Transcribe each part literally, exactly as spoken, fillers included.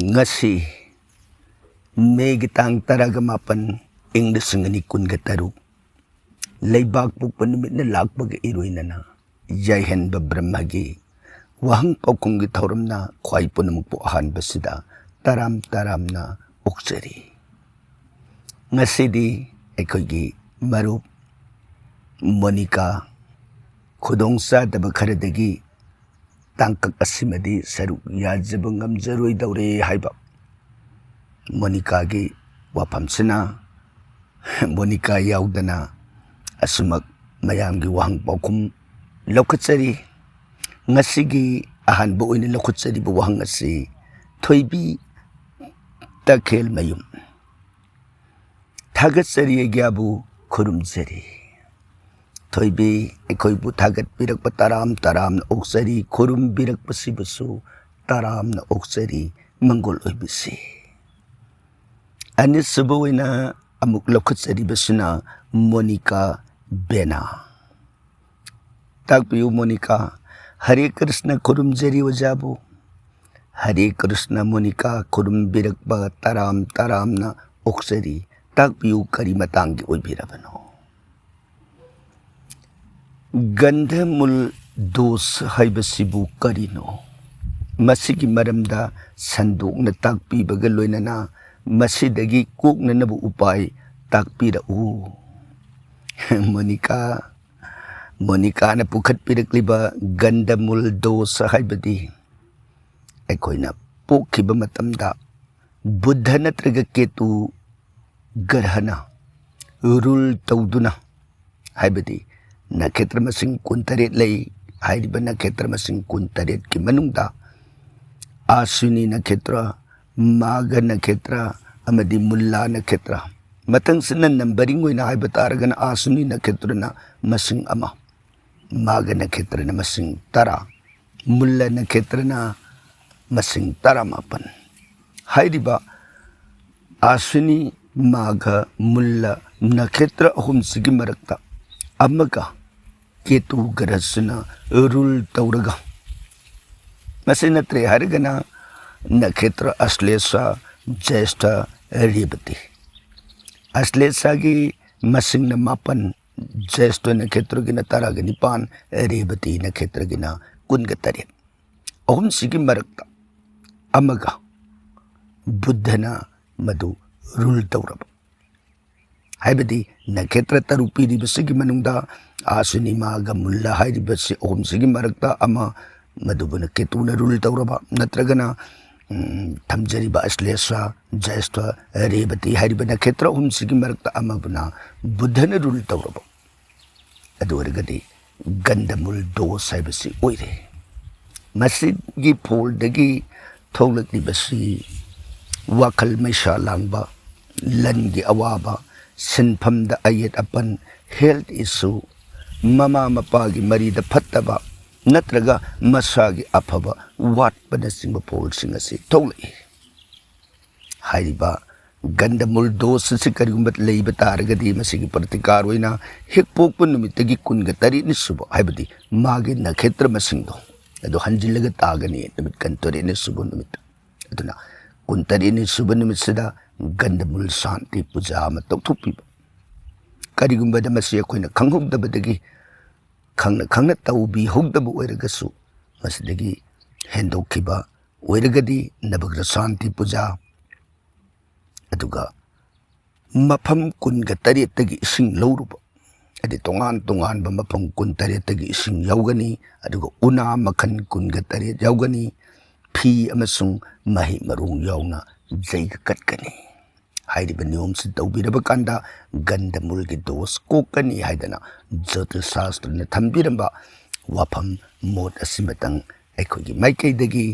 ꯉꯁꯤ ꯃꯦꯒꯤ ꯇꯥꯡ ꯇꯔꯥꯒ ꯃꯥꯄꯟ, ꯏꯪ ꯂꯤꯁꯤꯡ ꯑꯅꯤ ꯀꯨꯟꯒ ꯇꯔꯨꯛ, ꯂꯩꯕꯥꯛ ꯄꯣꯛꯄ ꯅꯨꯃꯤꯠꯅ ꯂꯥꯛꯄꯒ ꯏꯔꯣꯏꯅꯅ ꯌꯥꯏꯍꯟꯕ ꯕ꯭ꯔꯍ꯭ꯃꯒꯤ ꯋꯥꯍꯪ ꯄꯥꯎꯈꯨꯝꯒꯤ ꯊꯧꯔꯝꯅ ꯈ꯭ꯋꯥꯏ ꯄꯨꯝꯅꯃꯛꯄꯨ ꯑꯍꯥꯟꯕꯁꯤꯗ ꯇꯔꯥꯝ ꯇꯔꯥꯝꯅ ꯑꯣꯛꯆꯔꯤ꯫ ꯉꯁꯤꯗꯤ ꯑꯩꯈꯣꯏꯒꯤ ꯃꯔꯨꯞ ꯃꯣꯅꯤꯀꯥ ꯈꯨꯗꯣꯡꯆꯥꯗꯕ ꯈꯔꯗꯒꯤ ꯇꯥꯡꯀꯛ ꯑꯁꯤꯃꯗꯤ ꯁꯔꯨꯛ ꯌꯥꯖꯕ ꯉꯝꯖꯔꯣꯏꯗꯧꯔꯦ ꯍꯥꯏꯕ ꯃꯣꯅꯤꯀꯥꯒꯤ ꯋꯥꯐꯝꯁꯤꯅ, ꯃꯣꯅꯤꯀꯥ ꯌꯥꯎꯗꯅ ꯑꯁꯨꯃꯛ ꯃꯌꯥꯝꯒꯤ ꯋꯥꯍꯪ ꯄꯥꯎꯈꯨꯝ ꯂꯧꯈꯠꯆꯔꯤ꯫ ꯉꯁꯤꯒꯤ ꯑꯍꯥꯟꯕ ꯑꯣꯏꯅ ꯂꯧꯈꯠꯆꯔꯤꯕ ꯋꯥꯍꯪ ꯑꯁꯤ ꯊꯣꯏꯕꯤ ꯇꯈꯦꯜꯃꯌꯨꯝ꯫ ꯊꯥꯒꯠꯆꯔꯤ, ꯑꯩꯒ꯭ꯌꯥꯕꯨ ꯈꯨꯔꯨꯝꯖꯔꯤ꯫ ꯊꯣꯏꯕꯤ, ꯑꯩꯈꯣꯏꯕꯨ ꯊꯥꯒꯠꯄꯤꯔꯛꯄ ꯇꯔꯥꯝ ꯇꯔꯥꯝꯅ ꯑꯣꯛꯆꯔꯤ, ꯈꯨꯔꯨꯝꯕꯤꯔꯛꯄꯁꯤꯕꯨꯁꯨ ꯇꯔꯥꯝꯅ ꯑꯣꯛꯆꯔꯤ꯫ ꯃꯪꯒꯣꯜ ꯑꯣꯏꯕꯤꯁꯤ꯫ ꯑꯅꯤꯁꯨꯕ ꯑꯣꯏꯅ ꯑꯃꯨꯛ ꯂꯧꯈꯠꯆꯔꯤꯕꯁꯤꯅ ꯃꯣꯅꯤꯀꯥ ꯕꯦꯅꯥ꯫ ꯇꯥꯛꯄꯤꯌꯨ ꯃꯣꯅꯤꯀꯥ꯫ ꯍꯔꯦ ꯀ꯭ꯔꯤꯁꯅ, ꯈꯨꯔꯨꯝꯖꯔꯤ ꯑꯣꯖꯥꯕꯨ꯫ ꯍꯔꯦ ꯀ꯭ꯔꯤꯁꯅ ꯃꯣꯅꯤꯀꯥ, ꯈꯨꯔꯨꯝꯕꯤꯔꯛꯄ ꯇꯔꯥꯝ ꯇꯔꯥꯝꯅ ꯑꯣꯛꯆꯔꯤ꯫ ꯇꯥꯛꯄꯤꯌꯨ, ꯀꯔꯤ ꯃꯇꯥꯡꯒꯤ ꯑꯣꯏꯕꯤꯔꯕꯅꯣ? ꯒꯟꯙꯃꯨꯜ ꯗꯣꯁ ꯍꯥꯏꯕꯁꯤꯕꯨ ꯀꯔꯤꯅꯣ? ꯃꯁꯤꯒꯤ ꯃꯔꯝꯗ ꯁꯟꯗꯣꯛꯅ ꯇꯥꯛꯄꯤꯕꯒ ꯂꯣꯏꯅꯅ ꯃꯁꯤꯗꯒꯤ ꯀꯣꯛꯅꯅꯕ ꯎꯄꯥꯏ ꯇꯥꯛꯄꯤꯔꯛꯎ꯫ ꯃꯣꯅꯤꯀꯥ, ꯃꯣꯅꯤꯀꯥꯅ ꯄꯨꯈꯠꯄꯤꯔꯛꯂꯤꯕ ꯒꯟꯙꯃꯨꯜ ꯗꯣꯁ ꯍꯥꯏꯕꯗꯤ ꯑꯩꯈꯣꯏꯅ ꯄꯣꯛꯈꯤꯕ ꯃꯇꯝꯗ ꯕꯨꯙ ꯅꯠꯇ꯭ꯔꯒ ꯀꯦꯇꯨ ꯒ꯭ꯔꯍꯅ ꯔꯨꯜ ꯇꯧꯗꯨꯅ, ꯍꯥꯏꯕꯗꯤ ꯅꯈꯦꯇ꯭ꯔ ꯃꯁꯤꯡ ꯀꯨꯟꯇꯔꯦꯠ ꯂꯩ꯫ ꯍꯥꯏꯔꯤꯕ ꯅꯈꯦꯇ꯭ꯔ ꯃꯁꯤꯡ ꯀꯨꯟꯇꯔꯦꯠꯀꯤ ꯃꯅꯨꯡꯗ ꯑꯥꯁ꯭ꯋꯤꯅꯤ ꯅꯈꯦꯇ꯭ꯔ, ꯃꯥꯘ ꯅꯈꯦꯇ꯭ꯔ ꯑꯃꯗꯤ ꯃꯨꯜꯂꯥ ꯅꯈꯦꯇ꯭ꯔ, ꯃꯊꯪꯁꯤꯅ ꯅꯝꯕꯔꯤꯡ ꯑꯣꯏꯅ ꯍꯥꯏꯕ ꯇꯥꯔꯒꯅ ꯑꯥꯁ꯭ꯋꯤꯅꯤ ꯅꯈꯦꯇ꯭ꯔꯅ ꯃꯁꯤꯡ ꯑꯃ, ꯃꯥꯘ ꯅꯈꯦꯇ꯭ꯔꯅ ꯃꯁꯤꯡ ꯇꯔꯥ, ꯃꯨꯜꯂ ꯅꯈꯦꯇ꯭ꯔꯅ ꯃꯁꯤꯡ ꯇꯔꯥꯃꯥꯄꯟ꯫ ꯍꯥꯏꯔꯤꯕ ꯑꯥꯁ꯭ꯋꯤꯅꯤ, ꯃꯥꯘ, ꯃꯨꯜꯂ ꯅꯈꯦꯇ꯭ꯔ ꯑꯍꯨꯝꯁꯤꯒꯤ ꯃꯔꯛꯇ ꯑꯃꯒ ꯀꯦꯇꯨ ꯒ꯭ꯔꯍꯁꯤꯅ ꯔꯨꯜ ꯇꯧꯔꯒ, ꯃꯁꯤ ꯅꯠꯇ꯭ꯔꯦ ꯍꯥꯏꯔꯒꯅ ꯅꯈꯦꯇ꯭ꯔ ꯑꯁ꯭ꯂꯦꯁꯥ, ꯖ꯭ꯌꯦꯁꯊ, ꯔꯦꯕꯇꯤ꯫ ꯑꯁ꯭ꯂꯦꯁꯥꯒꯤ ꯃꯁꯤꯡꯅ ꯃꯥꯄꯟ, ꯖ꯭ꯌꯦꯁꯊ ꯅꯈꯦꯇ꯭ꯔꯒꯤꯅ ꯇꯔꯥꯒ ꯅꯤꯄꯥꯟ, ꯔꯦꯕꯇꯤ ꯅꯈꯦꯇ꯭ꯔꯒꯤꯅ ꯀꯨꯟꯒ ꯇꯔꯦꯠ꯫ ꯑꯍꯨꯝꯁꯤꯒꯤ ꯃꯔꯛꯇ ꯑꯃꯒ ꯕꯨꯙꯅ ꯃꯗꯨ ꯔꯨꯜ ꯇꯧꯔꯕ, ꯍꯥꯏꯕꯗꯤ ꯅꯈꯦꯇ꯭ꯔ ꯇꯔꯨꯛ ꯄꯤꯔꯤꯕꯁꯤꯒꯤ ꯃꯅꯨꯡꯗ ꯑꯥꯁ꯭ꯋꯤꯅꯤ, ꯃꯥꯘ, ꯃꯨꯜꯂ ꯍꯥꯏꯔꯤꯕꯁꯤ ꯑꯍꯨꯝꯁꯤꯒꯤ ꯃꯔꯛꯇ ꯑꯃ, ꯃꯗꯨꯕꯨꯅ ꯀꯦꯇꯨꯅ ꯔꯨꯜ ꯇꯧꯔꯕ, ꯅꯠꯇ꯭ꯔꯒꯅ, ꯎꯝ, ꯊꯝꯖꯔꯤꯕ ꯑꯁ꯭ꯂꯦꯁꯥ, ꯖ꯭ꯌꯦꯁꯊ, ꯔꯦꯕꯇꯤ ꯍꯥꯏꯔꯤꯕ ꯅꯈꯦꯇ꯭ꯔ ꯑꯍꯨꯝꯁꯤꯒꯤ ꯃꯔꯛꯇ ꯑꯃꯕꯨꯅ ꯕꯨꯙꯅ ꯔꯨꯜ ꯇꯧꯔꯕ, ꯑꯗꯨ ꯑꯣꯏꯔꯒꯗꯤ ꯒꯟꯙꯃꯨꯜ ꯗꯣꯁ ꯍꯥꯏꯕꯁꯤ ꯑꯣꯏꯔꯦ꯫ ꯃꯁꯤꯒꯤ ꯐꯣꯜꯗꯒꯤ ꯊꯣꯛꯂꯛꯂꯤꯕꯁꯤ ꯋꯥꯈꯜ ꯃꯩꯁꯥ ꯂꯥꯡꯕ, ꯂꯟꯒꯤ ꯑꯋꯥꯕ, ꯁꯤꯟꯐꯝꯗ ꯑꯌꯦꯠ ꯑꯄꯟ, ꯍꯦꯜꯊ ꯏꯁꯨ, ꯃꯃꯥ ꯃꯄꯥꯒꯤ ꯃꯔꯤꯗ ꯐꯠꯇꯕ, ꯅꯠꯇ꯭ꯔꯒ ꯃꯁꯥꯒꯤ ꯑꯐꯕ ꯋꯥꯠꯄꯅꯆꯤꯡꯕ ꯐꯣꯜꯁꯤꯡ ꯑꯁꯤ ꯊꯣꯛꯂꯛꯏ꯫ ꯍꯥꯏꯔꯤꯕ ꯒꯟꯙꯃꯨꯜ ꯗꯣꯁ ꯑꯁꯤ ꯀꯔꯤꯒꯨꯝꯕ ꯂꯩꯕ ꯇꯥꯔꯒꯗꯤ, ꯃꯁꯤꯒꯤ ꯄ꯭ꯔꯇꯤꯀꯥꯔ ꯑꯣꯏꯅ ꯍꯦꯛ ꯄꯣꯛꯄ ꯅꯨꯃꯤꯠꯇꯒꯤ ꯀꯨꯟꯒ ꯇꯔꯦꯠꯅꯤ ꯁꯨꯕ, ꯍꯥꯏꯕꯗꯤ ꯃꯥꯒꯤ ꯅꯈꯦꯇ꯭ꯔ ꯃꯁꯤꯡꯗꯣ, ꯑꯗꯨ ꯍꯟꯖꯤꯜꯂꯒ ꯇꯥꯒꯅꯤ ꯅꯨꯃꯤꯠ ꯀꯨꯟꯇꯔꯦꯠꯅꯤ ꯁꯨꯕ ꯅꯨꯃꯤꯠꯇ꯫ ꯑꯗꯨꯅ ꯀꯨꯟꯇꯔꯦꯠꯅꯤ ꯁꯨꯕ ꯅꯨꯃꯤꯠꯁꯤꯗ ꯒꯟꯙꯃꯨꯜ ꯁꯥꯟꯇꯤ ꯄꯨꯖꯥ ꯑꯃ ꯇꯧꯊꯣꯛꯄꯤꯕ꯫ ꯀꯔꯤꯒꯨꯝꯕꯗ ꯃꯁꯤ ꯑꯩꯈꯣꯏꯅ ꯈꯪꯍꯧꯗꯕꯗꯒꯤ, ꯈꯪꯅ ꯈꯪꯅ ꯇꯧꯕꯤꯍꯧꯗꯕ ꯑꯣꯏꯔꯒꯁꯨ, ꯃꯁꯤꯗꯒꯤ ꯍꯦꯟꯗꯣꯛꯈꯤꯕ ꯑꯣꯏꯔꯒꯗꯤ ꯅꯕꯒ꯭ꯔ ꯁꯥꯟꯇꯤ ꯄꯨꯖꯥ, ꯑꯗꯨꯒ ꯃꯐꯝ ꯀꯨꯟꯒ ꯇꯔꯦꯠꯇꯒꯤ ꯏꯁꯤꯡ ꯂꯧꯔꯨꯕ, ꯍꯥꯏꯗꯤ ꯇꯣꯉꯥꯟ ꯇꯣꯉꯥꯟꯕ ꯃꯐꯝ ꯀꯨꯟ ꯇꯔꯦꯠꯇꯒꯤ ꯏꯁꯤꯡ ꯌꯥꯎꯒꯅꯤ, ꯑꯗꯨꯒ ꯎꯅꯥ ꯃꯈꯜ ꯀꯨꯟꯒ ꯇꯔꯦꯠ ꯌꯥꯎꯒꯅꯤ, ꯐꯤ ꯑꯃꯁꯨꯡ ꯃꯍꯩ ꯃꯔꯣꯡ ꯌꯥꯎꯅ ꯖꯩꯒ ꯀꯠꯀꯅꯤ꯫ ꯍꯥꯏꯔꯤꯕ ꯅꯤꯌꯣꯝꯁꯤ ꯇꯧꯕꯤꯔꯕ ꯀꯥꯟꯗ ꯒꯟꯙꯃꯨꯜꯒꯤ ꯗꯣꯁ ꯀꯣꯛꯀꯅꯤ ꯍꯥꯏꯗꯅ ꯖ꯭ꯌꯣꯇꯤꯁ ꯁꯥꯁꯇ꯭ꯔꯅ ꯊꯝꯕꯤꯔꯝꯕ ꯋꯥꯐꯝ ꯃꯣꯠ ꯑꯁꯤꯃꯇꯪ ꯑꯩꯈꯣꯏꯒꯤ ꯃꯥꯏꯀꯩꯗꯒꯤ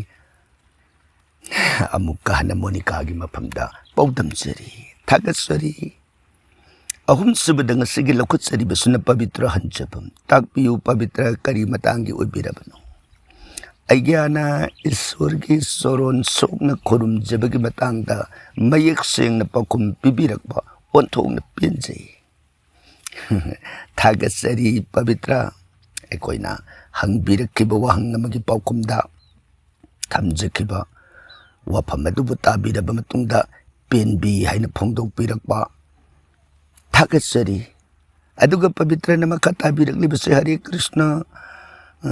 ꯑꯃꯨꯛꯀ ꯍꯟꯅ ꯃꯣꯅꯤꯀꯥꯒꯤ ꯃꯐꯝꯗ ꯄꯥꯎꯗꯝꯖꯔꯤ꯫ ꯊꯥꯒꯠꯆꯔꯤ꯫ ꯑꯍꯨꯝꯁꯨꯕꯗ ꯉꯁꯤꯒꯤ ꯂꯧꯈꯠꯆꯔꯤꯕꯁꯤꯅ ꯄꯕꯤꯇ꯭ꯔ ꯍꯟꯖꯐꯝ꯫ ꯇꯥꯛꯄꯤꯌꯨ ꯄꯕꯤꯇ꯭ꯔ, ꯀꯔꯤ ꯃꯇꯥꯡꯒꯤ ꯑꯣꯏꯕꯤꯔꯕꯅꯣ? ꯑꯩꯒ꯭ꯌꯥꯅ ꯏꯁꯣꯔꯒꯤ ꯆꯣꯔꯣꯟ ꯁꯣꯛꯅ ꯈꯨꯔꯨꯝꯖꯕꯒꯤ ꯃꯇꯥꯡꯗ ꯃꯌꯦꯛ ꯁꯦꯡꯅ ꯄꯥꯎꯈꯨꯝ ꯄꯤꯕꯤꯔꯛꯄ ꯑꯣꯟꯊꯣꯛꯅ ꯄꯦꯟꯖꯩ꯫ ꯊꯥꯒꯠꯆꯔꯤ ꯄꯕꯤꯇ꯭ꯔ꯫ ꯑꯩꯈꯣꯏꯅ ꯍꯪꯕꯤꯔꯛꯈꯤꯕ ꯋꯥꯍꯪ ꯑꯃꯒꯤ ꯄꯥꯎꯈꯨꯝꯗ ꯊꯝꯖꯈꯤꯕ ꯋꯥꯐꯝ ꯑꯗꯨꯕꯨ ꯇꯥꯕꯤꯔꯕ ꯃꯇꯨꯡꯗ ꯄꯦꯟꯕꯤ ꯍꯥꯏꯅ ꯐꯣꯡꯗꯣꯛꯄꯤꯔꯛꯄ꯫ ꯊꯥꯒꯠꯆꯔꯤ꯫ ꯑꯗꯨꯒ ꯄꯕꯤꯇ꯭ꯔꯅ ꯃꯈꯥ ꯇꯥꯕꯤꯔꯛꯂꯤꯕꯁꯦ, "ꯍꯔꯦ ꯀ꯭ꯔꯤꯁꯅ, ꯑ,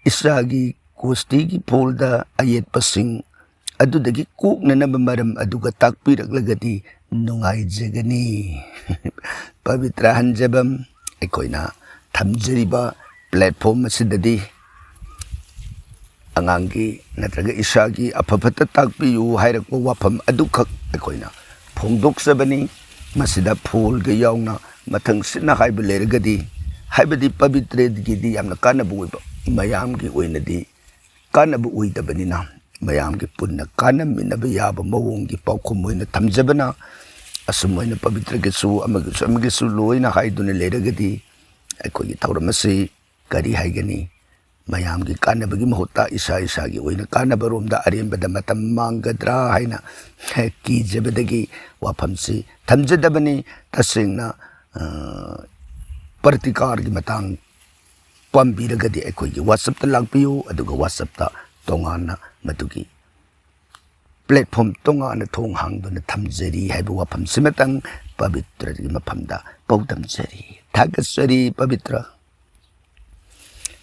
ꯏꯁꯥꯒꯤ ꯀꯣꯁꯇꯤꯒꯤ ꯐꯣꯜꯗ ꯑꯌꯦꯠꯄꯁꯤꯡ ꯑꯗꯨꯗꯒꯤ ꯀꯣꯛꯅꯅꯕ ꯃꯔꯝ ꯑꯗꯨꯒ ꯇꯥꯛꯄꯤꯔꯛꯂꯒꯗꯤ ꯅꯨꯡꯉꯥꯏꯖꯒꯅꯤ꯫" ꯄꯕꯤꯇ꯭ꯔ ꯍꯟꯖꯕꯝ, ꯑꯩꯈꯣꯏꯅ ꯊꯝꯖꯔꯤꯕ platform ꯑꯁꯤꯗꯗꯤ ꯑꯉꯥꯡꯒꯤ ꯅꯠꯇ꯭ꯔꯒ ꯏꯁꯥꯒꯤ ꯑꯐ ꯐꯠꯇ ꯇꯥꯛꯄꯤꯌꯨ ꯍꯥꯏꯔꯛꯄ ꯋꯥꯐꯝ ꯑꯗꯨꯈꯛ ꯑꯩꯈꯣꯏꯅ ꯐꯣꯡꯗꯣꯛꯆꯕꯅꯤ꯫ ꯃꯁꯤꯗ ꯐꯣꯜꯒ ꯌꯥꯎꯅ ꯃꯊꯪ ꯁꯤꯠꯅ ꯍꯥꯏꯕ ꯂꯩꯔꯒꯗꯤ, ꯍꯥꯏꯕꯗꯤ ꯄꯕꯤꯇ꯭ꯔꯒꯤꯗꯤ ꯌꯥꯝꯅ ꯀꯥꯟꯅꯕ ꯑꯣꯏꯕ, ꯃꯌꯥꯝꯒꯤ ꯑꯣꯏꯅꯗꯤ ꯀꯥꯟꯅꯕ ꯑꯣꯏꯗꯕꯅꯤꯅ, ꯃꯌꯥꯝꯒꯤ ꯄꯨꯟꯅ ꯀꯥꯟꯅꯃꯤꯟꯅꯕ ꯌꯥꯕ ꯃꯑꯣꯡꯒꯤ ꯄꯥꯎꯈꯨꯝ ꯑꯣꯏꯅ ꯊꯝꯖꯕꯅ, ꯑꯁꯨꯝ ꯑꯣꯏꯅ ꯄꯕꯤꯇ꯭ꯔꯒꯤꯁꯨ ꯑꯃꯒꯤꯁꯨ ꯑꯃꯒꯤꯁꯨ ꯂꯣꯏꯅ ꯍꯥꯏꯗꯨꯅ ꯂꯩꯔꯒꯗꯤ ꯑꯩꯈꯣꯏꯒꯤ ꯊꯧꯔꯝ ꯑꯁꯤ ꯀꯔꯤ ꯍꯥꯏꯒꯅꯤ? ꯃꯌꯥꯝꯒꯤ ꯀꯥꯟꯅꯕꯒꯤ ꯃꯍꯨꯠꯇ ꯏꯁꯥ ꯏꯁꯥꯒꯤ ꯑꯣꯏꯅ ꯀꯥꯟꯅꯕꯔꯣꯝꯗ ꯑꯔꯦꯝꯕꯗ ꯃꯇꯝ ꯃꯥꯡꯒꯗ꯭ꯔꯥ ꯍꯥꯏꯅ ꯀꯤꯖꯕꯗꯒꯤ ꯋꯥꯐꯝꯁꯤ ꯊꯝꯖꯗꯕꯅꯤ꯫ ꯇꯁꯦꯡꯅ, ꯑ, ꯄ꯭ꯔꯇꯤꯀꯥꯔꯒꯤ ꯃꯇꯥꯡ ꯄꯥꯝꯕꯤꯔꯒꯗꯤ ꯑꯩꯈꯣꯏꯒꯤ WhatsApp-ꯇ ꯂꯥꯛꯄꯤꯌꯨ, ꯑꯗꯨꯒ WhatsApp-ꯇ ꯇꯣꯉꯥꯟꯅ ꯃꯗꯨꯒꯤ platform ꯇꯣꯉꯥꯟꯅ ꯊꯣꯡ ꯍꯥꯡꯗꯨꯅ ꯊꯝꯖꯔꯤ ꯍꯥꯏꯕ ꯋꯥꯐꯝꯁꯤꯃꯇꯪ ꯄꯕꯤꯇ꯭ꯔꯒꯤ ꯃꯐꯝꯗ ꯄꯥꯎꯗꯝꯖꯔꯤ꯫ ꯊꯥꯒꯠꯆꯔꯤ ꯄꯕꯤꯇ꯭ꯔ꯫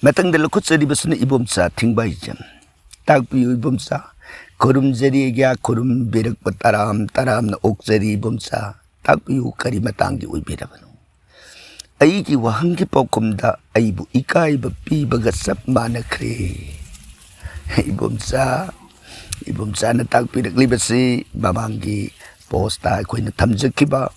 ꯃꯊꯪꯗ ꯂꯧꯈꯠꯆꯔꯤꯕꯁꯤꯅ ꯏꯕꯣꯝꯆꯥ ꯊꯤꯡꯕꯥꯏꯖꯝ꯫ ꯇꯥꯛꯄꯤꯌꯨ ꯏꯕꯣꯝꯆꯥ꯫ ꯈꯨꯔꯨꯝꯖꯔꯤ ꯑꯩꯒ꯭ꯌꯥ, ꯈꯨꯔꯨꯝꯕꯤꯔꯛꯄ ꯇꯔꯥꯝ ꯇꯔꯥꯝꯅ ꯑꯣꯛꯆꯔꯤ ꯏꯕꯣꯝꯆꯥ꯫ ꯇꯥꯛꯄꯤꯌꯨ, ꯀꯔꯤ ꯃꯇꯥꯡꯒꯤ ꯑꯣꯏꯕꯤꯔꯕꯅꯣ? ꯑꯩꯒꯤ ꯋꯥꯍꯪꯒꯤ ꯄꯥꯎꯈꯨꯝꯗ ꯑꯩꯕꯨ ꯏꯀꯥꯏꯕ ꯄꯤꯕꯒ ꯆꯞ ꯃꯥꯟꯅꯈ꯭ꯔꯦ꯫ ꯏꯕꯣꯝꯆꯥ, ꯏꯕꯣꯝꯆꯥꯅ ꯇꯥꯛꯄꯤꯔꯛꯂꯤꯕꯁꯤ ꯃꯃꯥꯡꯒꯤ post-ꯇ ꯑꯩꯈꯣꯏꯅ ꯊꯝꯖꯈꯤꯕ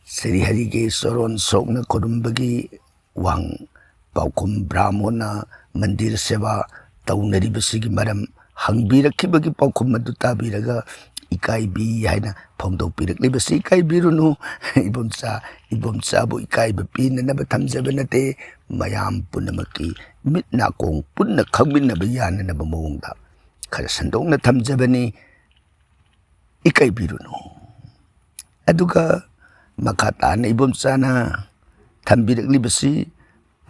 ꯁ꯭ꯔꯤ ꯍꯔꯤꯒꯤ ꯆꯣꯔꯣꯟ ꯁꯣꯛꯅ ꯈꯨꯔꯨꯝꯕꯒꯤ ꯋꯥꯍꯪ ꯄꯥꯎꯈꯨꯝ, ꯕ꯭ꯔꯥꯍꯃꯣꯟꯅ ꯃꯟꯗꯤꯔ ꯁꯦꯕꯥ ꯇꯧꯅꯔꯤꯕꯁꯤꯒꯤ ꯃꯔꯝ ꯍꯪꯕꯤꯔꯛꯈꯤꯕꯒꯤ ꯄꯥꯎꯈꯨꯝ ꯑꯗꯨ ꯇꯥꯕꯤꯔꯒ ꯏꯀꯥꯏꯕꯤ ꯍꯥꯏꯅ ꯐꯣꯡꯗꯣꯛꯄꯤꯔꯛꯂꯤꯕꯁꯤ ꯏꯀꯥꯏꯕꯤꯔꯨꯅꯨ꯫ ꯏꯕꯣꯝꯆꯥ, ꯏꯕꯣꯝꯆꯥꯕꯨ ꯏꯀꯥꯏꯕ ꯄꯤꯅꯅꯕ ꯊꯝꯖꯕ ꯅꯠꯇꯦ, ꯃꯌꯥꯝ ꯄꯨꯝꯅꯃꯛꯀꯤ ꯃꯤꯠ ꯅꯥꯀꯣꯡ ꯄꯨꯟꯅ ꯈꯪꯃꯤꯟꯅꯕ ꯌꯥꯅꯅꯕ ꯃꯑꯣꯡꯗ ꯈꯔ ꯁꯟꯗꯣꯛꯅ ꯊꯝꯖꯕꯅꯤ꯫ ꯏꯀꯥꯏꯕꯤꯔꯨꯅꯨ꯫ ꯑꯗꯨꯒ ꯃꯈꯥ ꯇꯥꯅ ꯏꯕꯣꯝꯆꯥꯅ ꯊꯝꯕꯤꯔꯛꯂꯤꯕꯁꯤ,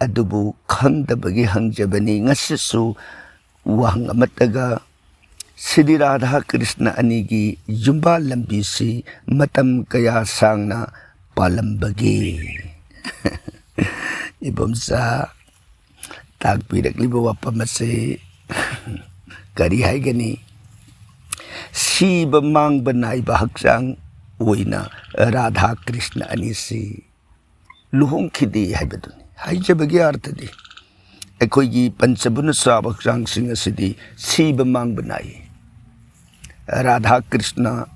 ꯑꯗꯨꯕꯨ ꯈꯪꯗꯕꯒꯤ ꯍꯪꯖꯕꯅꯤ꯫ ꯉꯁꯤꯁꯨ ꯋꯥꯍꯪ ꯑꯃꯠꯇꯒ ꯁꯤꯗꯤ ꯔꯥꯙꯥ ꯀ꯭ꯔꯤꯁꯅ ꯑꯅꯤꯒꯤ ꯌꯨꯝꯕꯥꯜ ꯂꯝꯕꯤꯁꯤ ꯃꯇꯝ ꯀꯌꯥ ꯁꯥꯡꯅ ꯄꯥꯜꯂꯝꯕꯒꯦ? ꯏꯕꯣꯝꯆꯥ, ꯇꯥꯛꯄꯤꯔꯛꯂꯤꯕ ꯋꯥꯐꯝ ꯑꯁꯤ ꯀꯔꯤ ꯍꯥꯏꯒꯅꯤ? ꯁꯤꯕ ꯃꯥꯡꯕ ꯅꯥꯏꯕ ꯍꯛꯆꯥꯡ ꯑꯣꯏꯅ ꯔꯥꯙꯥ ꯀ꯭ꯔꯤꯁꯅ ꯑꯅꯤꯁꯤ ꯂꯨꯍꯣꯡꯈꯤꯗꯦ ꯍꯥꯏꯕꯗꯨꯅꯤ꯫ ꯍꯥꯏꯖꯕꯒꯤ ꯑꯥꯔꯊꯗꯤ, ꯑꯩꯈꯣꯏꯒꯤ ꯄꯟꯆꯚꯨꯅ ꯆꯥꯕ ꯍꯛꯆꯥꯡꯁꯤꯡ ꯑꯁꯤꯗꯤ ꯁꯤꯕ ꯃꯥꯡꯕ ꯅꯥꯏ꯫ ꯔꯥꯙꯥ ꯀ꯭ꯔꯤꯁꯅ,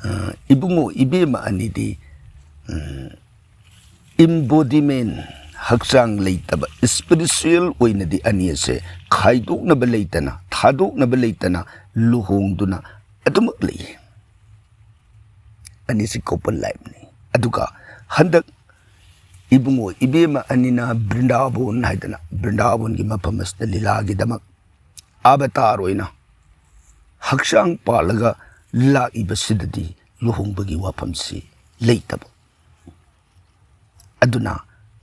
ꯑ, ꯏꯕꯨꯡꯉꯣ ꯏꯕꯦꯝꯃ ꯑꯅꯤꯗꯤ, ꯎꯝ, ꯏꯝꯕꯣꯗꯤꯃꯦꯟ, ꯍꯛꯆꯥꯡ ꯂꯩꯇꯕ, ꯏꯁꯄꯤꯔꯤꯆꯨꯋꯦꯜ ꯑꯣꯏꯅꯗꯤ ꯑꯅꯤ ꯑꯁꯦ ꯈꯥꯏꯗꯣꯛꯅꯕ ꯂꯩꯇꯅ, ꯊꯥꯗꯣꯛꯅꯕ ꯂꯩꯇꯅ ꯂꯨꯍꯣꯡꯗꯨꯅ ꯑꯗꯨꯃꯛ ꯂꯩ꯫ ꯑꯅꯤꯁꯤ ꯀꯣꯄꯜ ꯂꯥꯏꯐꯅꯤ꯫ ꯑꯗꯨꯒ ꯍꯟꯗꯛ ꯏꯕꯨꯡꯉꯣ ꯏꯕꯦꯝꯃ ꯑꯅꯤꯅ ꯕ꯭ꯔꯤꯟꯗꯥꯕꯣꯟ ꯍꯥꯏꯗꯅ, ꯕ꯭ꯔꯤꯟꯗꯥꯕꯣꯟꯒꯤ ꯃꯐꯝ ꯑꯁꯤꯗ ꯂꯤꯂꯥꯒꯤꯗꯃꯛ ꯑꯕꯇꯥꯔ ꯑꯣꯏꯅ ꯍꯛꯆꯥꯡ ꯄꯥꯜꯂꯒ ꯂꯥꯛꯏꯕꯁꯤꯗꯗꯤ ꯂꯨꯍꯣꯡꯕꯒꯤ ꯋꯥꯐꯝꯁꯤ ꯂꯩꯇꯕ꯫ ꯑꯗꯨꯅ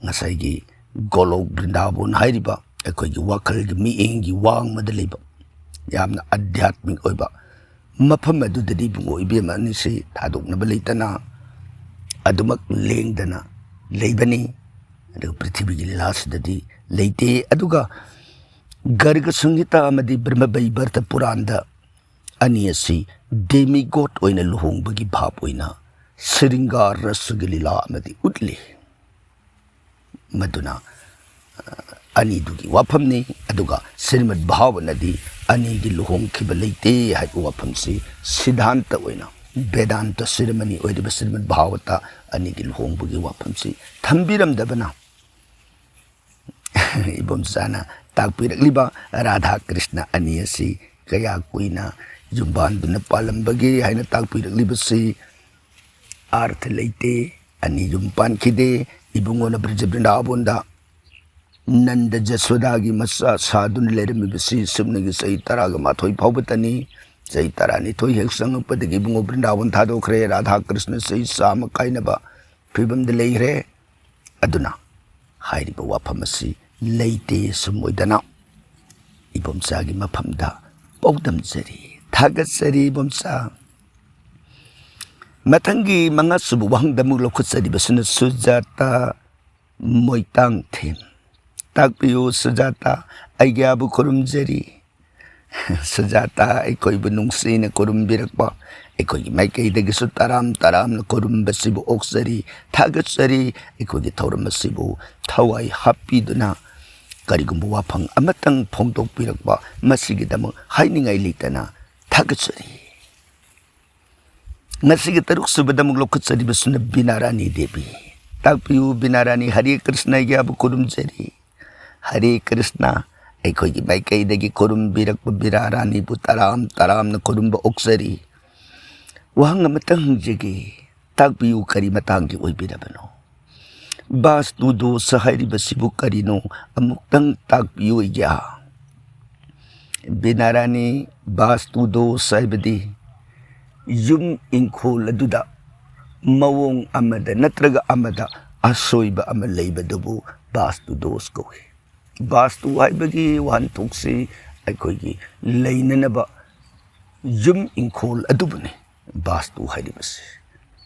ꯉꯁꯥꯏꯒꯤ ꯒꯣꯂꯣꯛ ꯕ꯭ꯔꯤꯟꯗꯥꯕꯣꯟ ꯍꯥꯏꯔꯤꯕ ꯑꯩꯈꯣꯏꯒꯤ ꯋꯥꯈꯜꯒꯤ ꯃꯤꯠꯌꯦꯡꯒꯤ ꯋꯥꯡꯃꯗ ꯂꯩꯕ, ꯌꯥꯝꯅ ꯑꯙ꯭ꯌꯥꯠꯃꯤꯛ ꯑꯣꯏꯕ ꯃꯐꯝ ꯑꯗꯨꯗꯗꯤ ꯏꯕꯨꯡꯉꯣ ꯏꯕꯦꯝꯃ ꯑꯅꯤꯁꯤ ꯊꯥꯗꯣꯛꯅꯕ ꯂꯩꯇꯅ ꯑꯗꯨꯃꯛ ꯂꯦꯡꯗꯅ ꯂꯩꯕꯅꯤ꯫ ꯑꯗꯨꯒ ꯄ꯭ꯔꯤꯊꯤꯕꯤꯒꯤ ꯂꯤꯂꯥꯁꯤꯗꯗꯤ ꯂꯩꯇꯦ꯫ ꯑꯗꯨꯒ ꯒꯔꯒ ꯁꯪꯍꯤꯇꯥ ꯑꯃꯗꯤ ꯕ꯭ꯔꯍ꯭ꯃꯕꯩꯕꯔꯇ ꯄꯨꯔꯥꯟꯗ ꯑꯅꯤ ꯑꯁꯤ ꯗꯦꯃꯤꯒꯣꯠ ꯑꯣꯏꯅ ꯂꯨꯍꯣꯡꯕꯒꯤ ꯚꯥꯞ ꯑꯣꯏꯅ ꯁ꯭ꯔꯤꯡꯒꯥꯔ ꯔꯁꯒꯤ ꯂꯤꯂꯥ ꯑꯃꯗꯤ ꯎꯠꯂꯤ꯫ ꯃꯗꯨꯅ, ꯑ, ꯑꯅꯤꯗꯨꯒꯤ ꯋꯥꯐꯝꯅꯤ꯫ ꯑꯗꯨꯒ ꯁ꯭ꯔꯤꯃꯗ ꯚꯥꯒꯕꯇꯅꯗꯤ ꯑꯅꯤꯒꯤ ꯂꯨꯍꯣꯡꯈꯤꯕ ꯂꯩꯇꯦ ꯍꯥꯏꯕ ꯋꯥꯐꯝꯁꯤ ꯁꯤꯗꯥꯟꯇ ꯑꯣꯏꯅ, ꯕꯦꯗꯥꯟꯇ ꯁꯤꯔꯃꯅꯤ ꯑꯣꯏꯔꯤꯕ ꯁ꯭ꯔꯤꯃꯗ ꯚꯥꯒꯕꯇ ꯑꯅꯤꯒꯤ ꯂꯨꯍꯣꯡꯕꯒꯤ ꯋꯥꯐꯝꯁꯤ ꯊꯝꯕꯤꯔꯝꯗꯕꯅ, ꯏꯕꯣꯝꯆꯥꯅ ꯇꯥꯛꯄꯤꯔꯛꯂꯤꯕ ꯔꯥꯙꯥ ꯀ꯭ꯔꯤꯁꯅ ꯑꯅꯤ ꯑꯁꯤ ꯀꯌꯥ ꯀꯨꯏꯅ ꯌꯨꯝꯕꯥꯟꯗꯨꯅ ꯄꯥꯜꯂꯝꯕꯒꯦ ꯍꯥꯏꯅ ꯇꯥꯛꯄꯤꯔꯛꯂꯤꯕꯁꯤ ꯑꯥꯔꯊ ꯂꯩꯇꯦ꯫ ꯑꯅꯤ ꯌꯨꯝ ꯄꯥꯟꯈꯤꯗꯦ꯫ ꯏꯕꯨꯡꯉꯣꯅ ꯕ꯭ꯔꯤꯖ ꯕ꯭ꯔꯤꯟꯗꯥꯕꯣꯟꯗ ꯅꯟꯗ ꯖꯁꯣꯗꯥꯒꯤ ꯃꯆꯥ ꯁꯥꯗꯨꯅ ꯂꯩꯔꯝꯃꯤꯕꯁꯤ ꯁꯨꯞꯅꯒꯤ ꯆꯍꯤ ꯇꯔꯥꯒ ꯃꯥꯊꯣꯏ ꯐꯥꯎꯕꯇꯅꯤ꯫ ꯆꯍꯤ ꯇꯔꯥꯅꯤꯊꯣꯏ ꯍꯦꯛ ꯆꯪꯉꯛꯄꯗꯒꯤ ꯏꯕꯨꯡꯉꯣ ꯕ꯭ꯔꯤꯟꯗꯥꯕꯣꯟ ꯊꯥꯗꯣꯛꯈ꯭ꯔꯦ꯫ ꯔꯥꯙꯥ ꯀ꯭ꯔꯤꯁꯅ ꯆꯍꯤ ꯆꯥꯝꯃ ꯀꯥꯏꯅꯕ ꯐꯤꯕꯝꯗ ꯂꯩꯈ꯭ꯔꯦ꯫ ꯑꯗꯨꯅ ꯍꯥꯏꯔꯤꯕ ꯋꯥꯐꯝ ꯑꯁꯤ ꯂꯩꯇꯦ꯫ ꯁꯨꯝ ꯑꯣꯏꯗꯅ ꯏꯕꯣꯝꯆꯥꯒꯤ ꯃꯐꯝꯗ ꯄꯥꯎꯗꯝꯖꯔꯤ꯫ ꯊꯥꯒꯠꯆꯔꯤ ꯏꯕꯣꯝꯆꯥ꯫ ꯃꯊꯪꯒꯤ ꯃꯉꯥ ꯁꯨꯕ ꯋꯥꯍꯪꯗ ꯑꯃꯨꯛ ꯂꯧꯈꯠꯆꯔꯤꯕꯁꯤꯅ ꯁꯨꯖꯥꯇꯥ ꯃꯣꯏꯇꯥꯡꯊꯦꯝ꯫ ꯇꯥꯛꯄꯤꯌꯨ ꯁꯨꯖꯥꯇꯥ, ꯑꯩꯒꯤ ꯑꯥꯕꯨ ꯈꯨꯔꯨꯝꯖꯔꯤ꯫ ꯁꯨꯖꯥꯇꯥ ꯑꯩꯈꯣꯏꯕꯨ ꯅꯨꯡꯁꯤꯅ ꯈꯨꯔꯨꯝꯕꯤꯔꯛꯄ, ꯑꯩꯈꯣꯏꯒꯤ ꯃꯥꯏꯀꯩꯗꯒꯤꯁꯨ ꯇꯔꯥꯝ ꯇꯔꯥꯝꯅ ꯈꯨꯔꯨꯝꯕꯁꯤꯕꯨ ꯑꯣꯛꯆꯔꯤ, ꯊꯥꯒꯠꯆꯔꯤ꯫ ꯑꯩꯈꯣꯏꯒꯤ ꯊꯧꯔꯝ ꯑꯁꯤꯕꯨ ꯊꯋꯥꯏ ꯍꯥꯞꯄꯤꯗꯨꯅ ꯀꯔꯤꯒꯨꯝꯕ ꯋꯥꯐꯝ ꯑꯃꯇꯪ ꯐꯣꯡꯗꯣꯛꯄꯤꯔꯛꯄ, ꯃꯁꯤꯒꯤꯗꯃꯛ ꯍꯥꯏꯅꯤꯡꯉꯥꯏ ꯂꯩꯇꯅ ꯊꯥꯒꯠꯆꯔꯤ꯫ ꯉꯁꯤꯒꯤ ꯇꯔꯨꯛ ꯁꯨꯕꯗ ꯑꯃꯨꯛ ꯂꯧꯈꯠꯆꯔꯤꯕꯁꯤꯅ ꯕꯤꯅꯥ ꯔꯥꯅꯤ ꯗꯦꯕꯤ꯫ ꯇꯥꯛꯄꯤꯌꯨ ꯕꯤꯅꯥ ꯔꯥꯅꯤ, ꯍꯔꯦ ꯀ꯭ꯔꯤꯁꯅ, ꯑꯩꯒꯤ ꯑꯥꯕꯨ ꯈꯨꯔꯨꯝꯖꯔꯤ꯫ ꯍꯔꯦ ꯀ꯭ꯔꯤꯁꯅ, ꯑꯩꯈꯣꯏꯒꯤ ꯃꯥꯏꯀꯩꯗꯒꯤ ꯈꯨꯔꯨꯝꯕꯤꯔꯛꯄ ꯕꯤꯅꯥ ꯔꯥꯅꯤꯕꯨ ꯇꯔꯥꯝ ꯇꯔꯥꯝꯅ ꯈꯨꯔꯨꯝꯕ ꯑꯣꯛꯆꯔꯤ꯫ ꯋꯥꯍꯪ ꯑꯃꯇꯪ ꯍꯪꯖꯒꯦ, ꯇꯥꯛꯄꯤꯌꯨ ꯀꯔꯤ ꯃꯇꯥꯡꯒꯤ ꯑꯣꯏꯕꯤꯔꯕꯅꯣ? ꯕꯥꯁꯇꯨ ꯗꯣꯁ ꯍꯥꯏꯔꯤꯕꯁꯤꯕꯨ ꯀꯔꯤꯅꯣ? ꯑꯃꯨꯛꯇꯪ ꯇꯥꯛꯄꯤꯌꯨ ꯑꯩꯒꯤ ꯑꯥ꯫ ꯕꯤꯅꯥ ꯔꯥꯅꯤ, ꯕꯥꯁꯇꯨ ꯗꯣꯁ ꯍꯥꯏꯕꯗꯤ ꯌꯨꯝ ꯏꯪꯈꯣꯜ ꯑꯗꯨꯗ ꯃꯑꯣꯡ ꯑꯃꯗ ꯅꯠꯇ꯭ꯔꯒ ꯑꯃꯗ ꯑꯁꯣꯏꯕ ꯑꯃ ꯂꯩꯕꯗꯨꯕꯨ ꯕꯥꯁꯇꯨ ꯗꯣꯁ ꯀꯧꯏ꯫ ꯕꯥꯁꯇꯨ ꯍꯥꯏꯕꯒꯤ ꯋꯥꯍꯟꯊꯣꯛꯁꯤ ꯑꯩꯈꯣꯏꯒꯤ ꯂꯩꯅꯅꯕ ꯌꯨꯝ ꯏꯪꯈꯣꯜ ꯑꯗꯨꯕꯨꯅꯤ ꯕꯥꯁꯇꯨ ꯍꯥꯏꯔꯤꯕꯁꯤ꯫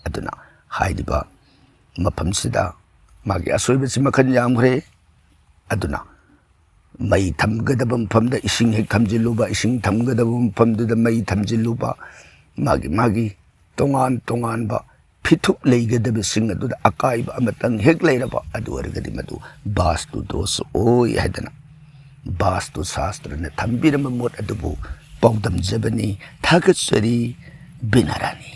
ꯑꯗꯨꯅ ꯍꯥꯏꯔꯤꯕ ꯃꯐꯝꯁꯤꯗ ꯃꯥꯒꯤ ꯑꯁꯣꯏꯕꯁꯤ ꯃꯈꯜ ꯌꯥꯝꯈ꯭ꯔꯦ꯫ ꯑꯗꯨꯅ ꯃꯩ ꯊꯝꯒꯗꯕ ꯃꯐꯝꯗ ꯏꯁꯤꯡ ꯍꯦꯛ ꯊꯝꯖꯤꯜꯂꯨꯕ, ꯏꯁꯤꯡ ꯊꯝꯒꯗꯕ ꯃꯐꯝꯗꯨꯗ ꯃꯩ ꯊꯝꯖꯤꯜꯂꯨꯕ, ꯃꯥꯒꯤ ꯃꯥꯒꯤ ꯇꯣꯉꯥꯟ ꯇꯣꯉꯥꯟꯕ ꯐꯤꯊꯨꯞ ꯂꯩꯒꯗꯕꯁꯤꯡ ꯑꯗꯨꯗ ꯑꯀꯥꯏꯕ ꯑꯃꯇꯪ ꯍꯦꯛ ꯂꯩꯔꯕ, ꯑꯗꯨ ꯑꯣꯏꯔꯒꯗꯤ ꯃꯗꯨ ꯕꯥꯁꯇꯨ ꯗꯣꯁ ꯑꯣꯏ ꯍꯥꯏꯗꯅ ꯕꯥꯁꯇꯨ ꯁꯥꯁꯇ꯭ꯔꯅ ꯊꯝꯕꯤꯔꯝꯕ ꯃꯣꯠ ꯑꯗꯨꯕꯨ ꯄꯥꯎꯗꯝꯖꯕꯅꯤ꯫ ꯊꯥꯒꯠꯆꯔꯤ ꯕꯤꯅꯥ ꯔꯥꯅꯤ꯫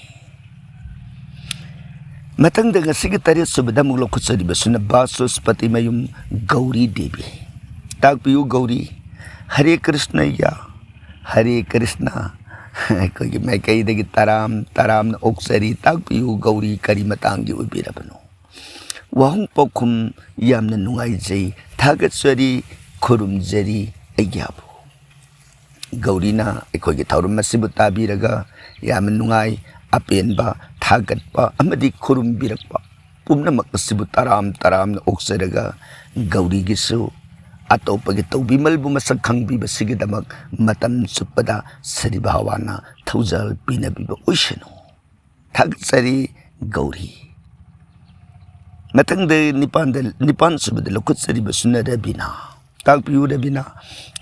ꯃꯊꯪꯗ ꯉꯁꯤꯒꯤ ꯇꯔꯦꯠ ꯁꯨꯕꯗ ꯑꯃꯨꯛ ꯂꯧꯈꯠꯆꯔꯤꯕꯁꯤꯅ ꯕꯥꯁꯣꯁꯄꯇꯤ ꯃꯌꯨꯝ ꯒꯧꯔꯤ ꯗꯦꯕꯤ꯫ ꯇꯥꯛꯄꯤꯌꯨ ꯒꯧꯔꯤ, ꯍꯔꯦ ꯀ꯭ꯔꯤꯁꯅ ꯌꯥ, ꯍꯔꯦ ꯀ꯭ꯔꯤꯁꯅ꯫ ꯑꯩꯈꯣꯏꯒꯤ ꯃꯥꯏꯀꯩꯗꯒꯤ ꯇꯔꯥꯝ ꯇꯔꯥꯝꯅ ꯑꯣꯛꯆꯔꯤ꯫ ꯇꯥꯛꯄꯤꯌꯨ ꯒꯧꯔꯤ, ꯀꯔꯤ ꯃꯇꯥꯡꯒꯤ ꯑꯣꯏꯕꯤꯔꯕꯅꯣ? ꯋꯥꯍꯪ ꯄꯥꯎꯈꯨꯝ ꯌꯥꯝꯅ ꯅꯨꯡꯉꯥꯏꯖꯩ, ꯊꯥꯒꯠꯆꯔꯤ, ꯈꯨꯔꯨꯝꯖꯔꯤ ꯑꯩꯒꯤ ꯑꯥꯕꯨ꯫ ꯒꯧꯔꯤꯅ ꯑꯩꯈꯣꯏꯒꯤ ꯊꯧꯔꯝ ꯑꯁꯤꯕꯨ ꯇꯥꯕꯤꯔꯒ ꯌꯥꯝꯅ ꯅꯨꯡꯉꯥꯏ, ꯑꯄꯦꯟꯕ, ꯊꯥꯒꯠꯄ ꯑꯃꯗꯤ ꯈꯨꯔꯨꯝꯕꯤꯔꯛꯄ ꯄꯨꯝꯅꯃꯛ ꯑꯁꯤꯕꯨ ꯇꯔꯥꯝ ꯇꯔꯥꯝꯅ ꯑꯣꯛꯆꯔꯒ ꯒꯧꯔꯤꯒꯤꯁꯨ ꯑꯇꯣꯞꯄꯒꯤ ꯇꯧꯕꯤꯃꯜꯕꯨ ꯃꯁꯛ ꯈꯪꯕꯤꯕꯁꯤꯒꯤꯗꯃꯛ ꯃꯇꯝ ꯆꯨꯞꯄꯗ ꯁ꯭ꯔꯤ ꯚꯒꯋꯥꯟꯅ ꯊꯧꯖꯥꯜ ꯄꯤꯅꯕꯤꯕ ꯑꯣꯏꯁꯅꯨ꯫ ꯊꯥꯒꯠꯆꯔꯤ ꯒꯧꯔꯤ꯫ ꯃꯊꯪꯗ ꯅꯤꯄꯥꯟꯗ, ꯅꯤꯄꯥꯟ ꯁꯨꯕꯗ ꯂꯧꯈꯠꯆꯔꯤꯕꯁꯤꯅ ꯔꯕꯤꯅꯥ꯫ ꯇꯥꯛꯄꯤꯌꯨ ꯔꯕꯤꯅꯥ꯫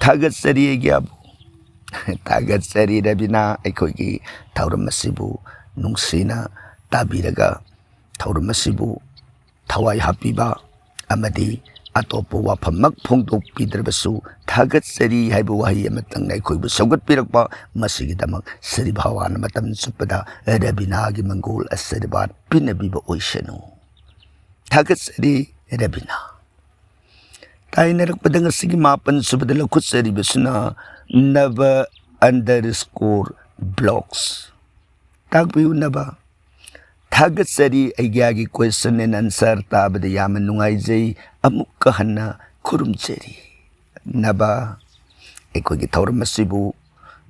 ꯊꯥꯒꯠꯆꯔꯤ ꯑꯩꯒꯤ ꯑꯕꯨ꯫ ꯊꯥꯒꯠꯆꯔꯤ ꯔꯕꯤꯅꯥ, ꯑꯩꯈꯣꯏꯒꯤ ꯊꯧꯔꯝ ꯑꯁꯤꯕꯨ ꯅꯨꯡꯁꯤꯅ ꯇꯥꯕꯤꯔꯒ ꯊꯧꯔꯝ ꯑꯁꯤꯕꯨ ꯊꯋꯥꯏ ꯍꯥꯞꯄꯤꯕ ꯑꯃꯗꯤ ꯑꯇꯣꯞꯄ ꯋꯥꯐꯝꯃꯛ ꯐꯣꯡꯗꯣꯛꯄꯤꯗ꯭ꯔꯕꯁꯨ, "ꯊꯥꯒꯠꯆꯔꯤ" ꯍꯥꯏꯕ ꯋꯥꯍꯩ ꯑꯃꯇꯪꯅ ꯑꯩꯈꯣꯏꯕꯨ ꯁꯧꯒꯠꯄꯤꯔꯛꯄ, ꯃꯁꯤꯒꯤꯗꯃꯛ ꯁ꯭ꯔꯤ ꯚꯒꯋꯥꯟꯅ ꯃꯇꯝ ꯆꯨꯞꯄꯗ ꯔꯕꯤꯅꯥꯒꯤ ꯃꯪꯒꯣꯜ ꯑꯁꯤꯔꯕꯥꯗ ꯄꯤꯅꯕꯤꯕ ꯑꯣꯏꯁꯅꯨ꯫ ꯊꯥꯒꯠꯆꯔꯤ ꯔꯕꯤꯅꯥ꯫ ꯇꯥꯏꯅꯔꯛꯄꯗ ꯉꯁꯤꯒꯤ ꯃꯥꯄꯟ ꯁꯨꯕꯗ ꯂꯧꯈꯠꯆꯔꯤꯕꯁꯤꯅ ꯅꯕ ꯑꯟꯗꯔ ꯁ꯭ꯀꯣꯔ ꯕ꯭ꯂꯣꯛꯁ꯫ ꯇꯥꯛꯄꯤꯌꯨ ꯅꯕ꯫ ꯊꯥꯒꯠꯆꯔꯤ, ꯑꯩꯒꯤꯌꯥꯒꯤ question and answer ꯇꯥꯕꯗ ꯌꯥꯝꯅ ꯅꯨꯡꯉꯥꯏꯖꯩ꯫ ꯑꯃꯨꯛꯀ ꯍꯟꯅ ꯈꯨꯔꯨꯝꯖꯔꯤ꯫ ꯅꯕ, ꯑꯩꯈꯣꯏꯒꯤ ꯊꯧꯔꯝ ꯑꯁꯤꯕꯨ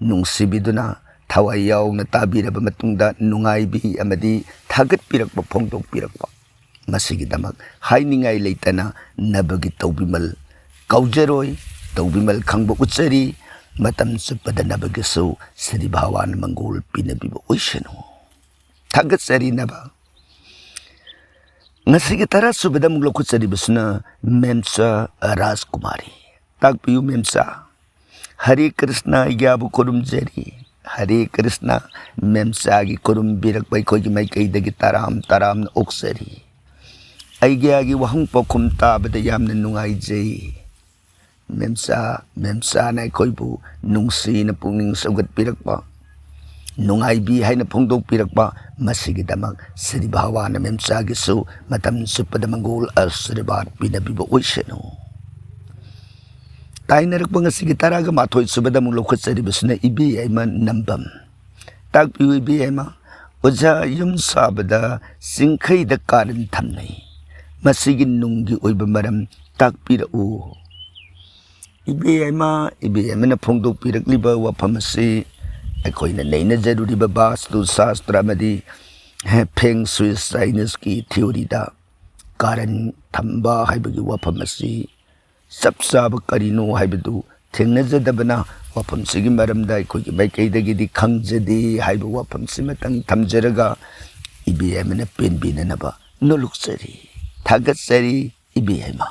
ꯅꯨꯡꯁꯤꯕꯤꯗꯨꯅ ꯊꯋꯥꯏ ꯌꯥꯎꯅ ꯇꯥꯕꯤꯔꯕ ꯃꯇꯨꯡꯗ ꯅꯨꯡꯉꯥꯏꯕꯤ ꯑꯃꯗꯤ ꯊꯥꯒꯠꯄꯤꯔꯛꯄ ꯐꯣꯡꯗꯣꯛꯄꯤꯔꯛꯄ, ꯃꯁꯤꯒꯤꯗꯃꯛ ꯍꯥꯏꯅꯤꯡꯉꯥꯏ ꯂꯩꯇꯅ ꯅꯕꯒꯤ ꯇꯧꯕꯤꯃꯜ ꯀꯥꯎꯖꯔꯣꯏ, ꯇꯧꯕꯤꯃꯜ ꯈꯪꯕ ꯎꯠꯆꯔꯤ꯫ ꯃꯇꯝ ꯆꯨꯞꯄꯗ ꯅꯕꯒꯤꯁꯨ ꯁ꯭ꯔꯤ ꯚꯒꯋꯥꯟ ꯃꯪꯒꯣꯜ ꯄꯤꯅꯕꯤꯕ ꯑꯣꯏꯁꯅꯨ꯫ ꯊꯥꯒꯠꯆꯔꯤ ꯅꯕ꯫ ꯉꯁꯤꯒꯤ ꯇꯔꯥ ꯁꯨꯕꯗ ꯑꯃꯨꯛ ꯂꯧꯈꯠꯆꯔꯤꯕꯁꯤꯅ ꯃꯦꯝꯆꯥ ꯔꯥꯖꯀꯨꯃꯥꯔꯤ꯫ ꯇꯥꯛꯄꯤꯌꯨ ꯃꯦꯝꯆꯥ꯫ ꯍꯔꯦ ꯀ꯭ꯔꯤꯁꯅ, ꯑꯩꯒꯤꯌꯥꯕꯨ ꯈꯨꯔꯨꯝꯖꯔꯤ꯫ ꯍꯔꯦ ꯀ꯭ꯔꯤꯁꯅ꯫ ꯃꯦꯝꯆꯥꯒꯤ ꯈꯨꯔꯨꯝꯕꯤꯔꯛꯄ ꯑꯩꯈꯣꯏꯒꯤ ꯃꯥꯏꯀꯩꯗꯒꯤ ꯇꯔꯥꯝ ꯇꯔꯥꯝꯅ ꯑꯣꯛꯆꯔꯤ꯫ ꯑꯩꯒꯤꯌꯥꯒꯤ ꯋꯥꯍꯪ ꯄꯥꯎꯈꯨꯝ ꯇꯥꯕꯗ ꯌꯥꯝꯅ ꯅꯨꯡꯉꯥꯏꯖꯩ꯫ ꯃꯦꯝꯆꯥ, ꯃꯦꯝꯆꯥꯅ ꯑꯩꯈꯣꯏꯕꯨ ꯅꯨꯡꯁꯤꯅ ꯄꯨꯛꯅꯤꯡ ꯁꯧꯒꯠꯄꯤꯔꯛꯄ, ꯅꯨꯡꯉꯥꯏꯕꯤ ꯍꯥꯏꯅ ꯐꯣꯡꯗꯣꯛꯄꯤꯔꯛꯄ, ꯃꯁꯤꯒꯤꯗꯃꯛ ꯁ꯭ꯔꯤ ꯚꯒꯋꯥꯟꯅ ꯃꯦꯝꯆꯥꯒꯤꯁꯨ ꯃꯇꯝ ꯆꯨꯞꯄꯗ ꯃꯪꯒꯣꯜ ꯑꯥꯁꯤꯔꯕꯥꯗ ꯄꯤꯅꯕꯤꯕ ꯑꯣꯏꯁꯅꯨ꯫ ꯇꯥꯏꯅꯔꯛꯄ ꯉꯁꯤꯒꯤ ꯇꯔꯥꯒ ꯃꯥꯊꯣꯏ ꯁꯨꯕꯗ ꯑꯃꯨꯛ ꯂꯧꯈꯠꯆꯔꯤꯕꯁꯤꯅ ꯏꯕꯦ ꯌꯥꯏꯃ ꯅꯝꯕꯝ꯫ ꯇꯥꯛꯄꯤꯌꯨ ꯏꯕꯦ ꯌꯥꯏꯃ꯫ ꯑꯣꯖꯥ, ꯌꯨꯝ ꯁꯥꯕꯗ ꯆꯤꯡꯈꯩꯗ ꯀꯥꯔꯟ ꯊꯝꯅꯩ꯫ ꯃꯁꯤꯒꯤ ꯅꯨꯡꯒꯤ ꯑꯣꯏꯕ ꯃꯔꯝ ꯇꯥꯛꯄꯤꯔꯛꯎ꯫ ꯏꯕꯦ ꯌꯥꯏꯃ, ꯏꯕꯦ ꯌꯥꯏꯃꯅ ꯐꯣꯡꯗꯣꯛꯄꯤꯔꯛꯂꯤꯕ ꯋꯥꯐꯝ ꯑꯁꯤ ꯑꯩꯈꯣꯏꯅ ꯅꯩꯅꯖꯔꯨꯔꯤꯕ ꯕꯥꯁꯇꯨ ꯁꯥꯁꯇ꯭ꯔ ꯑꯃꯗꯤ ꯐꯦꯡ ꯁꯨꯏ ꯆꯥꯏꯅꯤꯁꯀꯤ ꯊꯤꯑꯣꯔꯤꯗ ꯀꯥꯔꯟ ꯊꯝꯕ ꯍꯥꯏꯕꯒꯤ ꯋꯥꯐꯝ ꯑꯁꯤ ꯆꯞ ꯆꯥꯕ ꯀꯔꯤꯅꯣ ꯍꯥꯏꯕꯗꯨ ꯊꯦꯡꯅꯖꯗꯕꯅ, ꯋꯥꯐꯝꯁꯤꯒꯤ ꯃꯔꯝꯗ ꯑꯩꯈꯣꯏꯒꯤ ꯃꯥꯏꯀꯩꯗꯒꯤꯗꯤ ꯈꯪꯖꯗꯦ ꯍꯥꯏꯕ ꯋꯥꯐꯝꯁꯤꯃꯇꯪ ꯊꯝꯖꯔꯒ, ꯏꯕꯦꯝꯃꯅ ꯄꯦꯟꯕꯤꯅꯅꯕ ꯅꯣꯂꯨꯛꯆꯔꯤ, ꯊꯥꯒꯠꯆꯔꯤ ꯏꯕꯦꯝꯃ꯫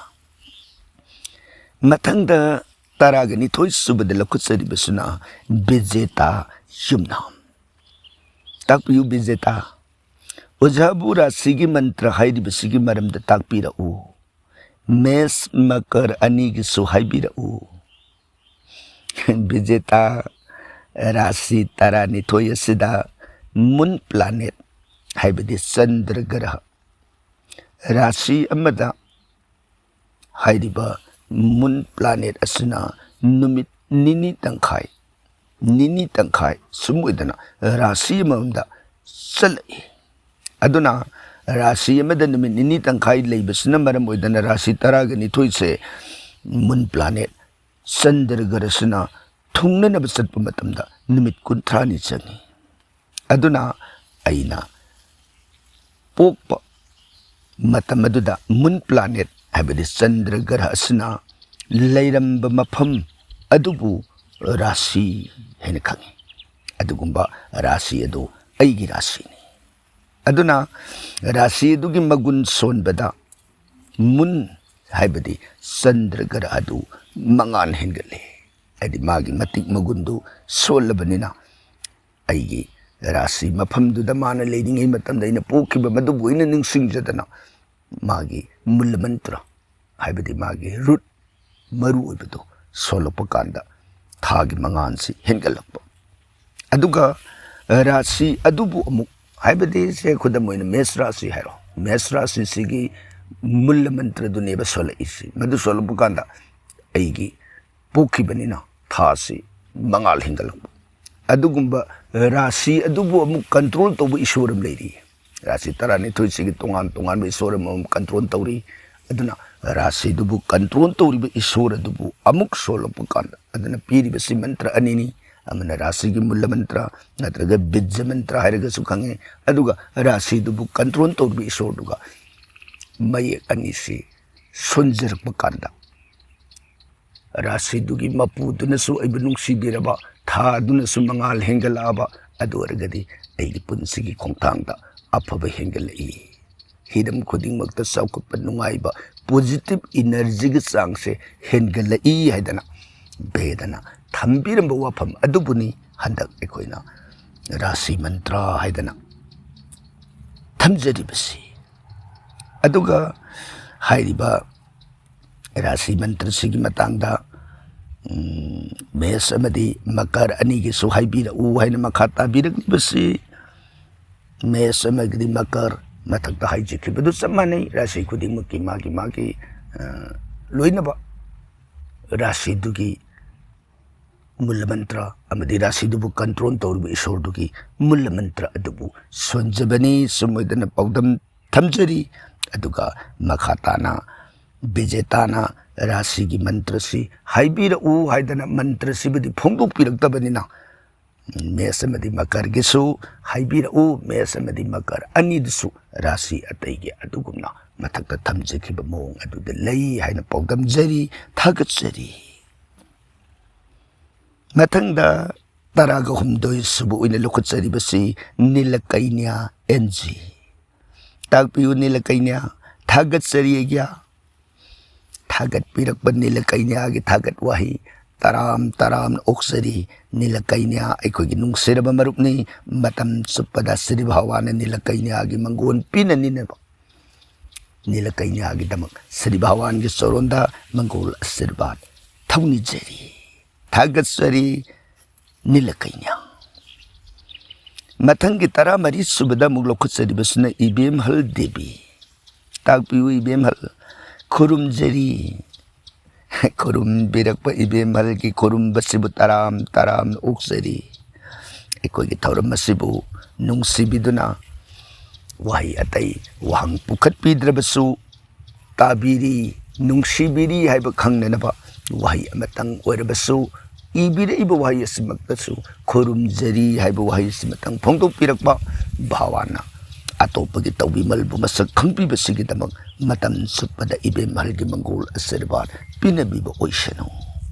ꯃꯊꯪꯗ ꯇꯔꯥꯒ ꯅꯤꯊꯣꯏ ꯁꯨꯕꯗ ꯂꯧꯈꯠꯆꯔꯤꯕꯁꯤꯅ ꯕꯤꯖꯦꯇꯥ ꯌꯨꯝꯅꯥꯝ꯫ ꯇꯥꯛꯄꯤꯌꯨ ꯕꯤꯖꯦꯇꯥ꯫ ꯑꯣꯖꯥꯕꯨ ꯔꯥꯁꯤꯒꯤ ꯃꯟꯇ꯭ꯔ ꯍꯥꯏꯔꯤꯕꯁꯤꯒꯤ ꯃꯔꯝꯗ ꯇꯥꯛꯄꯤꯔꯛꯎ꯫ ꯃꯦꯁ ꯃꯀꯔ ꯑꯅꯤꯒꯤꯁꯨ ꯍꯥꯏꯕꯤꯔꯛꯎ꯫ ꯕꯤꯖꯦꯇꯥ, ꯔꯥꯁꯤ ꯇꯔꯥꯅꯤꯊꯣꯏ ꯑꯁꯤꯗ ꯃꯨꯟ ꯄ꯭ꯂꯥꯅꯦꯠ, ꯍꯥꯏꯕꯗꯤ ꯆꯟꯗ꯭ꯔ ꯒ꯭ꯔꯍ, ꯔꯥꯁꯤ ꯑꯃꯗ ꯍꯥꯏꯔꯤꯕ ꯃꯨꯟ ꯄ꯭ꯂꯥꯅꯦꯠ ꯑꯁꯤꯅ ꯅꯨꯃꯤꯠ ꯅꯤꯅꯤ ꯇꯪꯈꯥꯏ, ꯅꯤꯅꯤ ꯇꯪꯈꯥꯏ ꯁꯨꯝ ꯑꯣꯏꯗꯅ ꯔꯥꯁꯤ ꯑꯃꯃꯝꯗ ꯆꯠꯂꯛꯏ꯫ ꯑꯗꯨꯅ ꯔꯥꯁꯤ ꯑꯃꯗ ꯅꯨꯃꯤꯠ ꯅꯤꯅꯤ ꯇꯪꯈꯥꯏ ꯂꯩꯕꯁꯤꯅ ꯃꯔꯝ ꯑꯣꯏꯗꯅ ꯔꯥꯁꯤ ꯇꯔꯥꯒ ꯅꯤꯊꯣꯏꯁꯦ ꯃꯨꯟ ꯄ꯭ꯂꯥꯅꯦꯠ ꯆꯟꯗ꯭ꯔ ꯒ꯭ꯔꯍꯁꯤꯅ ꯊꯨꯡꯅꯅꯕ ꯆꯠꯄ ꯃꯇꯝꯗ ꯅꯨꯃꯤꯠ ꯀꯨꯟꯊ꯭ꯔꯥꯅꯤ ꯆꯪꯏ꯫ ꯑꯗꯨꯅ ꯑꯩꯅ ꯄꯣꯛꯄ ꯃꯇꯝ ꯑꯗꯨꯗ ꯃꯨꯟ ꯄ꯭ꯂꯥꯅꯦꯠ, ꯍꯥꯏꯕꯗꯤ ꯆꯟꯗ꯭ꯔ ꯒ꯭ꯔꯍ ꯑꯁꯤꯅ ꯂꯩꯔꯝꯕ ꯃꯐꯝ ꯑꯗꯨꯕꯨ ꯔꯥꯁꯤ ꯍꯥꯏꯅ ꯈꯪꯏ꯫ ꯑꯗꯨꯒꯨꯝꯕ ꯔꯥꯁꯤ ꯑꯗꯨ ꯑꯩꯒꯤ ꯔꯥꯁꯤꯅꯤ꯫ ꯑꯗꯨꯅ ꯔꯥꯁꯤ ꯑꯗꯨꯒꯤ ꯃꯒꯨꯟ ꯁꯣꯟꯕꯗ ꯃꯨꯟ, ꯍꯥꯏꯕꯗꯤ ꯆꯟꯗ꯭ꯔ ꯒ꯭ꯔꯍ ꯑꯗꯨ ꯃꯉꯥꯜ ꯍꯦꯟꯒꯠꯂꯤ꯫ ꯍꯥꯏꯗꯤ ꯃꯥꯒꯤ ꯃꯇꯤꯛ ꯃꯒꯨꯟꯗꯨ ꯁꯣꯜꯂꯕꯅꯤꯅ, ꯑꯩꯒꯤ ꯔꯥꯁꯤ ꯃꯐꯝꯗꯨꯗ ꯃꯥꯅ ꯂꯩꯔꯤꯉꯩ ꯃꯇꯝꯗ, ꯑꯩꯅ ꯄꯣꯛꯈꯤꯕ ꯃꯗꯨꯕꯨ ꯑꯩꯅ ꯅꯤꯡꯁꯤꯡꯖꯗꯅ, ꯃꯥꯒꯤ ꯃꯨꯜ ꯃꯟꯇ꯭ꯔ, ꯍꯥꯏꯕꯗꯤ ꯃꯥꯒꯤ ꯔꯨꯠ, ꯃꯔꯨ ꯑꯣꯏꯕꯗꯨ ꯁꯣꯜꯂꯛꯄ ꯀꯥꯟꯗ ꯊꯥꯒꯤ ꯃꯉꯥꯜꯁꯤ ꯍꯦꯟꯒꯠꯂꯛꯄ꯫ ꯑꯗꯨꯒ ꯔꯥꯁꯤ ꯑꯗꯨꯕꯨ ꯑꯃꯨꯛ, ꯍꯥꯏꯕꯗꯤ ꯁꯦ ꯈꯨꯗꯝ ꯑꯣꯏꯅ ꯃꯦꯁ ꯔꯥꯁꯤ ꯍꯥꯏꯔꯣ, ꯃꯦꯁ ꯔꯥꯁꯤꯁꯤꯒꯤ ꯃꯨꯜ ꯃꯟꯇ꯭ꯔꯗꯨꯅꯦꯕ ꯁꯣꯜꯂꯛꯏꯁꯤ꯫ ꯃꯗꯨ ꯁꯣꯜꯂꯛꯄ ꯀꯥꯟꯗ ꯑꯩꯒꯤ ꯄꯣꯛꯈꯤꯕꯅꯤꯅ ꯊꯥꯁꯤ ꯃꯉꯥꯜ ꯍꯦꯟꯒꯠꯂꯛꯄ꯫ ꯑꯗꯨꯒꯨꯝꯕ ꯔꯥꯁꯤ ꯑꯗꯨꯕꯨ ꯑꯃꯨꯛ ꯀꯟꯇ꯭ꯔꯣꯜ ꯇꯧꯕ ꯏꯁꯣꯔ ꯑꯃ ꯂꯩꯔꯤ꯫ ꯔꯥꯁꯤ ꯇꯔꯥꯅꯤꯊꯣꯏꯁꯤꯒꯤ ꯇꯣꯉꯥꯟ ꯇꯣꯉꯥꯟꯕ ꯏꯁꯣꯔ ꯑꯃꯃꯝ ꯀꯟꯇ꯭ꯔꯣꯜ ꯇꯧꯔꯤ꯫ ꯑꯗꯨꯅ ꯔꯥꯁꯤꯗꯨꯕꯨ ꯀꯟꯇ꯭ꯔꯣꯜ ꯇꯧꯔꯤꯕ ꯏꯁꯣꯔ ꯑꯗꯨꯕꯨ ꯑꯃꯨꯛ ꯁꯣꯜꯂꯛꯄ ꯀꯥꯟꯗ, ꯑꯗꯨꯅ ꯄꯤꯔꯤꯕꯁꯤ ꯃꯟꯇ꯭ꯔ ꯑꯅꯤꯅꯤ꯫ ꯑꯃꯅ ꯔꯥꯁꯤꯒꯤ ꯃꯨꯜꯂ ꯃꯟꯇ꯭ꯔ ꯅꯠꯇ꯭ꯔꯒ ꯕꯤꯖ ꯃꯟꯇ꯭ꯔ ꯍꯥꯏꯔꯒꯁꯨ ꯈꯪꯉꯤ꯫ ꯑꯗꯨꯒ ꯔꯥꯁꯤꯗꯨꯕꯨ ꯀꯟꯇ꯭ꯔꯣꯜ ꯇꯧꯔꯤꯕ ꯏꯁꯣꯔꯗꯨꯒ ꯃꯌꯦꯛ ꯑꯅꯤꯁꯤ ꯁꯣꯟꯖꯔꯛꯄ ꯀꯥꯟꯗ, ꯔꯥꯁꯤꯗꯨꯒꯤ ꯃꯄꯨꯗꯨꯅꯁꯨ ꯑꯩꯕꯨ ꯅꯨꯡꯁꯤꯕꯤꯔꯕ, ꯊꯥꯗꯨꯅꯁꯨ ꯃꯉꯥꯜ ꯍꯦꯟꯒꯠꯂꯛꯑꯕ, ꯑꯗꯨ ꯑꯣꯏꯔꯒꯗꯤ ꯑꯩꯒꯤ ꯄꯨꯟꯁꯤꯒꯤ ꯈꯣꯡꯊꯥꯡꯗ ꯑꯐꯕ ꯍꯦꯟꯒꯠꯂꯛꯏ꯫ ꯍꯤꯔꯝ ꯈꯨꯗꯤꯡꯃꯛꯇ ꯆꯥꯎꯈꯠꯄ ꯅꯨꯡꯉꯥꯏꯕ, positive energyꯒꯤ ꯆꯥꯡꯁꯦ ꯍꯦꯟꯒꯠꯂꯛꯏ ꯍꯥꯏꯗꯅ ꯕꯦꯗꯅ ꯊꯝꯕꯤꯔꯝꯕ ꯋꯥꯐꯝ ꯑꯗꯨꯕꯨꯅꯤ ꯍꯟꯗꯛ ꯑꯩꯈꯣꯏꯅ ꯔꯥꯁꯤ ꯃꯟꯇ꯭ꯔ ꯍꯥꯏꯗꯅ ꯊꯝꯖꯔꯤꯕꯁꯤ꯫ ꯑꯗꯨꯒ ꯍꯥꯏꯔꯤꯕ ꯔꯥꯁꯤ ꯃꯟꯇ꯭ꯔꯁꯤꯒꯤ ꯃꯇꯥꯡꯗ, ꯎꯝ, ꯃꯦꯁ ꯑꯃꯗꯤ ꯃꯀꯔ ꯑꯅꯤꯒꯤꯁꯨ ꯍꯥꯏꯕꯤꯔꯛꯎ ꯍꯥꯏꯅ ꯃꯈꯥ ꯇꯥꯕꯤꯔꯛꯂꯤꯕꯁꯤ, ꯃꯦꯁ ꯑꯃꯒꯤꯗꯤ ꯃꯀꯔ, ꯃꯊꯛꯇ ꯍꯥꯏꯖꯈꯤꯕꯗꯨ ꯆꯞ ꯃꯥꯟꯅꯩ꯫ ꯔꯥꯁꯤ ꯈꯨꯗꯤꯡꯃꯛꯀꯤ ꯃꯥꯒꯤ ꯃꯥꯒꯤ, ꯑ, ꯂꯣꯏꯅꯕ ꯔꯥꯁꯤꯗꯨꯒꯤ ꯃꯨꯜꯂ ꯃꯟꯇ꯭ꯔ ꯑꯃꯗꯤ ꯔꯥꯁꯤꯗꯨꯕꯨ ꯀꯟꯇ꯭ꯔꯣꯜ ꯇꯧꯔꯤꯕ ꯏꯁꯣꯔꯗꯨꯒꯤ ꯃꯨꯜꯂ ꯃꯟꯇ꯭ꯔ ꯑꯗꯨꯕꯨ ꯁꯣꯟꯖꯕꯅꯤ꯫ ꯁꯨꯝ ꯑꯣꯏꯗꯅ ꯄꯥꯎꯗꯝ ꯊꯝꯖꯔꯤ꯫ ꯑꯗꯨꯒ ꯃꯈꯥ ꯇꯥꯅ ꯕꯤꯖꯦꯇꯥꯅ ꯔꯥꯁꯤꯒꯤ ꯃꯟꯇ꯭ꯔꯁꯤ ꯍꯥꯏꯕꯤꯔꯛꯎ ꯍꯥꯏꯗꯅ ꯃꯟꯇ꯭ꯔꯁꯤꯕꯨꯗꯤ ꯐꯣꯡꯗꯣꯛꯄꯤꯔꯛꯇꯕꯅꯤꯅ, ꯃꯦꯁ ꯑꯃꯗꯤ ꯃꯀꯔꯒꯤꯁꯨ ꯍꯥꯏꯕꯤꯔꯛꯎ, ꯃꯦꯁ ꯑꯃꯗꯤ ꯃꯀꯔ ꯑꯅꯤꯗꯨꯁꯨ ꯔꯥꯁꯤ ꯑꯇꯩꯒꯤ ꯑꯗꯨꯒꯨꯝꯅ ꯃꯊꯛꯇ ꯊꯝꯖꯈꯤꯕ ꯃꯑꯣꯡ ꯑꯗꯨꯗ ꯂꯩ ꯍꯥꯏꯅ ꯄꯥꯎꯗꯝꯖꯔꯤ, ꯊꯥꯒꯠꯆꯔꯤ꯫ ꯃꯊꯪꯗ ꯇꯔꯥꯒ ꯍꯨꯝꯗꯣꯏ ꯁꯨꯕ ꯑꯣꯏꯅ ꯂꯧꯈꯠꯆꯔꯤꯕꯁꯤ ꯅꯤꯂꯀꯩꯅ꯭ꯌꯥ ꯑꯦꯟ ꯖꯤ꯫ ꯇꯥꯛꯄꯤꯌꯨ ꯅꯤꯂꯀꯩꯅ꯭ꯌꯥ, ꯊꯥꯒꯠꯆꯔꯤ ꯑꯩꯒ꯭ꯌꯥ꯫ ꯊꯥꯒꯠꯄꯤꯔꯛꯄ ꯅꯤꯂꯀꯩꯅ꯭ꯌꯥꯒꯤ ꯊꯥꯒꯠ ꯋꯥꯍꯩ ꯇꯔꯥꯝ ꯇꯔꯥꯝꯅ ꯑꯣꯛꯆꯔꯤ꯫ ꯅꯤꯂꯀꯩꯅ꯭ꯌꯥ ꯑꯩꯈꯣꯏꯒꯤ ꯅꯨꯡꯁꯤꯔꯕ ꯃꯔꯨꯞꯅꯤ꯫ ꯃꯇꯝ ꯆꯨꯞꯄꯗ ꯁ꯭ꯔꯤ ꯚꯒꯋꯥꯟꯅ ꯅꯤꯂꯀꯩꯅ꯭ꯌꯥꯒꯤ ꯃꯪꯒꯣꯟ ꯄꯤꯅꯅꯤꯅꯕ, ꯅꯤꯂꯀꯩꯅ꯭ꯌꯥꯒꯤꯗꯃꯛ ꯁ꯭ꯔꯤ ꯚꯒꯋꯥꯟꯒꯤ ꯆꯣꯔꯣꯟꯗ ꯃꯪꯒꯣꯜ ꯑꯁꯤꯔꯕꯥꯗ ꯊꯧꯅꯤꯖꯔꯤ, ꯊꯥꯒꯠꯆꯔꯤ꯫ ꯅꯤꯂꯀꯩꯅ꯭ꯌꯥ꯫ ꯃꯊꯪꯒꯤ ꯇꯔꯥꯃꯔꯤ ꯁꯨꯕꯗ ꯑꯃꯨꯛ ꯂꯧꯈꯠꯆꯔꯤꯕꯁꯤꯅ ꯏꯕꯦꯝꯍꯜ ꯗꯦꯕꯤ꯫ ꯇꯥꯛꯄꯤꯌꯨ ꯏꯕꯦꯝꯍꯜ, ꯈꯨꯔꯨꯝꯖꯔꯤ꯫ ꯈꯨꯔꯨꯝꯕꯤꯔꯛꯄ ꯏꯕꯦꯝꯍꯜꯒꯤ ꯈꯨꯔꯨꯝꯕꯁꯤꯕꯨ ꯇꯔꯥꯝ ꯇꯔꯥꯝꯅ ꯑꯣꯛꯆꯔꯤ꯫ ꯑꯩꯈꯣꯏꯒꯤ ꯊꯧꯔꯝ ꯑꯁꯤꯕꯨ ꯅꯨꯡꯁꯤꯕꯤꯗꯨꯅ ꯋꯥꯍꯩ ꯑꯇꯩ ꯋꯥꯍꯪ ꯄꯨꯈꯠꯄꯤꯗ꯭ꯔꯕꯁꯨ, ꯇꯥꯕꯤꯔꯤ, ꯅꯨꯡꯁꯤꯕꯤꯔꯤ ꯍꯥꯏꯕ ꯈꯪꯅꯅꯕ ꯋꯥꯍꯩ ꯑꯃꯇꯪ ꯑꯣꯏꯔꯕꯁꯨ, ꯏꯕꯤꯔꯛꯏꯕ ꯋꯥꯍꯩ ꯑꯁꯤꯃꯛꯇꯁꯨ ꯈꯨꯔꯨꯝꯖꯔꯤ ꯍꯥꯏꯕ ꯋꯥꯍꯩ ꯑꯁꯤꯃꯇꯪ ꯐꯣꯡꯗꯣꯛꯄꯤꯔꯛꯄ ꯚꯥꯋꯥꯅ ꯑꯇꯣꯞꯄꯒꯤ ꯇꯧꯕꯤꯃꯜꯕꯨ ꯃꯁꯛ ꯈꯪꯕꯤꯕꯁꯤꯒꯤꯗꯃꯛ ꯃꯇꯝ ꯆꯨꯞꯄꯗ ꯏꯕꯦꯝꯍꯜꯒꯤ ꯃꯪꯒꯣꯜ ꯑꯁꯤꯔꯕꯥꯗ ꯄꯤꯅꯕꯤꯕ ꯑꯣꯏꯁꯅꯨ꯫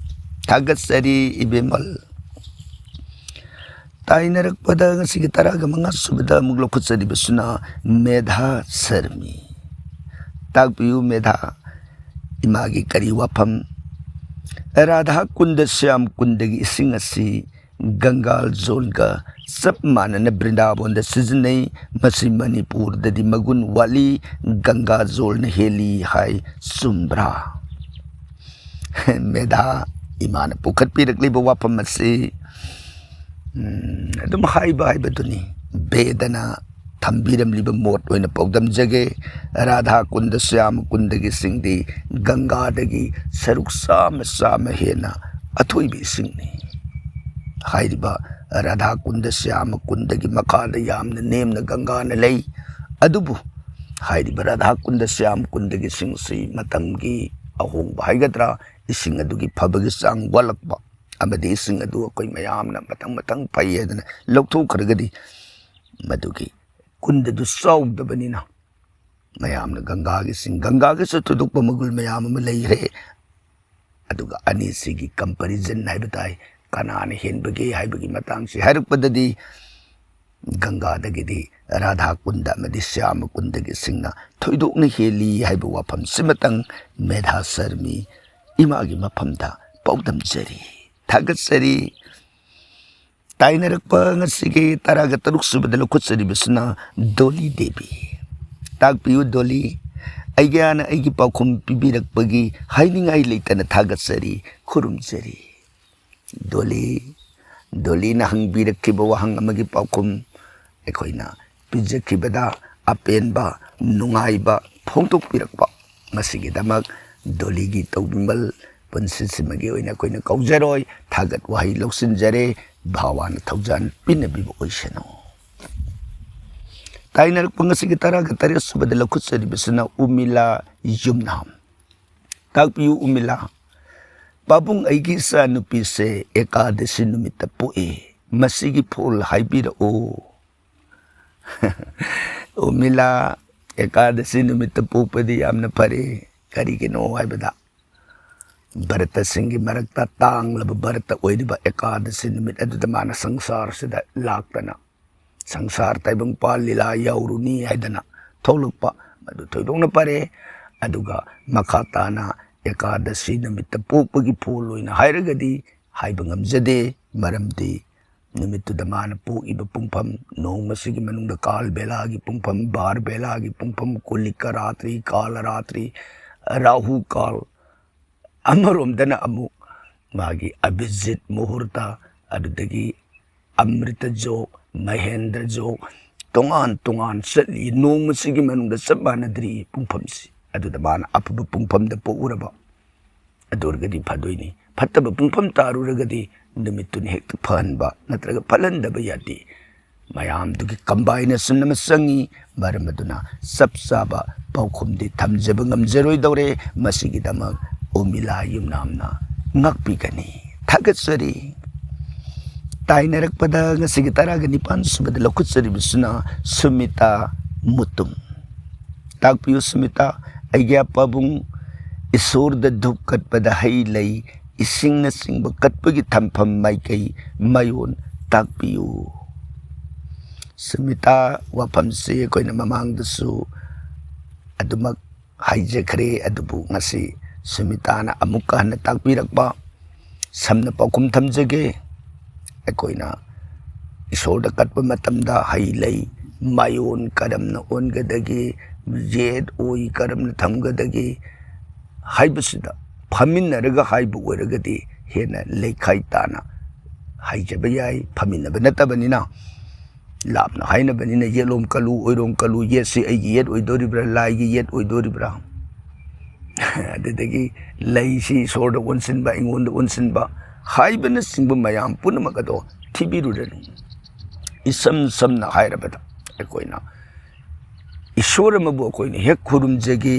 ꯊꯥꯒꯠꯆꯔꯤ ꯏꯕꯦꯝꯍꯜ꯫ ꯇꯥꯏꯅꯔꯛꯄꯗ ꯉꯁꯤꯒꯤ ꯇꯔꯥꯒ ꯃꯉꯥ ꯁꯨꯕꯗ ꯑꯃꯨꯛ ꯂꯧꯈꯠꯆꯔꯤꯕꯁꯤꯅ ꯃꯦꯙꯥ ꯁꯔꯃꯤ꯫ ꯇꯥꯛꯄꯤꯌꯨ ꯃꯦꯙꯥ, ꯏꯃꯥꯒꯤ ꯀꯔꯤ ꯋꯥꯐꯝ? ꯔꯥꯙꯥ ꯀꯨꯟꯗ ꯁ꯭ꯌꯥꯝ ꯀꯨꯟꯗꯒꯤ ꯏꯁꯤꯡ ꯑꯁꯤ ꯒꯪꯒꯥ ꯖꯣꯜꯒ ꯆꯞ ꯃꯥꯟꯅꯅ ꯕ꯭ꯔꯤꯟꯗꯥꯕꯣꯟꯗ ꯁꯤꯖꯤꯟꯅꯩ꯫ ꯃꯁꯤ ꯃꯅꯤꯄꯨꯔꯗꯗꯤ ꯃꯒꯨꯟ ꯋꯥꯠꯂꯤ, ꯒꯪꯒꯥ ꯖꯣꯜꯅ ꯍꯦꯜꯂꯤ ꯍꯥꯏ, ꯆꯨꯝꯕ꯭ꯔꯥ? ꯃꯦꯙꯥ, ꯏꯃꯥꯅ ꯄꯨꯈꯠꯄꯤꯔꯛꯂꯤꯕ ꯋꯥꯐꯝ ꯑꯁꯤ, ꯎꯝ, ꯑꯗꯨꯝ ꯍꯥꯏꯕ ꯍꯥꯏꯕꯗꯨꯅꯤ꯫ ꯕꯦꯗꯅ ꯊꯝꯕꯤꯔꯝꯂꯤꯕ ꯃꯣꯠ ꯑꯣꯏꯅ ꯄꯥꯎꯗꯝꯖꯒꯦ꯫ ꯔꯥꯙꯥ ꯀꯨꯟꯗ, ꯁ꯭ꯌꯥꯃ ꯀꯨꯟꯗꯒꯤ ꯁꯤꯡꯗꯤ ꯒꯪꯒꯥꯗꯒꯤ ꯁꯔꯨꯛ ꯆꯥꯝꯃ, ꯆꯥꯝꯃ ꯍꯦꯟꯅ ꯑꯊꯣꯏꯕ ꯏꯁꯤꯡꯅꯤ꯫ ꯍꯥꯏꯔꯤꯕ ꯔꯥꯙꯥ ꯀꯨꯟꯗ, ꯁ꯭ꯌꯥꯃ ꯀꯨꯟꯗꯒꯤ ꯃꯈꯥꯗ ꯌꯥꯝꯅ ꯅꯦꯝꯅ ꯒꯪꯒꯥꯅ ꯂꯩ꯫ ꯑꯗꯨꯕꯨ ꯍꯥꯏꯔꯤꯕ ꯔꯥꯙꯥ ꯀꯨꯟꯗ, ꯁ꯭ꯌꯥꯃ ꯀꯨꯟꯗꯒꯤ ꯏꯁꯤꯡꯁꯤ ꯃꯇꯝꯒꯤ ꯑꯍꯣꯡꯕ ꯍꯥꯏꯒꯗ꯭ꯔꯥ, ꯏꯁꯤꯡ ꯑꯗꯨꯒꯤ ꯐꯕꯒꯤ ꯆꯥꯡ ꯋꯥꯠꯂꯛꯄ, ꯑꯃꯗꯤ ꯏꯁꯤꯡ ꯑꯗꯨ ꯑꯩꯈꯣꯏ ꯃꯌꯥꯝꯅ ꯃꯊꯪ ꯃꯊꯪ ꯐꯩ ꯍꯥꯏꯗꯅ ꯂꯧꯊꯣꯛꯈ꯭ꯔꯒꯗꯤ, ꯃꯗꯨꯒꯤ ꯀꯨꯟꯗꯗꯨ ꯆꯥꯎꯗꯕꯅꯤꯅ, ꯃꯌꯥꯝꯅ ꯒꯪꯒꯥꯒꯤ ꯏꯁꯤꯡ, ꯒꯪꯒꯥꯒꯤꯁꯨ ꯊꯣꯏꯗꯣꯛꯄ ꯃꯒꯨꯟ ꯃꯌꯥꯝ ꯑꯃ ꯂꯩꯈ꯭ꯔꯦ꯫ ꯑꯗꯨꯒ ꯑꯅꯤꯁꯤꯒꯤ comparison ꯍꯥꯏꯕ ꯇꯥꯏ, ꯀꯅꯥꯅ ꯍꯦꯟꯕꯒꯦ ꯍꯥꯏꯕꯒꯤ ꯃꯇꯥꯡꯁꯤ ꯍꯥꯏꯔꯛꯄꯗꯗꯤ, ꯒꯪꯒꯥꯗꯒꯤꯗꯤ ꯔꯥꯙꯥ ꯀꯨꯟꯗ ꯑꯃꯗꯤ ꯁ꯭ꯌꯥꯃ ꯀꯨꯟꯗꯒꯤ ꯏꯁꯤꯡꯅ ꯊꯣꯏꯗꯣꯛꯅ ꯍꯦꯜꯂꯤ ꯍꯥꯏꯕ ꯋꯥꯐꯝꯁꯤꯃꯇꯪ ꯃꯦꯙꯥ ꯁꯔꯃꯤ ꯏꯃꯥꯒꯤ ꯃꯐꯝꯗ ꯄꯥꯎꯗꯝꯖꯔꯤ꯫ ꯊꯥꯒꯠꯆꯔꯤ꯫ ꯇꯥꯏꯅꯔꯛꯄ ꯉꯁꯤꯒꯤ ꯇꯔꯥꯒ ꯇꯔꯨꯛ ꯁꯨꯕꯗ ꯂꯧꯈꯠꯆꯔꯤꯕꯁꯤꯅ ꯗꯣꯂꯤ ꯗꯦꯕꯤ꯫ ꯇꯥꯛꯄꯤꯌꯨ ꯗꯣꯂꯤ, ꯑꯩꯒꯤ ꯑꯩꯒꯤ ꯄꯥꯎꯈꯨꯝ ꯄꯤꯕꯤꯔꯛꯄꯒꯤ ꯍꯥꯏꯅꯤꯡꯉꯥꯏ ꯂꯩꯇꯅ ꯊꯥꯒꯠꯆꯔꯤ, ꯈꯨꯔꯨꯝꯖꯔꯤ꯫ ꯗꯣꯂꯤ, ꯗꯣꯂꯤꯅ ꯍꯪꯕꯤꯔꯛꯈꯤꯕ ꯋꯥꯍꯪ ꯑꯃꯒꯤ ꯄꯥꯎꯈꯨꯝ ꯑꯩꯈꯣꯏꯅ ꯄꯤꯖꯈꯤꯕꯗ ꯑꯄꯦꯟꯕ, ꯅꯨꯡꯉꯥꯏꯕ ꯐꯣꯡꯗꯣꯛꯄꯤꯔꯛꯄ, ꯃꯁꯤꯒꯤꯗꯃꯛ ꯗꯣꯂꯤꯒꯤ ꯇꯧꯕꯤꯃꯜ ꯄꯨꯟꯁꯤꯁꯤꯃꯒꯤ ꯑꯣꯏꯅ ꯑꯩꯈꯣꯏꯅ ꯀꯧꯖꯔꯣꯏ, ꯊꯥꯒꯠ ꯋꯥꯍꯩ ꯂꯧꯁꯤꯟꯖꯔꯦ꯫ ꯚꯥꯋꯥꯅ ꯊꯧꯖꯥꯜ ꯄꯤꯅꯕꯤꯕ ꯑꯣꯏꯁꯅꯨ꯫ ꯇꯥꯏꯅꯔꯛꯄ ꯉꯁꯤꯒꯤ ꯇꯔꯥꯒ ꯇꯔꯦꯠ ꯁꯨꯕꯗ ꯂꯧꯈꯠꯆꯔꯤꯕꯁꯤꯅ ꯎꯃꯤꯂꯥ ꯌꯨꯝꯅꯥꯝ꯫ ꯇꯥꯛꯄꯤꯌꯨ ꯎꯃꯤꯂꯥ, ꯄꯥꯕꯨꯡ, ꯑꯩꯒꯤ ꯏꯆꯥ ꯅꯨꯄꯤꯁꯦ ꯑꯦꯀꯥꯗꯁꯤ ꯅꯨꯃꯤꯠꯇ ꯄꯣꯛꯏ, ꯃꯁꯤꯒꯤ ꯐꯣꯜ ꯍꯥꯏꯕꯤꯔꯛꯎ꯫ ꯎꯃꯤꯂꯥ ꯑꯦꯀꯥꯗꯁꯤ ꯅꯨꯃꯤꯠꯇ ꯄꯣꯛꯄꯗꯤ ꯌꯥꯝꯅ ꯐꯔꯦ꯫ ꯀꯔꯤꯒꯤꯅꯣ ꯍꯥꯏꯕꯗ, ꯕ꯭ꯔꯇꯁꯤꯡꯒꯤ ꯃꯔꯛꯇ ꯇꯥꯡꯂꯕ ꯕ꯭ꯔꯇ ꯑꯣꯏꯔꯤꯕ ꯑꯦꯀꯥꯗꯁꯤ ꯅꯨꯃꯤꯠ ꯑꯗꯨꯗ ꯃꯥꯅ ꯁꯪꯁꯥꯔꯁꯤꯗ ꯂꯥꯛꯇꯅ, "ꯁꯪꯁꯥꯔ ꯇꯥꯏꯕꯪꯄꯥꯜ ꯂꯤꯂꯥ ꯌꯥꯎꯔꯨꯅꯤ" ꯍꯥꯏꯗꯅ ꯊꯣꯛꯂꯛꯄ, ꯃꯗꯨ ꯊꯣꯏꯗꯣꯛꯅ ꯐꯔꯦ꯫ ꯑꯗꯨꯒ ꯃꯈꯥ ꯇꯥꯅ ꯑꯦꯀꯥꯗꯁꯤ ꯅꯨꯃꯤꯠꯇ ꯄꯣꯛꯄꯒꯤ ꯐꯣꯜ ꯑꯣꯏꯅ ꯍꯥꯏꯔꯒꯗꯤ ꯍꯥꯏꯕ ꯉꯝꯖꯗꯦ, ꯃꯔꯝꯗꯤ ꯅꯨꯃꯤꯠꯇꯨꯗ ꯃꯥꯅ ꯄꯣꯛꯏꯕ ꯄꯨꯡꯐꯝ, ꯅꯣꯡꯃꯁꯤꯒꯤ ꯃꯅꯨꯡꯗ ꯀꯥꯜ ꯕꯦꯂꯥꯒꯤ ꯄꯨꯡꯐꯝ, ꯕꯥꯔ ꯕꯦꯂꯥꯒꯤ ꯄꯨꯡꯐꯝ, ꯀꯨꯂꯤꯀ ꯔꯥꯇ꯭ꯔꯤ, ꯀꯥꯂ ꯔꯥꯇ꯭ꯔꯤ, ꯔꯥꯍꯨ ꯀꯥꯜ, ꯑꯃꯔꯣꯝꯗꯅ ꯑꯃꯨꯛ ꯃꯥꯒꯤ ꯑꯚꯤꯖꯤꯠ ꯃꯨꯍꯨꯔꯇ, ꯑꯗꯨꯗꯒꯤ ꯑꯃ꯭ꯔꯤꯇ ꯖꯣꯛ, ꯃꯍꯦꯟꯗ꯭ꯔ ꯖꯣꯛ, ꯇꯣꯉꯥꯟ ꯇꯣꯉꯥꯟ ꯆꯠꯂꯤ꯫ ꯅꯣꯡꯃꯁꯤꯒꯤ ꯃꯅꯨꯡꯗ ꯆꯞ ꯃꯥꯟꯅꯗ꯭ꯔꯤ ꯄꯨꯡꯐꯝꯁꯤ꯫ ꯑꯗꯨꯗ ꯃꯥꯅ ꯑꯐꯕ ꯄꯨꯡꯐꯝꯗ ꯄꯣꯛꯎꯔꯕ ꯑꯗꯨ ꯑꯣꯏꯔꯒꯗꯤ ꯐꯗꯣꯏꯅꯤ꯫ ꯐꯠꯇꯕ ꯄꯨꯡꯐꯝ ꯇꯥꯔꯨꯔꯒꯗꯤ ꯅꯨꯃꯤꯠꯇꯨꯅ ꯍꯦꯛꯇ ꯐꯍꯟꯕ ꯅꯠꯇ꯭ꯔꯒ ꯐꯠꯍꯟꯗꯕ ꯌꯥꯗꯦ꯫ ꯃꯌꯥꯝꯗꯨꯒꯤ ꯀꯝꯕꯥꯏꯅꯦꯁꯟ ꯑꯃ ꯆꯪꯉꯤ꯫ ꯃꯔꯝ ꯑꯗꯨꯅ ꯆꯞ ꯆꯥꯕ ꯄꯥꯎꯈꯨꯝꯗꯤ ꯊꯝꯖꯕ ꯉꯝꯖꯔꯣꯏꯗꯧꯔꯦ꯫ ꯃꯁꯤꯒꯤꯗꯃꯛ ꯎꯃꯤꯂꯥ ꯌꯨꯝꯅꯥꯝꯅ ꯉꯥꯛꯄꯤꯒꯅꯤ꯫ ꯊꯥꯒꯠꯆꯔꯤ꯫ ꯇꯥꯏꯅꯔꯛꯄꯗ ꯉꯁꯤꯒꯤ ꯇꯔꯥꯒ ꯅꯤꯄꯥꯟ ꯁꯨꯕꯗ ꯂꯧꯈꯠꯆꯔꯤꯕꯁꯤꯅ ꯁꯨꯃꯤꯇꯥ ꯃꯨꯇꯨꯝ꯫ ꯇꯥꯛꯄꯤꯌꯨ ꯁꯨꯃꯤꯇꯥ, ꯑꯩꯒꯤ ꯑꯄꯥꯕꯨꯡ, ꯏꯁꯣꯔꯗ ꯙꯨꯞ ꯀꯠꯄꯗ ꯍꯩ ꯂꯩ, ꯏꯁꯤꯡꯅꯆꯤꯡꯕ ꯀꯠꯄꯒꯤ ꯊꯝꯐꯝ ꯃꯥꯏꯀꯩ ꯃꯥꯏꯑꯣꯟ ꯇꯥꯛꯄꯤꯌꯨ꯫ ꯁꯨꯃꯤꯇꯥ, ꯋꯥꯐꯝꯁꯤ ꯑꯩꯈꯣꯏꯅ ꯃꯃꯥꯡꯗꯁꯨ ꯑꯗꯨꯃꯛ ꯍꯥꯏꯖꯈ꯭ꯔꯦ, ꯑꯗꯨꯕꯨ ꯉꯁꯤ ꯁꯨꯃꯤꯇꯥꯅ ꯑꯃꯨꯛꯀ ꯍꯟꯅ ꯇꯥꯛꯄꯤꯔꯛꯄ ꯁꯝꯅ ꯄꯥꯎꯈꯨꯝ ꯊꯝꯖꯒꯦ꯫ ꯑꯩꯈꯣꯏꯅ ꯏꯁꯣꯔꯗ ꯀꯠꯄ ꯃꯇꯝꯗ ꯍꯩ ꯂꯩ, ꯃꯥꯏꯑꯣꯟ ꯀꯔꯝꯅ ꯑꯣꯟꯒꯗꯒꯦ, ꯌꯦꯠ ꯑꯣꯏ ꯀꯔꯝꯅ ꯊꯝꯒꯗꯒꯦ ꯍꯥꯏꯕꯁꯤꯗ ꯐꯝꯃꯤꯟꯅꯔꯒ ꯍꯥꯏꯕ ꯑꯣꯏꯔꯒꯗꯤ ꯍꯦꯟꯅ ꯂꯩꯈꯥꯏ ꯇꯥꯅ ꯍꯥꯏꯖꯕ ꯌꯥꯏ꯫ ꯐꯝꯃꯤꯟꯅꯕ ꯅꯠꯇꯕꯅꯤꯅ, ꯂꯥꯞꯅ ꯍꯥꯏꯅꯕꯅꯤꯅ, ꯌꯦꯠꯂꯣꯝ ꯀꯜꯂꯨ, ꯑꯣꯏꯔꯣꯝ ꯀꯜꯂꯨ, ꯌꯦꯠꯁꯤ ꯑꯩꯒꯤ ꯌꯦꯠ ꯑꯣꯏꯗꯣꯔꯤꯕ꯭ꯔꯥ, ꯂꯥꯏꯒꯤ ꯌꯦꯠ ꯑꯣꯏꯗꯣꯔꯤꯕ꯭ꯔꯥ? ꯑꯗꯨꯗꯒꯤ ꯂꯩꯁꯤ ꯏꯁꯣꯔꯗ ꯑꯣꯟꯁꯤꯟꯕ, ꯑꯩꯉꯣꯟꯗ ꯑꯣꯟꯁꯤꯟꯕ ꯍꯥꯏꯕꯅꯆꯤꯡꯕ ꯃꯌꯥꯝ ꯄꯨꯝꯅꯃꯛ ꯑꯗꯣ ꯊꯤꯕꯤꯔꯨꯔꯅꯨ꯫ ꯏꯁꯝ ꯁꯝꯅ ꯍꯥꯏꯔꯕꯗ, ꯑꯩꯈꯣꯏꯅ ꯏꯁꯣꯔ ꯑꯃꯕꯨ ꯑꯩꯈꯣꯏꯅ ꯍꯦꯛ ꯈꯨꯔꯨꯝꯖꯒꯦ,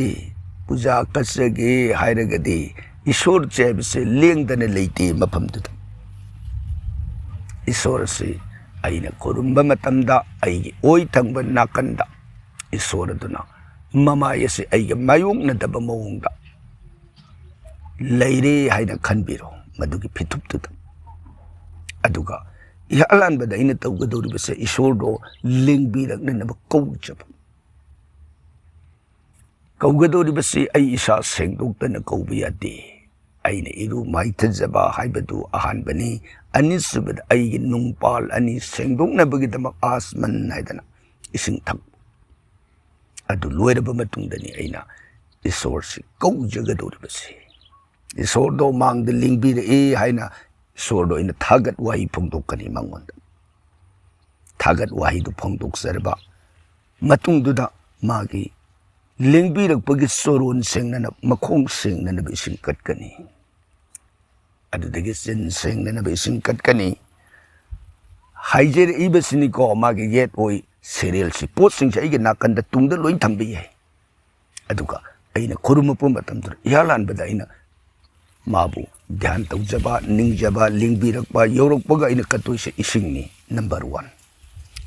ꯄꯨꯖꯥ ꯀꯠꯆꯒꯦ ꯍꯥꯏꯔꯒꯗꯤ, ꯏꯁꯣꯔꯁꯦ ꯍꯥꯏꯕꯁꯦ ꯂꯦꯡꯗꯅ ꯂꯩꯇꯦ ꯃꯐꯝꯗꯨꯗ꯫ ꯏꯁꯣꯔꯁꯤ ꯑꯩꯅ ꯈꯨꯔꯨꯝꯕ ꯃꯇꯝꯗ ꯑꯩꯒꯤ ꯑꯣꯏ ꯊꯪꯕ ꯅꯥꯀꯟꯗ ꯏꯁꯣꯔ ꯑꯗꯨꯅ ꯃꯃꯥꯏ ꯑꯁꯤ ꯑꯩꯒ ꯃꯥꯌꯣꯛꯅꯗꯕ ꯃꯑꯣꯡꯗ ꯂꯩꯔꯦ ꯍꯥꯏꯅ ꯈꯟꯕꯤꯔꯣ, ꯃꯗꯨꯒꯤ ꯐꯤꯊꯨꯞꯇꯨꯗ꯫ ꯑꯗꯨꯒ ꯏꯍꯥꯟ ꯍꯥꯟꯕꯗ ꯑꯩꯅ ꯇꯧꯒꯗꯧꯔꯤꯕꯁꯦ ꯏꯁꯣꯔꯗꯣ ꯂꯦꯡꯕꯤꯔꯛꯅꯅꯕ ꯀꯧꯖꯕ꯫ ꯀꯧꯒꯗꯧꯔꯤꯕꯁꯤ ꯑꯩ ꯏꯁꯥ ꯁꯦꯡꯗꯣꯛꯇꯅ ꯀꯧꯕ ꯌꯥꯗꯦ꯫ ꯑꯩꯅ ꯏꯔꯨ ꯃꯥꯏꯊꯖꯕ ꯍꯥꯏꯕꯗꯨ ꯑꯍꯥꯟꯕꯅꯤ꯫ ꯑꯅꯤꯁꯨꯕꯗ, ꯑꯩꯒꯤ ꯅꯨꯡꯄꯥꯜ ꯑꯅꯤ ꯁꯦꯡꯗꯣꯛꯅꯕꯒꯤꯗꯃꯛ ꯑꯥꯁꯃꯟ ꯍꯥꯏꯗꯅ ꯏꯁꯤꯡ ꯊꯛꯄ꯫ ꯑꯗꯨ ꯂꯣꯏꯔꯕ ꯃꯇꯨꯡꯗꯅꯤ ꯑꯩꯅ ꯏꯁꯣꯔꯁꯤ ꯀꯧꯖꯒꯗꯧꯔꯤꯕꯁꯤ꯫ ꯏꯁꯣꯔꯗꯣ ꯃꯥꯡꯗ ꯂꯦꯡꯕꯤꯔꯛꯏ ꯍꯥꯏꯅ ꯏꯁꯣꯔꯗꯣ ꯑꯩꯅ ꯊꯥꯒꯠ ꯋꯥꯍꯩ ꯐꯣꯡꯗꯣꯛꯀꯅꯤ ꯃꯉꯣꯟꯗ꯫ ꯊꯥꯒꯠ ꯋꯥꯍꯩꯗꯨ ꯐꯣꯡꯗꯣꯛꯆꯔꯕ ꯃꯇꯨꯡꯗꯨꯗ ꯃꯥꯒꯤ ꯂꯦꯡꯕꯤꯔꯛꯄꯒꯤ ꯆꯣꯔꯣꯟ ꯁꯦꯡꯅꯅꯕ, ꯃꯈꯣꯡ ꯁꯦꯡꯅꯅꯕ ꯏꯁꯤꯡ ꯀꯠꯀꯅꯤ꯫ ꯑꯗꯨꯗꯒꯤ ꯆꯤꯟ ꯁꯦꯡꯅꯅꯕ ꯏꯁꯤꯡ ꯀꯠꯀꯅꯤ꯫ ꯍꯥꯏꯖꯔꯛꯏꯕꯁꯤꯅꯤꯀꯣ, ꯃꯥꯒꯤ ꯌꯦꯠ ꯑꯣꯏ ꯁꯦꯔꯦꯜꯁꯤ, ꯄꯣꯠꯁꯤꯡꯁꯦ ꯑꯩꯒꯤ ꯅꯥꯀꯟꯗ ꯇꯨꯡꯗ ꯂꯣꯏ ꯊꯝꯕ ꯌꯥꯏ꯫ ꯑꯗꯨꯒ ꯑꯩꯅ ꯈꯨꯔꯨꯝꯃꯛꯄ ꯃꯇꯝꯗꯨꯗ ꯏꯍꯥꯟ ꯍꯥꯟꯕꯗ ꯑꯩꯅ ꯃꯥꯕꯨ ꯙ꯭ꯌꯥꯟ ꯇꯧꯖꯕ, ꯅꯤꯡꯖꯕ, ꯂꯦꯡꯕꯤꯔꯛꯄ ꯌꯧꯔꯛꯄꯒ ꯑꯩꯅ ꯀꯠꯇꯣꯏꯁꯦ ꯏꯁꯤꯡꯅꯤ, ꯅꯝꯕꯔ ꯋꯥꯟ꯫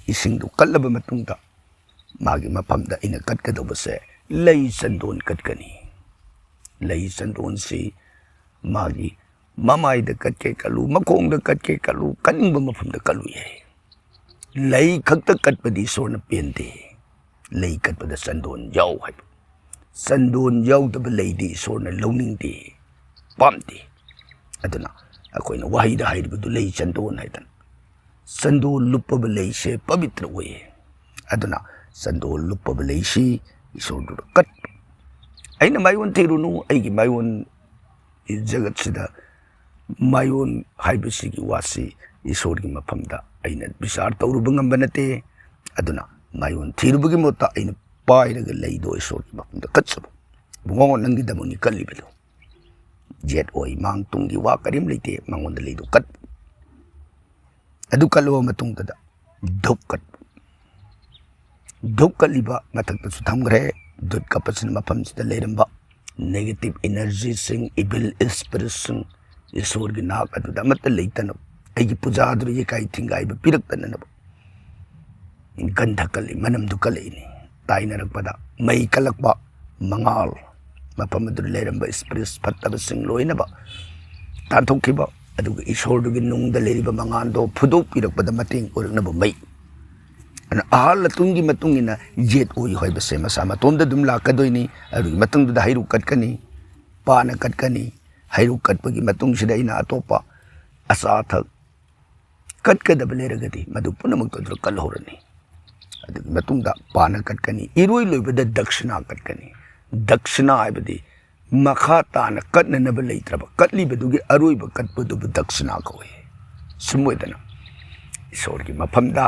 ꯏꯁꯤꯡꯗꯨ ꯀꯠꯂꯕ ꯃꯇꯨꯡꯗ ꯃꯥꯒꯤ ꯃꯐꯝꯗ ꯑꯩꯅ ꯀꯠꯀꯗꯧꯕꯁꯦ ꯂꯩ ꯆꯟꯗꯣꯟ ꯀꯠꯀꯅꯤ꯫ ꯂꯩ ꯆꯟꯗꯣꯟꯁꯤ ꯃꯥꯒꯤ ꯃꯃꯥꯏꯗ ꯀꯠꯀꯦ ꯀꯠꯂꯨ, ꯃꯈꯣꯡꯗ ꯀꯠꯀꯦ ꯀꯠꯂꯨ, ꯀꯠꯅꯤꯡꯕ ꯃꯐꯝꯗ ꯀꯠꯂꯨ ꯌꯥꯏ꯫ ꯂꯩ ꯈꯛꯇ ꯀꯠꯄꯗꯤ ꯏꯁꯣꯔꯅ ꯄꯦꯟꯗꯦ꯫ ꯂꯩ ꯀꯠꯄꯗ ꯆꯟꯗꯣꯟ ꯌꯥꯎ ꯍꯥꯏꯕ꯫ ꯆꯟꯗꯣꯟ ꯌꯥꯎꯗꯕ ꯂꯩꯗꯤ ꯏꯁꯣꯔꯅ ꯂꯧꯅꯤꯡꯗꯦ, ꯄꯥꯝꯗꯦ꯫ ꯑꯗꯨꯅ ꯑꯩꯈꯣꯏꯅ ꯋꯥꯍꯩꯗ ꯍꯥꯏꯔꯤꯕꯗꯨ ꯂꯩ ꯆꯟꯗꯣꯟ ꯍꯥꯏꯗꯅ꯫ ꯆꯟꯗꯣꯟ ꯂꯨꯞꯄꯕ ꯂꯩꯁꯦ ꯄꯕꯤꯇ꯭ꯔ ꯑꯣꯏꯌꯦ꯫ ꯑꯗꯨꯅ ꯆꯟꯗꯣꯟ ꯂꯨꯞꯄꯕ ꯂꯩꯁꯤ ꯏꯁꯣꯔꯗꯨꯗ ꯀꯠ꯫ ꯑꯩꯅ ꯃꯥꯏꯑꯣꯟ ꯊꯤꯔꯨꯅꯨ, ꯑꯩꯒꯤ ꯃꯥꯏꯑꯣꯟ ꯖꯒꯠꯁꯤꯗ ꯃꯥꯏꯑꯣꯟ ꯍꯥꯏꯕꯁꯤꯒꯤ ꯋꯥꯁꯤ ꯏꯁꯣꯔꯒꯤ ꯃꯐꯝꯗ ꯑꯩꯅ ꯕꯤꯆꯥꯔ ꯇꯧꯔꯨꯕ ꯉꯝꯕ ꯅꯠꯇꯦ꯫ ꯑꯗꯨꯅ ꯃꯥꯏꯑꯣꯟ ꯊꯤꯔꯨꯕꯒꯤ ꯃꯍꯨꯠꯇ ꯑꯩꯅ ꯄꯥꯏꯔꯒ ꯂꯩꯗꯣ ꯏꯁꯣꯔꯒꯤ ꯃꯐꯝꯗ ꯀꯠꯆꯕ꯫ ꯏꯕꯨꯡꯉꯣ, ꯅꯪꯒꯤꯗꯃꯛꯅꯤ ꯀꯠꯂꯤꯕꯗꯣ꯫ ꯌꯦꯠ ꯑꯣꯏ ꯃꯥꯡ ꯇꯨꯡꯒꯤ ꯋꯥ ꯀꯔꯤꯝ ꯂꯩꯇꯦ, ꯃꯉꯣꯟꯗ ꯂꯩꯗꯣ ꯀꯠ꯫ ꯑꯗꯨ ꯀꯠꯂꯕ ꯃꯇꯨꯡꯗꯨꯗ ꯙꯨꯞ ꯀꯠꯄ꯫ ꯙꯨꯞ ꯀꯠꯂꯤꯕ ꯃꯊꯛꯇꯁꯨ ꯊꯝꯈ꯭ꯔꯦ꯫ ꯙꯨꯞ ꯀꯠꯄꯁꯤꯅ ꯃꯐꯝꯁꯤꯗ ꯂꯩꯔꯝꯕ negative energyꯁꯤꯡ, evil spiritꯁꯤꯡ, ꯏꯁꯣꯔꯒꯤ ꯅꯥꯛ ꯑꯗꯨꯗ ꯑꯃꯠꯇ ꯂꯩꯇꯅꯕ, ꯑꯩꯒꯤ ꯄꯨꯖꯥꯗꯨꯗ ꯌꯩꯈꯥꯏ ꯊꯤꯡꯒꯥꯏꯕ ꯄꯤꯔꯛꯇꯅꯅꯕ ꯒꯟꯙ ꯀꯠꯂꯤ, ꯃꯅꯝꯗꯨ ꯀꯜꯂꯛꯏꯅꯤ꯫ ꯇꯥꯏꯅꯔꯛꯄꯗ ꯃꯩ ꯀꯜꯂꯛꯄ, ꯃꯉꯥꯜ, ꯃꯐꯝ ꯑꯗꯨꯗ ꯂꯩꯔꯝꯕ ꯏꯁꯄꯤꯔꯤꯠ ꯐꯠꯇꯕꯁꯤꯡ ꯂꯣꯏꯅꯃꯛ ꯇꯥꯟꯊꯣꯛꯈꯤꯕ, ꯑꯗꯨꯒ ꯏꯁꯣꯔꯗꯨꯒꯤ ꯅꯨꯡꯗ ꯂꯩꯔꯤꯕ ꯃꯉꯥꯜꯗꯣ ꯐꯨꯗꯣꯛꯄꯤꯔꯛꯄꯗ ꯃꯇꯦꯡ ꯑꯣꯏꯔꯛꯅꯕ ꯃꯩ꯫ ꯑꯗꯨꯅ ꯑꯍꯜ ꯑꯇꯨꯡꯒꯤ ꯃꯇꯨꯡ ꯏꯟꯅ ꯌꯦꯠ ꯑꯣꯏ ꯍꯥꯏꯕꯁꯦ ꯃꯁꯥ ꯃꯇꯣꯝꯗ ꯑꯗꯨꯝ ꯂꯥꯛꯀꯗꯣꯏꯅꯤ꯫ ꯑꯗꯨꯒꯤ ꯃꯇꯨꯡꯗꯨꯗ ꯍꯩꯔꯨꯛ ꯀꯠꯀꯅꯤ, ꯄꯥꯅ ꯀꯠꯀꯅꯤ꯫ ꯍꯩꯔꯨꯛ ꯀꯠꯄꯒꯤ ꯃꯇꯨꯡꯁꯤꯗ ꯑꯩꯅ ꯑꯇꯣꯞꯄ ꯑꯆꯥ ꯑꯊꯛ ꯀꯠꯀꯗꯕ ꯂꯩꯔꯒꯗꯤ ꯃꯗꯨ ꯄꯨꯝꯅꯃꯛꯇꯨ ꯑꯗꯨꯗ ꯀꯠꯍꯧꯔꯅꯤ꯫ ꯑꯗꯨꯒꯤ ꯃꯇꯨꯡꯗ ꯄꯥꯅ ꯀꯠꯀꯅꯤ, ꯏꯔꯣꯏ ꯂꯣꯏꯕꯗ ꯗꯛꯁꯤꯅꯥ ꯀꯠꯀꯅꯤ꯫ ꯗꯛꯁꯤꯅꯥ ꯍꯥꯏꯕꯗꯤ ꯃꯈꯥ ꯇꯥꯅ ꯀꯠꯅꯅꯕ ꯂꯩꯇ꯭ꯔꯕ, ꯀꯠꯂꯤꯕꯗꯨꯒꯤ ꯑꯔꯣꯏꯕ ꯀꯠꯄꯗꯨꯕꯨ ꯗꯛꯁꯤꯅꯥ ꯀꯧꯏ꯫ ꯁꯨꯝ ꯑꯣꯏꯗꯅ ꯏꯁꯣꯔꯒꯤ ꯃꯐꯝꯗ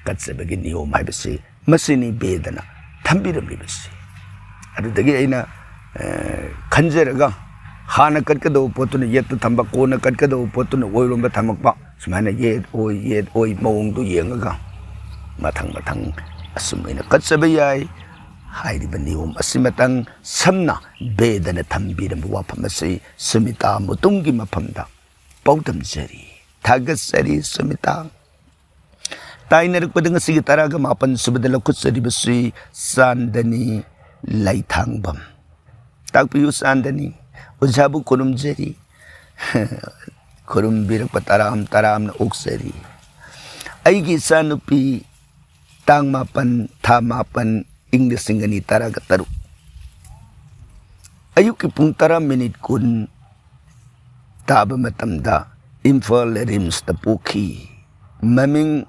ꯀꯠꯆꯕꯒꯤ ꯅꯤꯌꯣꯝ ꯍꯥꯏꯕꯁꯤ ꯃꯁꯤꯅꯤ ꯕꯦꯗꯅ ꯊꯝꯕꯤꯔꯝꯂꯤꯕꯁꯤ꯫ ꯑꯗꯨꯗꯒꯤ ꯑꯩꯅ, ꯑ, ꯈꯟꯖꯔꯒ ꯍꯥꯟꯅ ꯀꯠꯀꯗꯧꯕ ꯄꯣꯠꯇꯨꯅ ꯌꯦꯠꯇ ꯊꯝꯕ, ꯀꯣꯟꯅ ꯀꯠꯀꯗꯧꯕ ꯄꯣꯠꯇꯨꯅ ꯑꯣꯏꯔꯣꯝꯗ ꯊꯝꯃꯛꯄ, ꯁꯨꯃꯥꯏꯅ ꯌꯦꯠ ꯑꯣꯏ, ꯌꯦꯠ ꯑꯣꯏ ꯃꯑꯣꯡꯗꯨ ꯌꯦꯡꯉꯒ ꯃꯊꯪ ꯃꯊꯪ ꯑꯁꯨꯝ ꯑꯩꯅ ꯀꯠꯆꯕ ꯌꯥꯏ꯫ ꯍꯥꯏꯔꯤꯕ ꯅꯤꯌꯣꯝ ꯑꯁꯤꯃꯇꯪ ꯁꯝꯅ ꯕꯦꯗꯅ ꯊꯝꯕꯤꯔꯝꯕ ꯋꯥꯐꯝ ꯑꯁꯤ ꯁꯨꯃꯤꯇꯥ ꯃꯨꯇꯨꯝꯒꯤ ꯃꯐꯝꯗ ꯄꯥꯎꯗꯝꯖꯔꯤ꯫ ꯊꯥꯒꯠꯆꯔꯤ ꯁꯨꯃꯤꯇꯥ꯫ ꯇꯥꯏꯅꯔꯛꯄꯗ ꯉꯁꯤꯒꯤ ꯇꯔꯥꯒ ꯃꯥꯄꯟ ꯁꯨꯕꯗ ꯂꯧꯈꯠꯆꯔꯤꯕꯁꯤ ꯆꯥꯟꯗꯅꯤ ꯂꯩꯊꯥꯡꯕꯝ꯫ ꯇꯥꯛꯄꯤꯌꯨ ꯆꯥꯟꯗꯅꯤ, ꯑꯣꯖꯥꯕꯨ ꯈꯨꯔꯨꯝꯖꯔꯤ꯫ ꯈꯨꯔꯨꯝꯕꯤꯔꯛꯄ ꯇꯔꯥꯝ ꯇꯔꯥꯝꯅ ꯑꯣꯛꯆꯔꯤ꯫ ꯑꯩꯒꯤ ꯏꯆꯥꯅꯨꯄꯤ ꯇꯥꯡ ꯃꯥꯄꯟ, ꯊꯥ ꯃꯥꯄꯟ, ꯏꯪ ꯂꯤꯁꯤꯡ ꯑꯅꯤ ꯇꯔꯥꯒ ꯇꯔꯨꯛ꯫ ꯑꯌꯨꯛꯀꯤ ꯄꯨꯡ ꯇꯔꯥ ꯃꯤꯅꯤꯠ ꯀꯨꯟ ꯇꯥꯕ ꯃꯇꯝꯗ ꯏꯝꯐꯥꯜ ꯔꯤꯝꯁꯇ ꯄꯣꯛꯈꯤ꯫ ꯃꯃꯤꯡ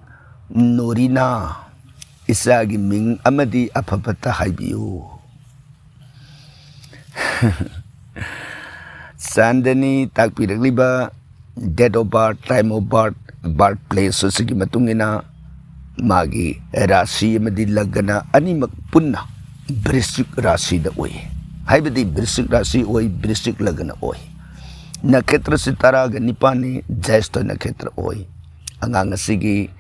ꯅꯣꯔꯤꯅꯥ꯫ ꯏꯆꯥꯒꯤ ꯃꯤꯡ ꯑꯃꯗꯤ ꯑꯐꯕꯇ ꯍꯥꯏꯕꯤꯌꯨ꯫ Chandni ꯇꯥꯛꯄꯤꯔꯛꯂꯤꯕ date of birth, time of birth, birth place ꯑꯁꯤꯒꯤ ꯃꯇꯨꯡ ꯏꯟꯅ ꯃꯥꯒꯤ ꯔꯥꯁꯤ ꯑꯃꯗꯤ ꯂꯒꯅ ꯑꯅꯤꯃꯛ ꯄꯨꯟꯅ ꯕ꯭ꯔꯤꯁꯤꯛ ꯔꯥꯁꯤꯗ ꯑꯣꯏ꯫ ꯍꯥꯏꯕꯗꯤ ꯕ꯭ꯔꯤꯁꯤꯛ ꯔꯥꯁꯤ ꯑꯣꯏ, ꯕ꯭ꯔꯤꯁꯤꯛ ꯂꯒꯅ ꯑꯣꯏ꯫ ꯅꯈꯦꯇ꯭ꯔꯁꯤ ꯇꯔꯥꯒ ꯅꯤꯄꯥꯟꯅꯤ, ꯖ꯭ꯌꯦꯁꯊ ꯅꯈꯦꯇ꯭ꯔ ꯑꯣꯏ꯫ ꯑꯉꯥꯡ ꯑꯁꯤꯒꯤ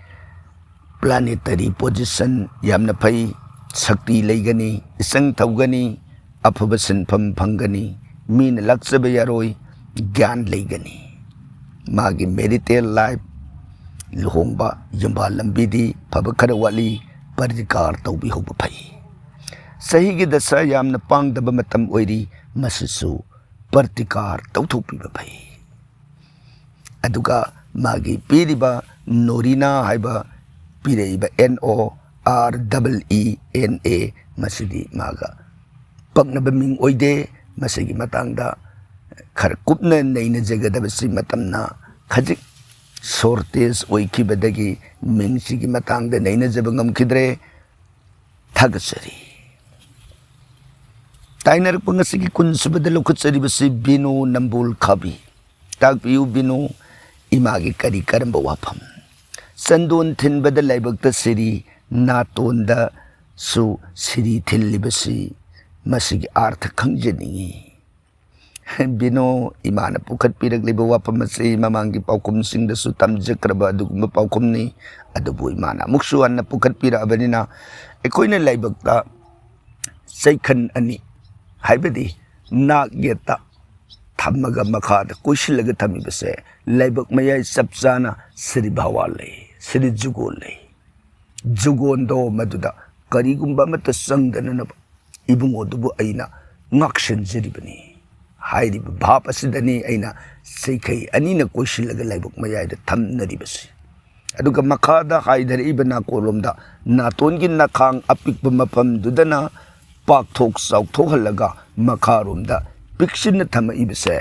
planetary position ꯌꯥꯝꯅ ꯐꯩ, ꯁꯛꯇꯤ ꯂꯩꯒꯅꯤ, ꯏꯆꯪ ꯊꯧꯒꯅꯤ, ꯑꯐꯕ ꯁꯤꯟꯐꯝ ꯐꯪꯒꯅꯤ, ꯃꯤꯅ ꯂꯥꯛꯆꯕ ꯌꯥꯔꯣꯏ, ꯒ꯭ꯌꯥꯟ ꯂꯩꯒꯅꯤ꯫ ꯃꯥꯒꯤ marital life, ꯂꯨꯍꯣꯡꯕ, ꯌꯨꯝꯕꯥꯜ ꯂꯝꯕꯤꯗꯤ ꯐꯕ ꯈꯔ ꯋꯥꯠꯂꯤ, ꯄ꯭ꯔꯇꯤꯀꯥꯔ ꯇꯧꯕꯤꯍꯧꯕ ꯐꯩ꯫ ꯆꯍꯤꯒꯤ ꯗꯁꯥ ꯌꯥꯝꯅ ꯄꯥꯡꯗꯕ ꯃꯇꯝ ꯑꯣꯏꯔꯤ, ꯃꯁꯤꯁꯨ ꯄ꯭ꯔꯇꯤꯀꯥꯔ ꯇꯧꯊꯣꯛꯄꯤꯕ ꯐꯩ꯫ ꯑꯗꯨꯒ ꯃꯥꯒꯤ ꯄꯤꯔꯤꯕ ꯅꯣꯔꯤꯅꯥ ꯍꯥꯏꯕ ꯄꯤꯔꯛꯏꯕ N O R E E N A, ꯃꯁꯤꯗꯤ ꯃꯥꯒ ꯄꯛꯅꯕ ꯃꯤꯡ ꯑꯣꯏꯗꯦ꯫ ꯃꯁꯤꯒꯤ ꯃꯇꯥꯡꯗ ꯈꯔ ꯀꯨꯞꯅ ꯅꯩꯅꯖꯒꯗꯕꯁꯤ ꯃꯇꯝꯅ ꯈꯖꯤꯛ ꯁꯣꯔꯇꯦꯖ ꯑꯣꯏꯈꯤꯕꯗꯒꯤ ꯃꯤꯡꯁꯤꯒꯤ ꯃꯇꯥꯡꯗ ꯅꯩꯅꯖꯕ ꯉꯝꯈꯤꯗ꯭ꯔꯦ꯫ ꯊꯥꯒꯠꯆꯔꯤ꯫ ꯇꯥꯏꯅꯔꯛꯄ ꯉꯁꯤꯒꯤ ꯀꯨꯟꯁꯨꯕꯗ ꯂꯧꯈꯠꯆꯔꯤꯕꯁꯤ ꯕꯤꯅꯨ ꯅꯝꯕꯣꯜ ꯈꯥꯕꯤ꯫ ꯇꯥꯛꯄꯤꯌꯨ ꯕꯤꯅꯨ, ꯏꯃꯥꯒꯤ ꯀꯔꯤ ꯀꯔꯝꯕ ꯋꯥꯐꯝ? ꯆꯟꯗꯣꯟ ꯊꯤꯟꯕꯗ ꯂꯥꯏꯕꯛꯇ ꯁꯤꯔꯤ, ꯅꯥꯇꯣꯟꯗꯁꯨ ꯁꯤꯔꯤ ꯊꯤꯜꯂꯤꯕꯁꯤ, ꯃꯁꯤꯒꯤ ꯑꯥꯔꯊ ꯈꯪꯖꯅꯤꯡꯏ꯫ ꯕꯤꯅꯣ, ꯏꯃꯥꯅ ꯄꯨꯈꯠꯄꯤꯔꯛꯂꯤꯕ ꯋꯥꯐꯝ ꯑꯁꯤ ꯃꯃꯥꯡꯒꯤ ꯄꯥꯎꯈꯨꯝꯁꯤꯡꯗꯁꯨ ꯇꯝꯖꯈ꯭ꯔꯕ ꯑꯗꯨꯒꯨꯝꯕ ꯄꯥꯎꯈꯨꯝꯅꯤ꯫ ꯑꯗꯨꯕꯨ ꯏꯃꯥꯅ ꯑꯃꯨꯛꯁꯨ ꯍꯟꯅ ꯄꯨꯈꯠꯄꯤꯔꯛꯑꯕꯅꯤꯅ, ꯑꯩꯈꯣꯏꯅ ꯂꯥꯏꯕꯛꯇ ꯆꯩꯈꯟ ꯑꯅꯤ, ꯍꯥꯏꯕꯗꯤ ꯅꯥꯛ ꯌꯦꯠꯇ ꯊꯝꯃꯒ ꯃꯈꯥꯗ ꯀꯣꯏꯁꯤꯜꯂꯒ ꯊꯝꯃꯤꯕꯁꯦ, ꯂꯥꯏꯕꯛ ꯃꯌꯥꯏ ꯆꯞ ꯆꯥꯅ ꯁꯤꯔꯤ ꯚꯥꯋꯥ ꯂꯩ, ꯁꯤꯔꯤ ꯖꯨꯒꯣꯜ ꯂꯩ꯫ ꯖꯨꯒꯣꯟꯗꯣ ꯃꯗꯨꯗ ꯀꯔꯤꯒꯨꯝꯕ ꯑꯃꯠꯇ ꯆꯪꯗꯅꯅꯕ ꯏꯕꯨꯡꯉꯣꯗꯨꯕꯨ ꯑꯩꯅ ꯉꯥꯛꯁꯦꯟꯖꯔꯤꯕꯅꯤ꯫ ꯍꯥꯏꯔꯤꯕ ꯚꯥꯞ ꯑꯁꯤꯗꯅꯤ ꯑꯩꯅ ꯆꯩꯈꯩ ꯑꯅꯤꯅ ꯀꯣꯏꯁꯤꯜꯂꯒ ꯂꯥꯏꯕꯛ ꯃꯌꯥꯏꯗ ꯊꯝꯅꯔꯤꯕꯁꯤ꯫ ꯑꯗꯨꯒ ꯃꯈꯥꯗ ꯍꯥꯏꯊꯔꯛꯏꯕ ꯅꯥꯀꯣꯡꯂꯣꯝꯗ ꯅꯥꯇꯣꯟꯒꯤ ꯅꯈꯥꯡ ꯑꯄꯤꯛꯄ ꯃꯐꯝꯗꯨꯗꯅ ꯄꯥꯛꯊꯣꯛ ꯆꯥꯎꯊꯣꯛꯍꯜꯂꯒ ꯃꯈꯥꯔꯣꯝꯗ ꯄꯤꯛꯁꯤꯟꯅ ꯊꯝꯃꯛꯏꯕꯁꯦ,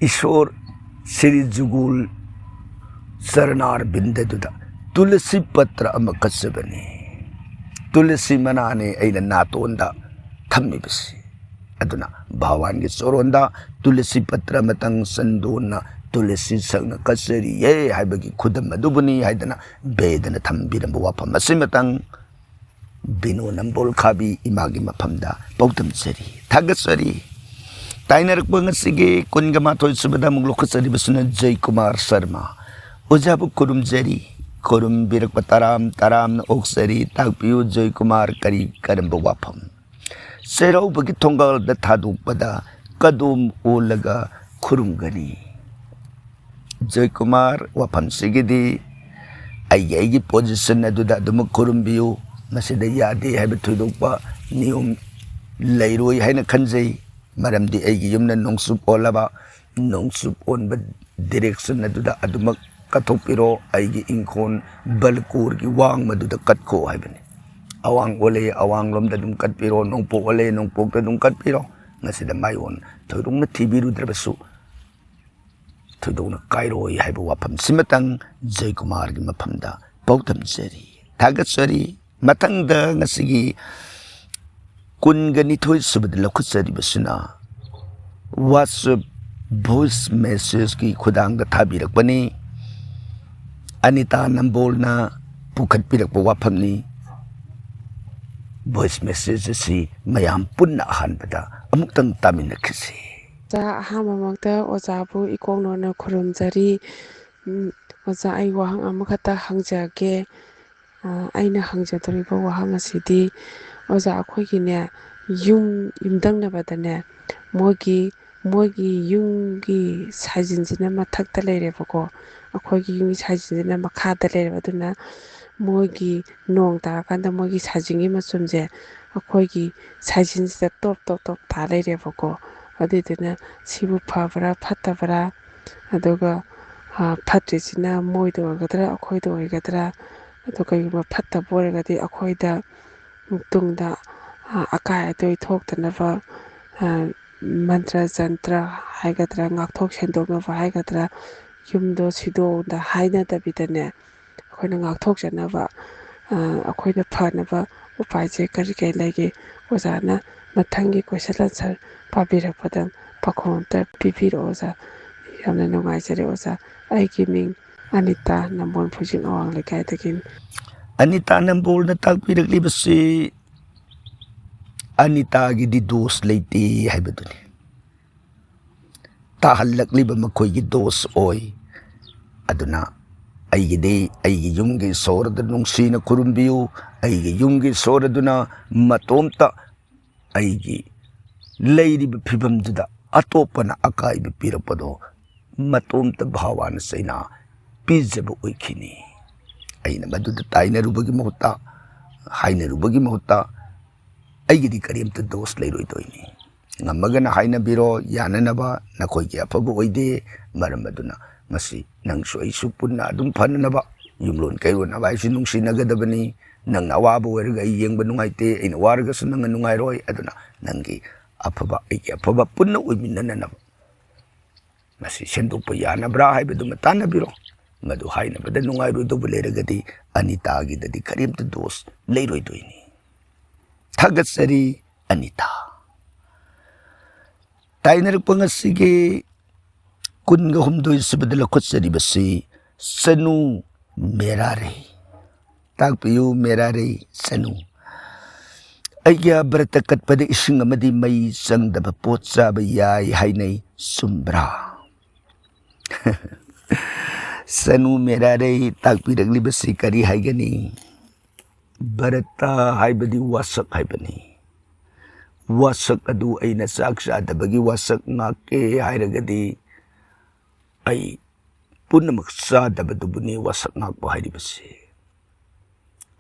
ꯏꯁꯣꯔ ꯁ꯭ꯔꯤ ꯖꯨꯒꯣꯜ ꯆꯔꯅꯥꯔꯕꯤꯟꯗꯗꯨꯗ ꯇꯨꯂꯁꯤ ꯄꯇ꯭ꯔ ꯑꯃ ꯀꯠꯆꯕꯅꯤ꯫ ꯇꯨꯂꯁꯤ ꯃꯅꯥꯅꯤ ꯑꯩꯅ ꯅꯥꯇꯣꯟꯗ ꯊꯝꯃꯤꯕꯁꯤ꯫ ꯑꯗꯨꯅ ꯚꯒꯋꯥꯟꯒꯤ ꯆꯣꯔꯣꯟꯗ ꯇꯨꯂꯁꯤ ꯄꯇ꯭ꯔ ꯑꯃꯇꯪ ꯆꯟꯗꯣꯟꯅ ꯇꯨꯂꯁꯤ ꯁꯛꯅ ꯀꯠꯆꯔꯤꯌꯦ ꯍꯥꯏꯕꯒꯤ ꯈꯨꯗꯝ ꯑꯗꯨꯕꯨꯅꯤ ꯍꯥꯏꯗꯅ ꯕꯦꯗꯅ ꯊꯝꯕꯤꯔꯝꯕ ꯋꯥꯐꯝ ꯑꯁꯤꯃꯇꯪ ꯕꯤꯅꯣ ꯅꯝꯕꯣꯜ ꯈꯥꯕꯤ ꯏꯃꯥꯒꯤ ꯃꯐꯝꯗ ꯄꯥꯎꯗꯝꯖꯔꯤ, ꯊꯥꯒꯠꯆꯔꯤ꯫ ꯇꯥꯏꯅꯔꯛꯄ ꯉꯁꯤꯒꯤ ꯀꯨꯟꯒ ꯃꯥꯊꯣꯏ ꯁꯨꯕꯗ ꯑꯃꯨꯛ ꯂꯧꯈꯠꯆꯔꯤꯕꯁꯤꯅ ꯖꯣꯏꯀꯨꯃꯥꯔ ꯁꯔꯃ꯫ ꯑꯣꯖꯥꯕꯨ ꯈꯨꯔꯨꯝꯖꯔꯤ, ꯈꯨꯔꯨꯝꯕꯤꯔꯛꯄ ꯇꯔꯥꯝ ꯇꯔꯥꯝꯅ ꯑꯣꯛꯆꯔꯤ꯫ ꯇꯥꯛꯄꯤꯌꯨ ꯖꯣꯏꯀꯨꯃꯥꯔ, ꯀꯔꯤ ꯀꯔꯝꯕ ꯋꯥꯐꯝ? ꯆꯩꯔꯥꯎꯕꯒꯤ ꯊꯣꯡꯒꯥꯜꯗ ꯊꯥꯗꯣꯛꯄꯗ ꯀꯗꯣꯝ ꯑꯣꯜꯂꯒ ꯈꯨꯔꯨꯝꯒꯅꯤ? ꯖꯣꯏꯀꯨꯃꯥꯔ, ꯋꯥꯐꯝꯁꯤꯒꯤꯗꯤ ꯑꯩꯒꯤ, ꯑꯩꯒꯤ ꯄꯣꯖꯤꯁꯟ ꯑꯗꯨꯗ ꯑꯗꯨꯃꯛ ꯈꯨꯔꯨꯝꯕꯤꯌꯨ꯫ ꯃꯁꯤꯗ ꯌꯥꯗꯦ ꯍꯥꯏꯕ ꯊꯣꯏꯗꯣꯛꯄ ꯅꯤꯌꯣꯝ ꯂꯩꯔꯣꯏ ꯍꯥꯏꯅ ꯈꯟꯖꯩ꯫ ꯃꯔꯝꯗꯤ ꯑꯩꯒꯤ ꯌꯨꯝꯅ ꯅꯣꯡꯆꯨꯞ ꯑꯣꯜꯂꯕ, ꯅꯣꯡꯆꯨꯞ ꯑꯣꯟꯕ ꯗꯤꯔꯦꯛꯁꯟ ꯑꯗꯨꯗ ꯑꯗꯨꯃꯛ ꯀꯠꯊꯣꯛꯄꯤꯔꯣ꯫ ꯑꯩꯒꯤ ꯏꯪꯈꯣꯜ ꯕꯜꯀꯣꯔꯒꯤ ꯋꯥꯡꯃꯗꯨꯗ ꯀꯠꯈꯣ ꯍꯥꯏꯕꯅꯤ꯫ ꯑꯋꯥꯡ ꯑꯣꯜꯂꯦ, ꯑꯋꯥꯡꯂꯣꯝꯗ ꯑꯗꯨꯝ ꯀꯠꯄꯤꯔꯣ꯫ ꯅꯣꯡꯄꯣꯛ ꯑꯣꯜꯂꯦ, ꯅꯣꯡꯄꯣꯛꯇ ꯑꯗꯨꯝ ꯀꯠꯄꯤꯔꯣ꯫ ꯃꯁꯤꯗ ꯃꯥꯏꯑꯣꯟ ꯊꯣꯏꯗꯣꯛꯅ ꯊꯤꯕꯤꯔꯨꯗ꯭ꯔꯕꯁꯨ ꯊꯣꯏꯗꯣꯛꯅ ꯀꯥꯏꯔꯣꯏ ꯍꯥꯏꯕ ꯋꯥꯐꯝꯁꯤꯃꯇꯪ ꯖꯌꯀꯨꯃꯥꯔꯒꯤ ꯃꯐꯝꯗ ꯄꯥꯎꯗꯝꯖꯔꯤ꯫ ꯊꯥꯒꯠꯆꯔꯤ꯫ ꯃꯊꯪꯗ ꯉꯁꯤꯒꯤ ꯀꯨꯟꯒ ꯅꯤꯊꯣꯏ ꯁꯨꯕꯗ ꯂꯧꯈꯠꯆꯔꯤꯕꯁꯤꯅ WhatsApp voice messageꯀꯤ ꯈꯨꯗꯥꯡꯗ ꯊꯥꯕꯤꯔꯛꯄꯅꯤ꯫ ꯑꯅꯤꯇꯥ ꯅꯝꯕꯣꯜꯅ ꯄꯨꯈꯠꯄꯤꯔꯛꯄ ꯋꯥꯐꯝꯅꯤ꯫ Voice message ꯑꯁꯤ ꯃꯌꯥꯝ ꯄꯨꯟꯅ ꯑꯍꯥꯟꯕꯗ ꯑꯃꯨꯛꯇꯪ ꯇꯥꯃꯤꯟꯅꯈꯤꯁꯤ꯫ ꯑꯣꯖꯥ, ꯑꯍꯥꯟꯕꯃꯛꯇ ꯑꯣꯖꯥꯕꯨ ꯏꯀꯣꯛ ꯅꯣꯟꯅ ꯈꯨꯔꯨꯝꯖꯔꯤ꯫ ꯎꯝ, ꯑꯣꯖꯥ, ꯑꯩ ꯋꯥꯍꯪ ꯑꯃꯈꯛꯇ ꯍꯪꯖꯒꯦ꯫ ꯑ, ꯑꯩꯅ ꯍꯪꯖꯗꯣꯔꯤꯕ ꯋꯥꯍꯪ ꯑꯁꯤꯗꯤ, ꯑꯣꯖꯥ, ꯑꯩꯈꯣꯏꯒꯤꯅꯦ, ꯌꯨꯝ ꯌꯨꯝꯊꯪꯅꯕꯗꯅꯦ, ꯃꯣꯏꯒꯤ, ꯃꯣꯏꯒꯤ ꯌꯨꯝꯒꯤ ꯁꯥꯏꯖꯤꯟꯁꯤꯅ ꯃꯊꯛꯇ ꯂꯩꯔꯦꯕꯀꯣ, ꯑꯩꯈꯣꯏꯒꯤ ꯌꯨꯝꯒꯤ ꯁꯥꯏꯖꯤꯟꯁꯤꯅ ꯃꯈꯥꯗ ꯂꯩꯔꯦꯕ꯫ ꯑꯗꯨꯅ ꯃꯣꯏꯒꯤ ꯅꯣꯡ ꯇꯥꯔꯀꯥꯟꯗ ꯃꯣꯏꯒꯤ ꯁꯥꯏꯖꯤꯟꯒꯤ ꯃꯆꯨꯝꯁꯦ ꯑꯩꯈꯣꯏꯒꯤ ꯁꯥꯏꯖꯤꯟꯁꯤꯗ ꯇꯣꯞ ꯇꯣꯞ ꯇꯣꯞ ꯇꯥ ꯂꯩꯔꯦꯕꯀꯣ꯫ ꯑꯗꯨꯏꯗꯨꯅ ꯁꯤꯕꯨ ꯐꯕ꯭ꯔꯥ ꯐꯠꯇꯕ꯭ꯔꯥ, ꯑꯗꯨꯒ, ꯑ, ꯐꯠꯇ꯭ꯔꯤꯁꯤꯅ ꯃꯣꯏꯗ ꯑꯣꯏꯒꯗ꯭ꯔꯥ, ꯑꯩꯈꯣꯏꯗ ꯑꯣꯏꯒꯗ꯭ꯔꯥ, ꯑꯗꯣ ꯀꯩꯒꯨꯝꯕ ꯐꯠꯇꯕ ꯑꯣꯏꯔꯒꯗꯤ ꯑꯩꯈꯣꯏꯗ ꯇꯨꯡꯗ, ꯑ, ꯑꯀꯥꯏ ꯑꯇꯣꯏ ꯊꯣꯛꯇꯅꯕ, ꯑ, ꯃꯟꯇ꯭ꯔ ꯖꯟꯇ꯭ꯔ ꯍꯥꯏꯒꯗ꯭ꯔꯥ, ꯉꯥꯛꯊꯣꯛ ꯁꯦꯡꯗꯣꯛꯅꯕ ꯍꯥꯏꯒꯗ꯭ꯔꯥ, ꯌꯨꯝꯗꯣ ꯁꯤꯗꯣꯛꯑꯣꯅ ꯍꯥꯏꯅꯗꯕꯤꯗꯅꯦ, ꯑꯩꯈꯣꯏꯅ ꯉꯥꯛꯊꯣꯛꯆꯅꯕ, ꯑ, ꯑꯩꯈꯣꯏꯅ ꯐꯅꯕ ꯎꯄꯥꯏꯁꯦ ꯀꯔꯤ ꯀꯔꯤ ꯂꯩꯒꯦ? ꯑꯣꯖꯥꯅ ꯃꯊꯪꯒꯤ question answer ꯄꯥꯕꯤꯔꯛꯄꯗ ꯄꯥꯎꯈꯨꯝ ꯑꯝꯇ ꯄꯤꯕꯤꯔꯛꯑꯣ ꯑꯣꯖꯥ꯫ ꯌꯥꯝꯅ ꯅꯨꯡꯉꯥꯏꯖꯔꯦ ꯑꯣꯖꯥ꯫ ꯑꯩꯒꯤ ꯃꯤꯡ ꯑꯅꯤꯇꯥ ꯅꯝꯕꯣꯜ ꯐꯨꯖꯤꯡ ꯑꯋꯥꯡ ꯂꯩꯀꯥꯏꯗꯒꯤꯅꯤ꯫ ꯑꯅꯤꯇꯥ ꯅꯝꯕꯣꯜꯅ ꯇꯥꯛꯄꯤꯔꯛꯂꯤꯕꯁꯤ ꯑꯅꯤꯇꯥꯒꯤꯗꯤ ꯗꯣꯁ ꯂꯩꯇꯦ ꯍꯥꯏꯕꯗꯨꯅꯤ꯫ ꯇꯥꯍꯜꯂꯛꯂꯤꯕ ꯃꯈꯣꯏꯒꯤ ꯗꯣꯁ ꯑꯣꯏ꯫ ꯑꯗꯨꯅ ꯑꯩꯒꯤꯗꯤ ꯑꯩꯒꯤ ꯌꯨꯝꯒꯤ ꯏꯁꯣꯔꯗ ꯅꯨꯡꯁꯤꯅ ꯈꯨꯔꯨꯝꯕꯤꯌꯨ꯫ ꯑꯩꯒꯤ ꯌꯨꯝꯒꯤ ꯏꯁꯣꯔ ꯑꯗꯨꯅ ꯃꯇꯣꯝꯇ ꯑꯩꯒꯤ ꯂꯩꯔꯤꯕ ꯐꯤꯕꯝꯗꯨꯗ ꯑꯇꯣꯞꯄꯅ ꯑꯀꯥꯏꯕ ꯄꯤꯔꯛꯄꯗꯣ ꯃꯇꯣꯝꯇ ꯚꯥꯋꯥꯅ ꯆꯩꯅꯥ ꯄꯤꯖꯕ ꯑꯣꯏꯈꯤꯅꯤ꯫ ꯑꯩꯅ ꯃꯗꯨꯗ ꯇꯥꯏꯅꯔꯨꯕꯒꯤ ꯃꯍꯨꯠꯇ ꯍꯥꯏꯅꯔꯨꯕꯒꯤ ꯃꯍꯨꯠꯇ ꯑꯩꯒꯤꯗꯤ ꯀꯔꯤꯝꯇ ꯗꯣꯁ ꯂꯩꯔꯣꯏꯗꯣꯏꯅꯤ꯫ ꯉꯝꯃꯒꯅ ꯍꯥꯏꯅꯕꯤꯔꯣ, ꯌꯥꯅꯅꯕ꯫ ꯅꯈꯣꯏꯒꯤ ꯑꯐꯕ ꯑꯣꯏꯗꯦ꯫ ꯃꯔꯝ ꯑꯗꯨꯅ ꯃꯁꯤ ꯅꯪꯁꯨ ꯑꯩꯁꯨ ꯄꯨꯟꯅ ꯑꯗꯨꯝ ꯐꯅꯅꯕ꯫ ꯌꯨꯝꯂꯣꯟ ꯀꯩꯔꯣꯟꯅꯕ ꯍꯥꯏꯁꯤ ꯅꯨꯡꯁꯤꯅꯒꯗꯕꯅꯤ꯫ ꯅꯪꯅ ꯑꯋꯥꯕ ꯑꯣꯏꯔꯒ ꯑꯩ ꯌꯦꯡꯕ ꯅꯨꯡꯉꯥꯏꯇꯦ, ꯑꯩꯅ ꯋꯥꯔꯒꯁꯨ ꯅꯪꯅ ꯅꯨꯡꯉꯥꯏꯔꯣꯏ꯫ ꯑꯗꯨꯅ ꯅꯪꯒꯤ ꯑꯐꯕ, ꯑꯩꯒꯤ ꯑꯐꯕ ꯄꯨꯟꯅ ꯑꯣꯏꯃꯤꯟꯅꯅꯕ꯫ ꯃꯁꯤ ꯁꯦꯝꯗꯣꯛꯄ ꯌꯥꯅꯕ꯭ꯔꯥ ꯍꯥꯏꯕꯗꯨꯃ ꯇꯥꯟꯅꯕꯤꯔꯣ꯫ ꯃꯗꯨ ꯍꯥꯏꯅꯕꯗ ꯅꯨꯡꯉꯥꯏꯔꯣꯏꯗꯧꯕ ꯂꯩꯔꯒꯗꯤ ꯑꯅꯤꯇꯥꯒꯤꯗꯗꯤ ꯀꯔꯤꯝꯇ ꯗꯣꯁ ꯂꯩꯔꯣꯏꯗꯣꯏꯅꯤ꯫ ꯊꯥꯒꯠꯆꯔꯤ ꯑꯅꯤꯇꯥ꯫ ꯇꯥꯏꯅꯔꯛꯄ ꯉꯁꯤꯒꯤ ꯀꯨꯟꯒ ꯍꯨꯝꯗꯣꯏ ꯁꯨꯕꯗ ꯂꯧꯈꯠꯆꯔꯤꯕꯁꯤ ꯆꯅꯨ ꯃꯦꯔꯥꯔꯦ꯫ ꯇꯥꯛꯄꯤꯌꯨ ꯃꯦꯔꯥꯔꯦ ꯆꯅꯨ꯫ ꯑꯩꯒꯤ ꯕ꯭ꯔꯇ ꯀꯠꯄꯗ ꯏꯁꯤꯡ ꯑꯃꯗꯤ ꯃꯩ ꯆꯪꯗꯕ ꯄꯣꯠ ꯆꯥꯕ ꯌꯥꯏ ꯍꯥꯏꯅꯩ, ꯆꯨꯝꯕ꯭ꯔꯥ? ꯆꯅꯨ ꯃꯦꯔꯥꯔꯦ ꯇꯥꯛꯄꯤꯔꯛꯂꯤꯕꯁꯤ ꯀꯔꯤ ꯍꯥꯏꯒꯅꯤ? ꯕ꯭ꯔꯇ ꯍꯥꯏꯕꯗꯤ ꯋꯥꯁꯛ ꯍꯥꯏꯕꯅꯤ꯫ ꯋꯥꯁꯛ ꯑꯗꯨ ꯑꯩꯅ ꯆꯥꯛ ꯆꯥꯗꯕꯒꯤ ꯋꯥꯁꯛ ꯉꯥꯛꯀꯦ ꯍꯥꯏꯔꯒꯗꯤ ꯑꯩ ꯄꯨꯝꯅꯃꯛ ꯆꯥꯗꯕꯗꯨꯕꯨꯅꯤ ꯋꯥꯁꯛ ꯉꯥꯛꯄ ꯍꯥꯏꯔꯤꯕꯁꯤ꯫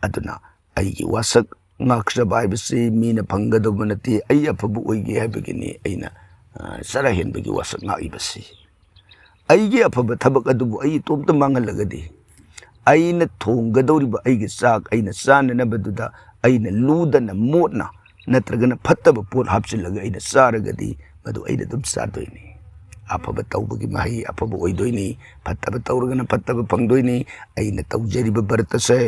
ꯑꯗꯨꯅ ꯑꯩꯒꯤ ꯋꯥꯁꯛ ꯉꯥꯛꯆꯕ ꯍꯥꯏꯕꯁꯤ ꯃꯤꯅ ꯐꯪꯒꯗꯧꯕ ꯅꯠꯇꯦ, ꯑꯩ ꯑꯐꯕ ꯑꯣꯏꯒꯦ ꯍꯥꯏꯕꯒꯤꯅꯤ ꯑꯩꯅ, ꯑ, ꯆꯔꯥ ꯍꯦꯟꯕꯒꯤ ꯋꯥꯁꯛ ꯉꯥꯛꯏꯕꯁꯤ꯫ ꯑꯩꯒꯤ ꯑꯐꯕ ꯊꯕꯛ ꯑꯗꯨꯕꯨ ꯑꯩ ꯏꯇꯣꯝꯇ ꯃꯥꯡꯍꯜꯂꯒꯗꯤ, ꯑꯩꯅ ꯊꯣꯡꯒꯗꯧꯔꯤꯕ ꯑꯩꯒꯤ ꯆꯥꯛ ꯑꯩꯅ ꯆꯥꯅꯅꯕꯗꯨꯗ ꯑꯩꯅ ꯂꯨꯗꯅ ꯃꯣꯠꯅ ꯅꯠꯇ꯭ꯔꯒꯅ ꯐꯠꯇꯕ ꯄꯣꯠ ꯍꯥꯞꯆꯤꯜꯂꯒ ꯑꯩꯅ ꯆꯥꯔꯒꯗꯤ ꯃꯗꯨ ꯑꯩꯅ ꯑꯗꯨꯝ ꯆꯥꯗꯣꯏꯅꯤ꯫ ꯑꯐꯕ ꯇꯧꯕꯒꯤ ꯃꯍꯩ ꯑꯐꯕ ꯑꯣꯏꯗꯣꯏꯅꯤ, ꯐꯠꯇꯕ ꯇꯧꯔꯒꯅ ꯐꯠꯇꯕ ꯐꯪꯗꯣꯏꯅꯤ꯫ ꯑꯩꯅ ꯇꯧꯖꯔꯤꯕ ꯕ꯭ꯔꯇꯁꯦ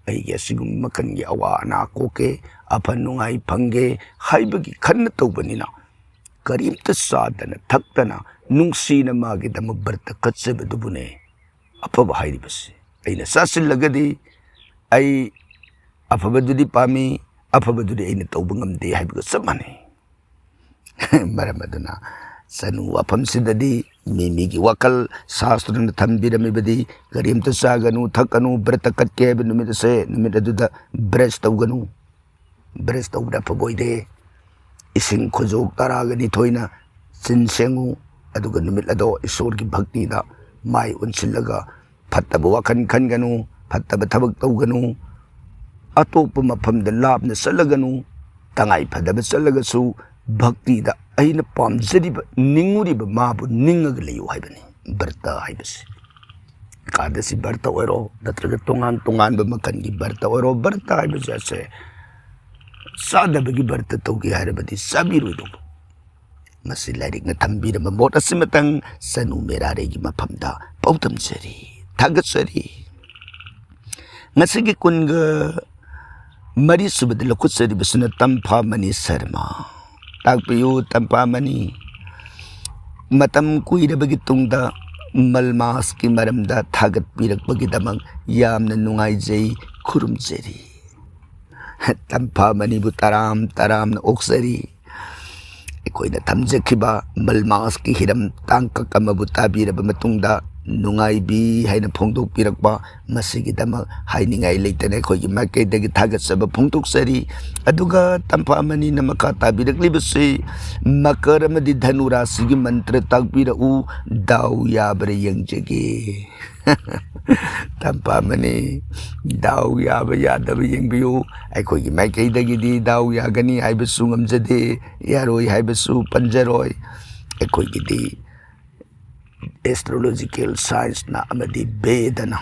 ꯑꯩꯒꯤ ꯑꯁꯤꯒꯨꯝꯕ ꯃꯈꯜꯒꯤ ꯑꯋꯥ ꯑꯅꯥ ꯀꯣꯛꯀꯦ, ꯑꯐ ꯅꯨꯡꯉꯥꯏ ꯐꯪꯒꯦ ꯍꯥꯏꯕꯒꯤ ꯈꯟꯅ ꯇꯧꯕꯅꯤꯅ, ꯀꯔꯤꯝꯇ ꯆꯥꯗꯅ ꯊꯛꯇꯅ ꯅꯨꯡꯁꯤꯅ ꯃꯥꯒꯤꯗꯃꯛ ꯕ꯭ꯔꯇ ꯀꯠꯆꯕꯗꯨꯕꯨꯅꯦ ꯑꯐꯕ ꯍꯥꯏꯔꯤꯕꯁꯤ꯫ ꯑꯩꯅ ꯆꯥꯁꯤꯜꯂꯒꯗꯤ ꯑꯩ ꯑꯐꯕꯗꯨꯗꯤ ꯄꯥꯝꯃꯤ, ꯑꯐꯕꯗꯨꯗꯤ ꯑꯩꯅ ꯇꯧꯕ ꯉꯝꯗꯦ ꯍꯥꯏꯕꯒ ꯆꯞ ꯃꯥꯟꯅꯩ꯫ ꯃꯔꯝ ꯑꯗꯨꯅ ꯆꯅꯨ ꯋꯥꯐꯝꯁꯤꯗꯗꯤ ꯃꯤ ꯃꯤꯒꯤ ꯋꯥꯈꯜ ꯁꯥꯁꯇ꯭ꯔꯅ ꯊꯝꯕꯤꯔꯝꯃꯤꯕꯗꯤ ꯀꯔꯤꯝꯇ ꯆꯥꯒꯅꯨ, ꯊꯛꯀꯅꯨ, ꯕ꯭ꯔꯇ ꯀꯠꯀꯦ ꯍꯥꯏꯕ ꯅꯨꯃꯤꯠ ꯑꯁꯦ, ꯅꯨꯃꯤꯠ ꯑꯗꯨꯗ ꯕ꯭ꯔꯁ ꯇꯧꯒꯅꯨ꯫ ꯕ꯭ꯔꯁ ꯇꯧꯕꯗ ꯑꯐꯕ ꯑꯣꯏꯗꯦ꯫ ꯏꯁꯤꯡ ꯈꯨꯖꯣꯛ ꯇꯔꯥꯒ ꯅꯤꯊꯣꯏꯅ ꯆꯤꯟ ꯁꯦꯡꯉꯨ, ꯑꯗꯨꯒ ꯅꯨꯃꯤꯠ ꯑꯗꯣ ꯏꯁꯣꯔꯒꯤ ꯚꯛꯇꯤꯗ ꯃꯥꯏ ꯑꯣꯟꯁꯤꯜꯂꯒ ꯐꯠꯇꯕ ꯋꯥꯈꯜ ꯈꯟꯒꯅꯨ, ꯐꯠꯇꯕ ꯊꯕꯛ ꯇꯧꯒꯅꯨ꯫ ꯑꯇꯣꯞꯄ ꯃꯐꯝꯗ ꯂꯥꯞꯅ ꯆꯠꯂꯒꯅꯨ, ꯇꯉꯥꯏ ꯐꯗꯕ ꯆꯠꯂꯒꯁꯨ ꯚꯛꯇꯤꯗ ꯑꯩꯅ ꯄꯥꯝꯖꯔꯤꯕ, ꯅꯤꯡꯉꯨꯔꯤꯕ ꯃꯥꯕꯨ ꯅꯤꯡꯉꯒ ꯂꯩꯌꯨ ꯍꯥꯏꯕꯅꯤ ꯕ꯭ꯔꯇ ꯍꯥꯏꯕꯁꯤ꯫ ꯑꯦꯀꯥꯗꯁꯤ ꯕ꯭ꯔꯇ ꯑꯣꯏꯔꯣ, ꯅꯠꯇ꯭ꯔꯒ ꯇꯣꯉꯥꯟ ꯇꯣꯉꯥꯟꯕ ꯃꯈꯜꯒꯤ ꯕ꯭ꯔꯇ ꯑꯣꯏꯔꯣ, ꯕ꯭ꯔꯇ ꯍꯥꯏꯕꯁꯦ ꯆꯥꯗꯕꯒꯤ ꯕ꯭ꯔꯇ ꯇꯧꯒꯦ ꯍꯥꯏꯔꯕꯗꯤ ꯆꯥꯕꯤꯔꯣꯏꯗꯧꯕ꯫ ꯃꯁꯤ ꯂꯥꯏꯔꯤꯛꯅ ꯊꯝꯕꯤꯔꯕ ꯃꯣꯠ ꯑꯁꯤꯃꯇꯪ ꯆꯅꯨ ꯃꯦꯔꯥꯔꯦꯒꯤ ꯃꯐꯝꯗ ꯄꯥꯎꯗꯝꯖꯔꯤ, ꯊꯥꯒꯠꯆꯔꯤ꯫ ꯉꯁꯤꯒꯤ ꯀꯨꯟꯒ ꯃꯔꯤ ꯁꯨꯕꯗ ꯂꯧꯈꯠꯆꯔꯤꯕꯁꯤꯅ ꯇꯝꯐꯥꯃꯅꯤ ꯁꯔꯃ꯫ ꯇꯥꯛꯄꯤꯌꯨ ꯇꯝꯐꯥꯃꯅꯤ, ꯃꯇꯝ ꯀꯨꯏꯔꯕꯒꯤ ꯇꯨꯡꯗ ꯃꯜꯃꯥꯁꯀꯤ ꯃꯔꯝꯗ ꯊꯥꯒꯠꯄꯤꯔꯛꯄꯒꯤꯗꯃꯛ ꯌꯥꯝꯅ ꯅꯨꯡꯉꯥꯏꯖꯩ, ꯈꯨꯔꯨꯝꯖꯔꯤ꯫ ꯇꯝꯐꯥꯃꯅꯤꯕꯨ ꯇꯔꯥꯝ ꯇꯔꯥꯝꯅ ꯑꯣꯛꯆꯔꯤ꯫ ꯑꯩꯈꯣꯏꯅ ꯊꯝꯖꯈꯤꯕ ꯃꯜꯃꯥꯁꯀꯤ ꯍꯤꯔꯝ ꯇꯥꯡꯀꯛ ꯑꯃꯕꯨ ꯇꯥꯕꯤꯔꯕ ꯃꯇꯨꯡꯗ ꯅꯨꯡꯉꯥꯏꯕꯤ ꯍꯥꯏꯅ ꯐꯣꯡꯗꯣꯛꯄꯤꯔꯛꯄ, ꯃꯁꯤꯒꯤꯗꯃꯛ ꯍꯥꯏꯅꯤꯡꯉꯥꯏ ꯂꯩꯇꯅ ꯑꯩꯈꯣꯏꯒꯤ ꯃꯥꯏꯀꯩꯗꯒꯤ ꯊꯥꯒꯠꯆꯕ ꯐꯣꯡꯗꯣꯛꯆꯔꯤ꯫ ꯑꯗꯨꯒ ꯇꯝꯐꯥꯃꯅꯤꯅ ꯃꯈꯥ ꯇꯥꯕꯤꯔꯛꯂꯤꯕꯁꯤ, ꯃꯀꯔ ꯑꯃꯗꯤ ꯙꯅꯨ ꯔꯥꯁꯤꯒꯤ ꯃꯟꯇ꯭ꯔ ꯇꯥꯛꯄꯤꯔꯛꯎ, ꯗꯥꯎ ꯌꯥꯕ꯭ꯔꯥ ꯌꯦꯡꯖꯒꯦ꯫ ꯇꯝꯐꯥꯃꯅꯤ, ꯗꯥꯎ ꯌꯥꯕ ꯌꯥꯗꯕ ꯌꯦꯡꯕꯤꯌꯨ꯫ ꯑꯩꯈꯣꯏꯒꯤ ꯃꯥꯏꯀꯩꯗꯒꯤꯗꯤ ꯗꯥꯎ ꯌꯥꯒꯅꯤ ꯍꯥꯏꯕꯁꯨ ꯉꯝꯖꯗꯦ, ꯌꯥꯔꯣꯏ ꯍꯥꯏꯕꯁꯨ ꯄꯟꯖꯔꯣꯏ꯫ ꯑꯩꯈꯣꯏꯒꯤꯗꯤ ꯑꯦꯁꯇ꯭ꯔꯣꯂꯣꯖꯤꯀꯦꯜ ꯁꯥꯏꯟꯁꯅ ꯑꯃꯗꯤ ꯕꯦꯗꯅ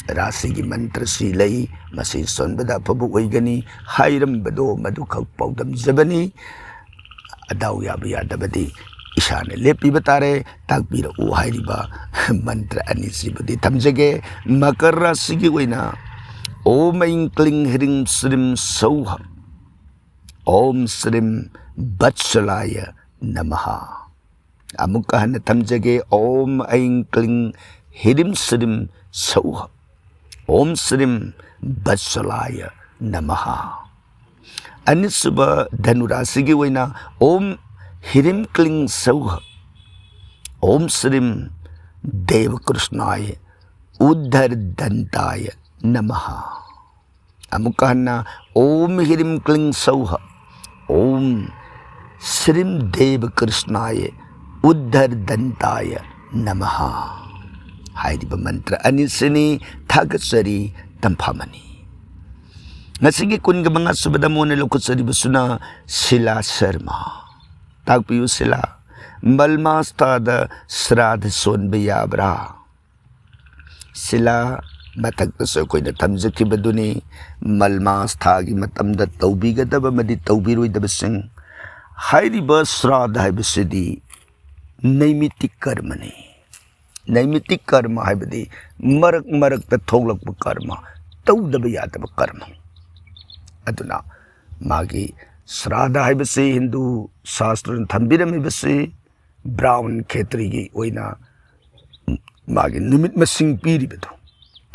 ꯔꯥꯁꯤꯒꯤ ꯃꯟꯇ꯭ꯔꯁꯤ ꯂꯩ, ꯃꯁꯤ ꯁꯣꯟꯕꯗ ꯑꯐꯕ ꯑꯣꯏꯒꯅꯤ ꯍꯥꯏꯔꯝꯕꯗꯣ ꯃꯗꯨꯈꯛ ꯄꯥꯎꯗꯝꯖꯕꯅꯤ꯫ ꯑꯗꯥꯎ ꯌꯥꯕ ꯌꯥꯗꯕꯗꯤ ꯏꯁꯥꯅ ꯂꯦꯞꯄꯤꯕ ꯇꯥꯔꯦ꯫ ꯇꯥꯛꯄꯤꯔꯛꯎ ꯍꯥꯏꯔꯤꯕ ꯃꯟꯇ꯭ꯔ ꯑꯅꯤꯁꯤꯕꯨꯗꯤ ꯊꯝꯖꯒꯦ꯫ ꯃꯀꯔ ꯔꯥꯁꯤꯒꯤ ꯑꯣꯏꯅ ॐ ऐं क्लीं ह्रीं श्रीं सौः, ॐ श्रीं वत्सलाय नमः꯫ ꯑꯃꯨꯛꯀ ꯍꯟꯅ ꯊꯝꯖꯒꯦ, ॐ ऐं क्लीं ह्रीं श्रीं सौः, ॐ श्रीं वत्सलाय नमः꯫ ꯑꯅꯤꯁꯨꯕ ꯙꯅꯨ ꯔꯥꯁꯤꯒꯤ ꯑꯣꯏꯅ ॐ ह्रीं क्लीं सौः, ॐ श्रीं देवकृष्णाय उद्दरदन्ताय नमः। ꯑꯃꯨꯛꯀ ꯍꯟꯅ, ॐ ह्रीं क्लीं सौः, ॐ श्रीं देवकृष्णाय उद्दरदन्ताय नमः ꯍꯥꯏꯔꯤꯕ ꯃꯟꯇ꯭ꯔ ꯑꯅꯤꯁꯤꯅꯤ꯫ ꯊꯥꯒꯠꯆꯔꯤ ꯇꯝꯐꯥꯃꯅꯤ꯫ ꯉꯁꯤꯒꯤ ꯀꯨꯟꯒ ꯃꯉꯥ ꯁꯨꯕꯗ ꯑꯃꯨꯛ ꯍꯟꯅ ꯂꯧꯈꯠꯆꯔꯤꯕꯁꯤꯅ ꯁꯤꯂꯥ ꯁꯔꯃ꯫ ꯇꯥꯛꯄꯤꯌꯨ ꯁꯤꯂꯥ, ꯃꯜꯃꯥꯁ ꯊꯥꯗ ꯁ꯭ꯔꯥꯗ ꯁꯣꯟꯕ ꯌꯥꯕ꯭ꯔꯥ? ꯁꯤꯂꯥ, ꯃꯊꯛꯇꯁꯨ ꯑꯩꯈꯣꯏꯅ ꯊꯝꯖꯈꯤꯕꯗꯨꯅꯤ, ꯃꯜꯃꯥꯁ ꯊꯥꯒꯤ ꯃꯇꯝꯗ ꯇꯧꯕꯤꯒꯗꯕ ꯑꯃꯗꯤ ꯇꯧꯕꯤꯔꯣꯏꯗꯕꯁꯤꯡ꯫ ꯍꯥꯏꯔꯤꯕ ꯁ꯭ꯔꯥꯗ ꯍꯥꯏꯕꯁꯤꯗꯤ ꯅꯩꯃꯤꯇꯤꯛ ꯀꯔꯃꯅꯤ꯫ ꯅꯩꯃꯤꯇꯤꯛ ꯀꯔꯃ ꯍꯥꯏꯕꯗꯤ ꯃꯔꯛ ꯃꯔꯛꯇ ꯊꯣꯛꯂꯛꯄ ꯀꯔꯃ, ꯇꯧꯗꯕ ꯌꯥꯗꯕ ꯀꯔꯃ꯫ ꯑꯗꯨꯅ ꯃꯥꯒꯤ ꯁ꯭ꯔꯥꯗ ꯍꯥꯏꯕꯁꯤ ꯍꯤꯟꯗꯨ ꯁꯥꯁꯇ꯭ꯔꯅ ꯊꯝꯕꯤꯔꯝꯃꯤꯕꯁꯤ ꯕ꯭ꯔꯥꯎꯟ ꯈꯦꯇ꯭ꯔꯤꯒꯤ ꯑꯣꯏꯅ ꯃꯥꯒꯤ ꯅꯨꯃꯤꯠ ꯃꯁꯤꯡ ꯄꯤꯔꯤꯕꯗꯨ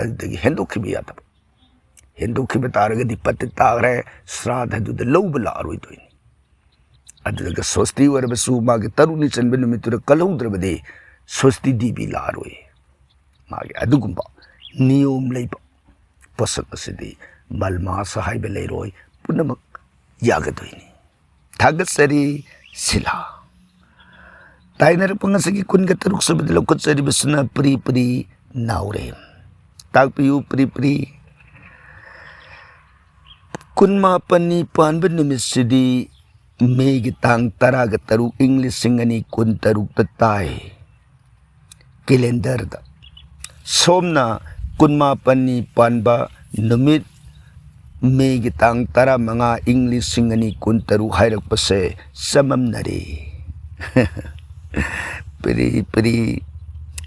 ꯑꯗꯨꯗꯒꯤ ꯍꯦꯟꯗꯣꯛꯈꯤꯕ ꯌꯥꯗꯕ꯫ ꯍꯦꯟꯗꯣꯛꯈꯤꯕ ꯇꯥꯔꯒꯗꯤ ꯄꯇꯤꯠ ꯇꯥꯈ꯭ꯔꯦ, ꯁ꯭ꯔꯥꯗ ꯑꯗꯨꯗ ꯂꯧꯕ ꯂꯥꯛꯑꯔꯣꯏꯗꯣꯏꯅꯤ꯫ ꯑꯗꯨꯗꯒ ꯁꯣꯁꯇꯤ ꯑꯣꯏꯔꯕꯁꯨ ꯃꯥꯒꯤ ꯇꯔꯨꯛꯅꯤ ꯆꯟꯕ ꯅꯨꯃꯤꯠꯇꯨꯗ ꯀꯜꯍꯧꯗ꯭ꯔꯕꯗꯤ ꯁꯣꯁꯇꯤ ꯗꯦꯕꯤ ꯂꯥꯛꯑꯔꯣꯏ꯫ ꯃꯥꯒꯤ ꯑꯗꯨꯒꯨꯝꯕ ꯅꯤꯌꯣꯝ ꯂꯩꯕ ꯄꯣꯠꯁꯛ ꯑꯁꯤꯗꯤ ꯃꯜꯃꯥꯁ ꯍꯥꯏꯕ ꯂꯩꯔꯣꯏ, ꯄꯨꯝꯅꯃꯛ ꯌꯥꯒꯗꯣꯏꯅꯤ꯫ ꯊꯥꯒꯠꯆꯔꯤ ꯁꯤꯂꯥ꯫ ꯇꯥꯏꯅꯔꯛꯄ ꯉꯁꯤꯒꯤ ꯀꯨꯟꯒ ꯇꯔꯨꯛ ꯁꯨꯕꯗ ꯂꯧꯈꯠꯆꯔꯤꯕꯁꯤꯅ ꯄ꯭ꯔꯤ ꯄ꯭ꯔꯤ ꯅꯥꯎꯔꯦꯝ꯫ ꯇꯥꯛꯄꯤꯌꯨ ꯄ꯭ꯔꯤ ꯄ꯭ꯔꯤ꯫ ꯀꯨꯟꯃꯥꯄꯟꯅꯤ ꯄꯥꯟꯕ ꯅꯨꯃꯤꯠꯁꯤꯗꯤ ꯃꯦꯒꯤ ꯇꯥꯡ ꯇꯔꯥꯒ ꯇꯔꯨꯛ, ꯏꯪ ꯂꯤꯁꯤꯡ ꯑꯅꯤ ꯀꯨꯟ ꯇꯔꯨꯛꯇ ꯇꯥꯏ꯫ ꯀꯦꯂꯦꯟꯗꯔꯗ ꯁꯣꯝꯅ ꯀꯨꯟꯃꯥꯄꯟꯅꯤ ꯄꯥꯟꯕ ꯅꯨꯃꯤꯠ, ꯃꯦꯒꯤ ꯇꯥꯡ ꯇꯔꯥꯃꯉꯥ, ꯏꯪ ꯂꯤꯁꯤꯡ ꯑꯅꯤ ꯀꯨꯟ ꯇꯔꯨꯛ ꯍꯥꯏꯔꯛꯄꯁꯦ ꯆꯃꯝꯅꯔꯦ꯫ ꯄ꯭ꯔꯤ ꯄ꯭ꯔꯤ,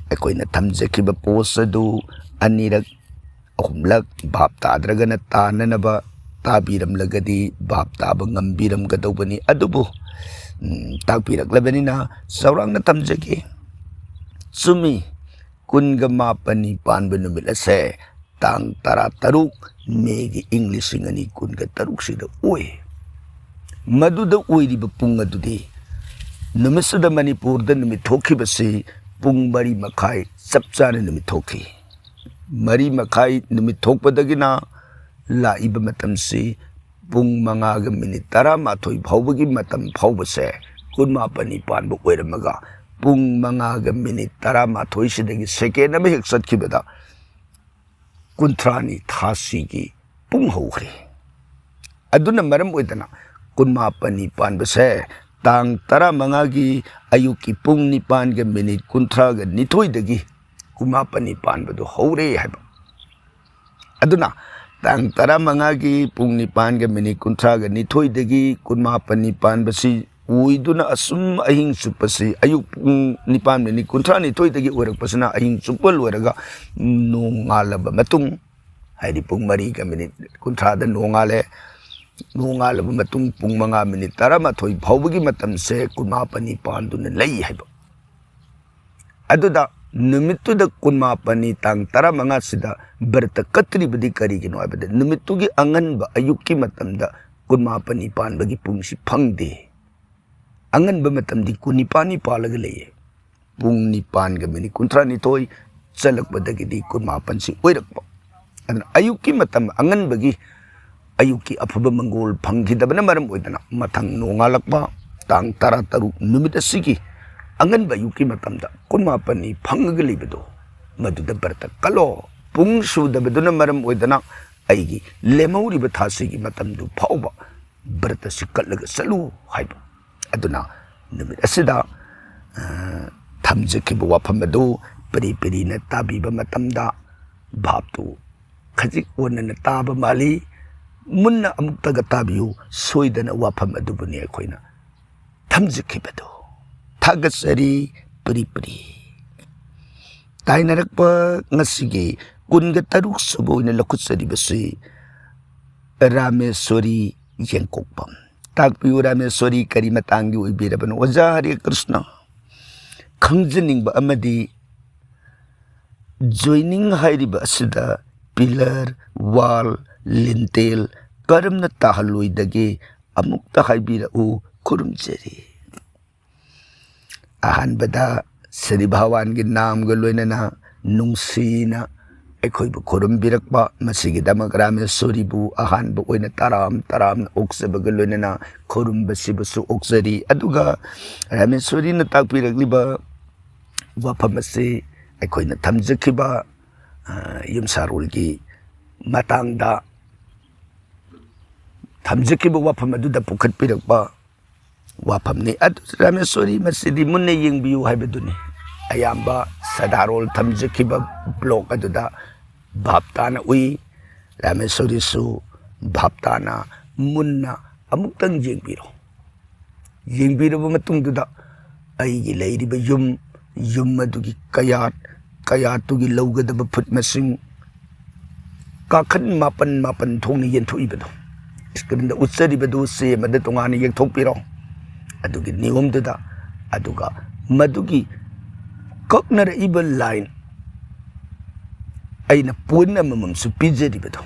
ꯑꯩꯈꯣꯏꯅ ꯊꯝꯖꯈꯤꯕ ꯄꯣꯁ ꯑꯗꯨ ꯑꯅꯤꯔꯛ ꯑꯍꯨꯝꯂꯛ ꯚꯥꯞ ꯇꯥꯗ꯭ꯔꯒꯅ ꯇꯥꯅꯅꯕ ꯇꯥꯕꯤꯔꯝꯂꯒꯗꯤ ꯚꯥꯞ ꯇꯥꯕ ꯉꯝꯕꯤꯔꯝꯒꯗꯧꯕꯅꯤ꯫ ꯑꯗꯨꯕꯨ, ꯎꯝ, ꯇꯥꯛꯄꯤꯔꯛꯂꯕꯅꯤꯅ ꯆꯥꯎꯔꯥꯛꯅ ꯊꯝꯖꯒꯦ꯫ ꯆꯨꯝꯃꯤ, ꯀꯨꯟꯒ ꯃꯥꯄꯟꯅꯤ ꯄꯥꯟꯕ ꯅꯨꯃꯤꯠ ꯑꯁꯦ ꯇꯥꯡ ꯇꯔꯥꯇꯔꯨꯛ ꯃꯦꯒꯤ ꯏꯪ ꯂꯤꯁꯤꯡ ꯑꯅꯤ ꯀꯨꯟꯒ ꯇꯔꯨꯛꯁꯤꯗ ꯑꯣꯏ꯫ ꯃꯗꯨꯗ ꯑꯣꯏꯔꯤꯕ ꯄꯨꯡ ꯑꯗꯨꯗꯤ ꯅꯨꯃꯤꯠꯁꯤꯗ ꯃꯅꯤꯄꯨꯔꯗ ꯅꯨꯃꯤꯠ ꯊꯣꯛꯈꯤꯕꯁꯤ ꯄꯨꯡ ꯃꯔꯤ ꯃꯈꯥꯏ ꯆꯞ ꯆꯥꯅ ꯅꯨꯃꯤꯠ ꯊꯣꯛꯈꯤ꯫ ꯃꯔꯤ ꯃꯈꯥꯏ ꯅꯨꯃꯤꯠ ꯊꯣꯛꯄꯗꯒꯤꯅ ꯂꯥꯛꯏꯕ ꯃꯇꯝꯁꯤ ꯄꯨꯡ ꯃꯉꯥꯒ ꯃꯤꯅꯤꯠ ꯇꯔꯥꯃꯥꯊꯣꯏ ꯐꯥꯎꯕꯒꯤ ꯃꯇꯝ ꯐꯥꯎꯕꯁꯦ ꯀꯨꯟꯃꯥꯄꯟꯅꯤ ꯄꯥꯟꯕ ꯑꯣꯏꯔꯝꯃꯒ, ꯄꯨꯡ ꯃꯉꯥꯒ ꯃꯤꯅꯤꯠ ꯇꯔꯥꯃꯥꯊꯣꯏꯁꯤꯗꯒꯤ ꯁꯦꯀꯦꯟ ꯑꯃ ꯍꯦꯛ ꯆꯠꯈꯤꯕꯗ ꯀꯨꯟꯊ꯭ꯔꯥꯅꯤ ꯊꯥꯁꯤꯒꯤ ꯄꯨꯡ ꯍꯧꯈ꯭ꯔꯦ꯫ ꯑꯗꯨꯅ ꯃꯔꯝ ꯑꯣꯏꯗꯅ ꯀꯨꯟꯃꯥꯄꯟꯅꯤ ꯄꯥꯟꯕꯁꯦ ꯇꯥꯡ ꯇꯔꯥꯃꯉꯥꯒꯤ ꯑꯌꯨꯛꯀꯤ ꯄꯨꯡ ꯅꯤꯄꯥꯟꯒ ꯃꯤꯅꯤꯠ ꯀꯨꯟꯊ꯭ꯔꯥꯒ ꯅꯤꯊꯣꯏꯗꯒꯤ ꯀꯨꯟꯃꯥꯄꯟꯅꯤ ꯄꯥꯟꯕꯗꯨ ꯍꯧꯔꯦ ꯍꯥꯏꯕ꯫ ꯑꯗꯨꯅ ꯇꯥꯡ ꯇꯔꯥꯃꯉꯥꯒꯤ ꯄꯨꯡ ꯅꯤꯄꯥꯟꯒ ꯃꯤꯅꯤꯠ ꯀꯨꯟꯊ꯭ꯔꯥꯒ ꯅꯤꯊꯣꯏꯗꯒꯤ ꯀꯨꯟꯃꯥꯄꯟꯅꯤ ꯄꯥꯟꯕꯁꯤ ꯑꯣꯏꯗꯨꯅ ꯑꯁꯨꯝ ꯑꯍꯤꯡ ꯆꯨꯞꯄꯁꯤ, ꯑꯌꯨꯛ ꯄꯨꯡ ꯅꯤꯄꯥꯟ ꯃꯤꯅꯤꯠ ꯀꯨꯟꯊ꯭ꯔꯥ ꯅꯤꯊꯣꯏꯗꯒꯤ ꯑꯣꯏꯔꯛꯄꯁꯤꯅ ꯑꯍꯤꯡ ꯆꯨꯞꯄ ꯂꯣꯏꯔꯒ ꯅꯣꯡꯉꯥꯜꯂꯕ ꯃꯇꯨꯡ, ꯍꯥꯏꯗꯤ ꯄꯨꯡ ꯃꯔꯤꯒ ꯃꯤꯅꯤꯠ ꯀꯨꯟꯊ꯭ꯔꯥꯗ ꯅꯣꯡꯉꯥꯜꯂꯦ, ꯅꯣꯡꯉꯥꯜꯂꯕ ꯃꯇꯨꯡ ꯄꯨꯡ ꯃꯉꯥ ꯃꯤꯅꯤꯠ ꯇꯔꯥꯃꯥꯊꯣꯏ ꯐꯥꯎꯕꯒꯤ ꯃꯇꯝꯁꯦ ꯀꯨꯟꯃꯥꯄꯟꯅꯤ ꯄꯥꯟꯗꯨꯅ ꯂꯩ ꯍꯥꯏꯕ꯫ ꯑꯗꯨꯗ ꯅꯨꯃꯤꯠꯇꯨꯗ ꯀꯨꯟꯃꯥꯄꯟꯅꯤ, ꯇꯥꯡ ꯇꯔꯥꯃꯉꯥꯁꯤꯗ ꯕ꯭ꯔꯇ ꯀꯠꯇ꯭ꯔꯤꯕꯗꯤ ꯀꯔꯤꯒꯤꯅꯣ ꯍꯥꯏꯕꯗ, ꯅꯨꯃꯤꯠꯇꯨꯒꯤ ꯑꯉꯟꯕ ꯑꯌꯨꯛꯀꯤ ꯃꯇꯝꯗ ꯀꯨꯟꯃꯥꯄꯟꯅꯤ ꯄꯥꯟꯕꯒꯤ ꯄꯨꯡꯁꯤ ꯐꯪꯗꯦ꯫ ꯑꯉꯟꯕ ꯃꯇꯝꯗꯤ ꯀꯨꯟꯅꯤꯄꯥꯟꯅꯤ ꯄꯥꯜꯂꯒ ꯂꯩꯌꯦ꯫ ꯄꯨꯡ ꯅꯤꯄꯥꯟꯒ ꯃꯤꯅꯤꯠ ꯀꯨꯟꯊ꯭ꯔꯥꯅꯤꯊꯣꯏ ꯆꯠꯂꯛꯄꯗꯒꯤꯗꯤ ꯀꯨꯟꯃꯥꯄꯟꯁꯤ ꯑꯣꯏꯔꯛꯄ꯫ ꯑꯗꯨꯅ ꯑꯌꯨꯛꯀꯤ ꯃꯇꯝ ꯑꯉꯟꯕꯒꯤ, ꯑꯌꯨꯛꯀꯤ ꯑꯐꯕ ꯃꯪꯒꯣꯜ ꯐꯪꯈꯤꯗꯕꯅ ꯃꯔꯝ ꯑꯣꯏꯗꯅ ꯃꯊꯪ ꯅꯣꯡꯉꯥꯜꯂꯛꯄ ꯇꯥꯡ ꯇꯔꯥꯇꯔꯨꯛ ꯅꯨꯃꯤꯠ ꯑꯁꯤꯒꯤ ꯑꯉꯟꯕ ꯑꯌꯨꯛꯀꯤ ꯃꯇꯝꯗ ꯀꯨꯟꯃꯥꯄꯟꯅꯤ ꯐꯪꯉꯒ ꯂꯩꯕꯗꯣ, ꯃꯗꯨꯗ ꯕ꯭ꯔꯇ ꯀꯠꯂꯣ꯫ ꯄꯨꯡ ꯁꯨꯗꯕꯗꯨꯅ ꯃꯔꯝ ꯑꯣꯏꯗꯅ ꯑꯩꯒꯤ ꯂꯦꯝꯍꯧꯔꯤꯕ ꯊꯥꯁꯤꯒꯤ ꯃꯇꯝꯗꯨ ꯐꯥꯎꯕ ꯕ꯭ꯔꯇꯁꯤ ꯀꯠꯂꯒ ꯆꯠꯂꯨ ꯍꯥꯏꯕ꯫ ꯑꯗꯨꯅ ꯅꯨꯃꯤꯠ ꯑꯁꯤꯗ, ꯑ, ꯊꯝꯖꯈꯤꯕ ꯋꯥꯐꯝ ꯑꯗꯨ ꯄꯦꯔꯤ ꯄꯦꯔꯤꯅ ꯇꯥꯕꯤꯕ ꯃꯇꯝꯗ ꯚꯥꯞꯇꯨ ꯈꯖꯤꯛ ꯑꯣꯟꯅꯅ ꯇꯥꯕ ꯃꯥꯜꯂꯤ꯫ ꯃꯨꯟꯅ ꯑꯃꯨꯛꯇꯒ ꯇꯥꯕꯤꯌꯨ, ꯁꯣꯏꯗꯅ ꯋꯥꯐꯝ ꯑꯗꯨꯕꯨꯅꯤ ꯑꯩꯈꯣꯏꯅ ꯊꯝꯖꯈꯤꯕꯗꯨ꯫ ꯊꯥꯒꯠꯆꯔꯤ ꯄ꯭ꯔꯤ ꯄ꯭ꯔꯤ꯫ ꯇꯥꯏꯅꯔꯛꯄ ꯉꯁꯤꯒꯤ ꯀꯨꯟꯒ ꯇꯔꯨꯛ ꯁꯨꯕ ꯑꯣꯏꯅ ꯂꯧꯈꯠꯆꯔꯤꯕꯁꯤ ꯔꯥꯃꯦꯁꯣꯔꯤ ꯌꯦꯡꯀꯣꯛꯄꯝ꯫ ꯇꯥꯛꯄꯤꯌꯨ ꯔꯥꯃꯦꯁꯣꯔꯤ, ꯀꯔꯤ ꯃꯇꯥꯡꯒꯤ ꯑꯣꯏꯕꯤꯔꯕꯅꯣ? ꯑꯣꯖꯥ ꯍꯔꯦ ꯀ꯭ꯔꯤꯁꯅ, ꯈꯪꯖꯅꯤꯡꯕ ꯑꯃꯗꯤ joining ꯍꯥꯏꯔꯤꯕ ꯑꯁꯤꯗ pillar, wall, lintel ꯀꯔꯝꯅ ꯇꯥꯍꯜꯂꯣꯏꯗꯒꯦ ꯑꯃꯨꯛꯇ ꯍꯥꯏꯕꯤꯔꯛꯎ, ꯈꯨꯔꯨꯝꯖꯔꯤ꯫ ꯑꯍꯥꯟꯕꯗ ꯁ꯭ꯔꯤ ꯚꯒꯋꯥꯟꯒꯤ ꯅꯥꯝꯒ ꯂꯣꯏꯅꯅ ꯅꯨꯡꯁꯤꯅ ꯑꯩꯈꯣꯏꯕꯨ ꯈꯨꯔꯨꯝꯕꯤꯔꯛꯄ, ꯃꯁꯤꯒꯤꯗꯃꯛ ꯔꯥꯃꯦꯁꯣꯔꯤꯕꯨ ꯑꯍꯥꯟꯕ ꯑꯣꯏꯅ ꯇꯔꯥꯝ ꯇꯔꯥꯝꯅ ꯑꯣꯛꯆꯕꯒ ꯂꯣꯏꯅꯅ ꯈꯨꯔꯨꯝꯕꯁꯤꯕꯨꯁꯨ ꯑꯣꯛꯆꯔꯤ꯫ ꯑꯗꯨꯒ ꯔꯥꯃꯦꯁꯣꯔꯤꯅ ꯇꯥꯛꯄꯤꯔꯛꯂꯤꯕ ꯋꯥꯐꯝ ꯑꯁꯤ ꯑꯩꯈꯣꯏꯅ ꯊꯝꯖꯈꯤꯕ, ꯑ, ꯌꯨꯝꯁꯥꯔꯣꯜꯒꯤ ꯃꯇꯥꯡꯗ ꯊꯝꯖꯈꯤꯕ ꯋꯥꯐꯝ ꯑꯗꯨꯗ ꯄꯨꯈꯠꯄꯤꯔꯛꯄ ꯋꯥꯐꯝꯅꯤ꯫ ꯑꯗꯨ ꯔꯥꯃꯦꯁꯣꯔꯤ, ꯃꯁꯤꯗꯤ ꯃꯨꯟꯅ ꯌꯦꯡꯕꯤꯌꯨ ꯍꯥꯏꯕꯗꯨꯅꯤ꯫ ꯑꯌꯥꯝꯕ ꯁꯗꯥꯔꯣꯜ ꯊꯝꯖꯈꯤꯕ ꯕ꯭ꯂꯣꯛ ꯑꯗꯨꯗ ꯚꯥꯞ ꯇꯥꯅ ꯎꯏ꯫ ꯔꯥꯃꯦꯁꯣꯔꯤꯁꯨ ꯚꯥꯞ ꯇꯥꯅ ꯃꯨꯟꯅ ꯑꯃꯨꯛꯇꯪ ꯌꯦꯡꯕꯤꯔꯣ꯫ ꯌꯦꯡꯕꯤꯔꯕ ꯃꯇꯨꯡꯗꯨꯗ ꯑꯩꯒꯤ ꯂꯩꯔꯤꯕ ꯌꯨꯝ, ꯌꯨꯝ ꯑꯗꯨꯒꯤ ꯀꯌꯥꯠ, ꯀꯌꯥꯠꯇꯨꯒꯤ ꯂꯧꯒꯗꯕ ꯐꯨꯠ ꯃꯁꯤꯡ, ꯀꯥꯈꯟ ꯃꯥꯄꯟ ꯃꯥꯄꯟ ꯊꯣꯛꯅ ꯌꯦꯟꯊꯣꯛꯏꯕꯗꯣ ꯁ꯭ꯀ꯭ꯔꯤꯟꯗ ꯎꯠꯆꯔꯤꯕꯗꯨ ꯆꯦ ꯑꯃꯗ ꯇꯣꯉꯥꯟꯅ ꯌꯦꯛꯊꯣꯛꯄꯤꯔꯣ꯫ ꯑꯗꯨꯒꯤ ꯅꯤꯌꯣꯝꯗꯨꯗ, ꯑꯗꯨꯒ ꯃꯗꯨꯒꯤ ꯀꯛꯅꯔꯛꯏꯕ ꯂꯥꯏꯟ, ꯑꯩꯅ ꯄꯣꯏꯟ ꯑꯃꯃꯝꯁꯨ ꯄꯤꯖꯔꯤꯕꯗꯣ,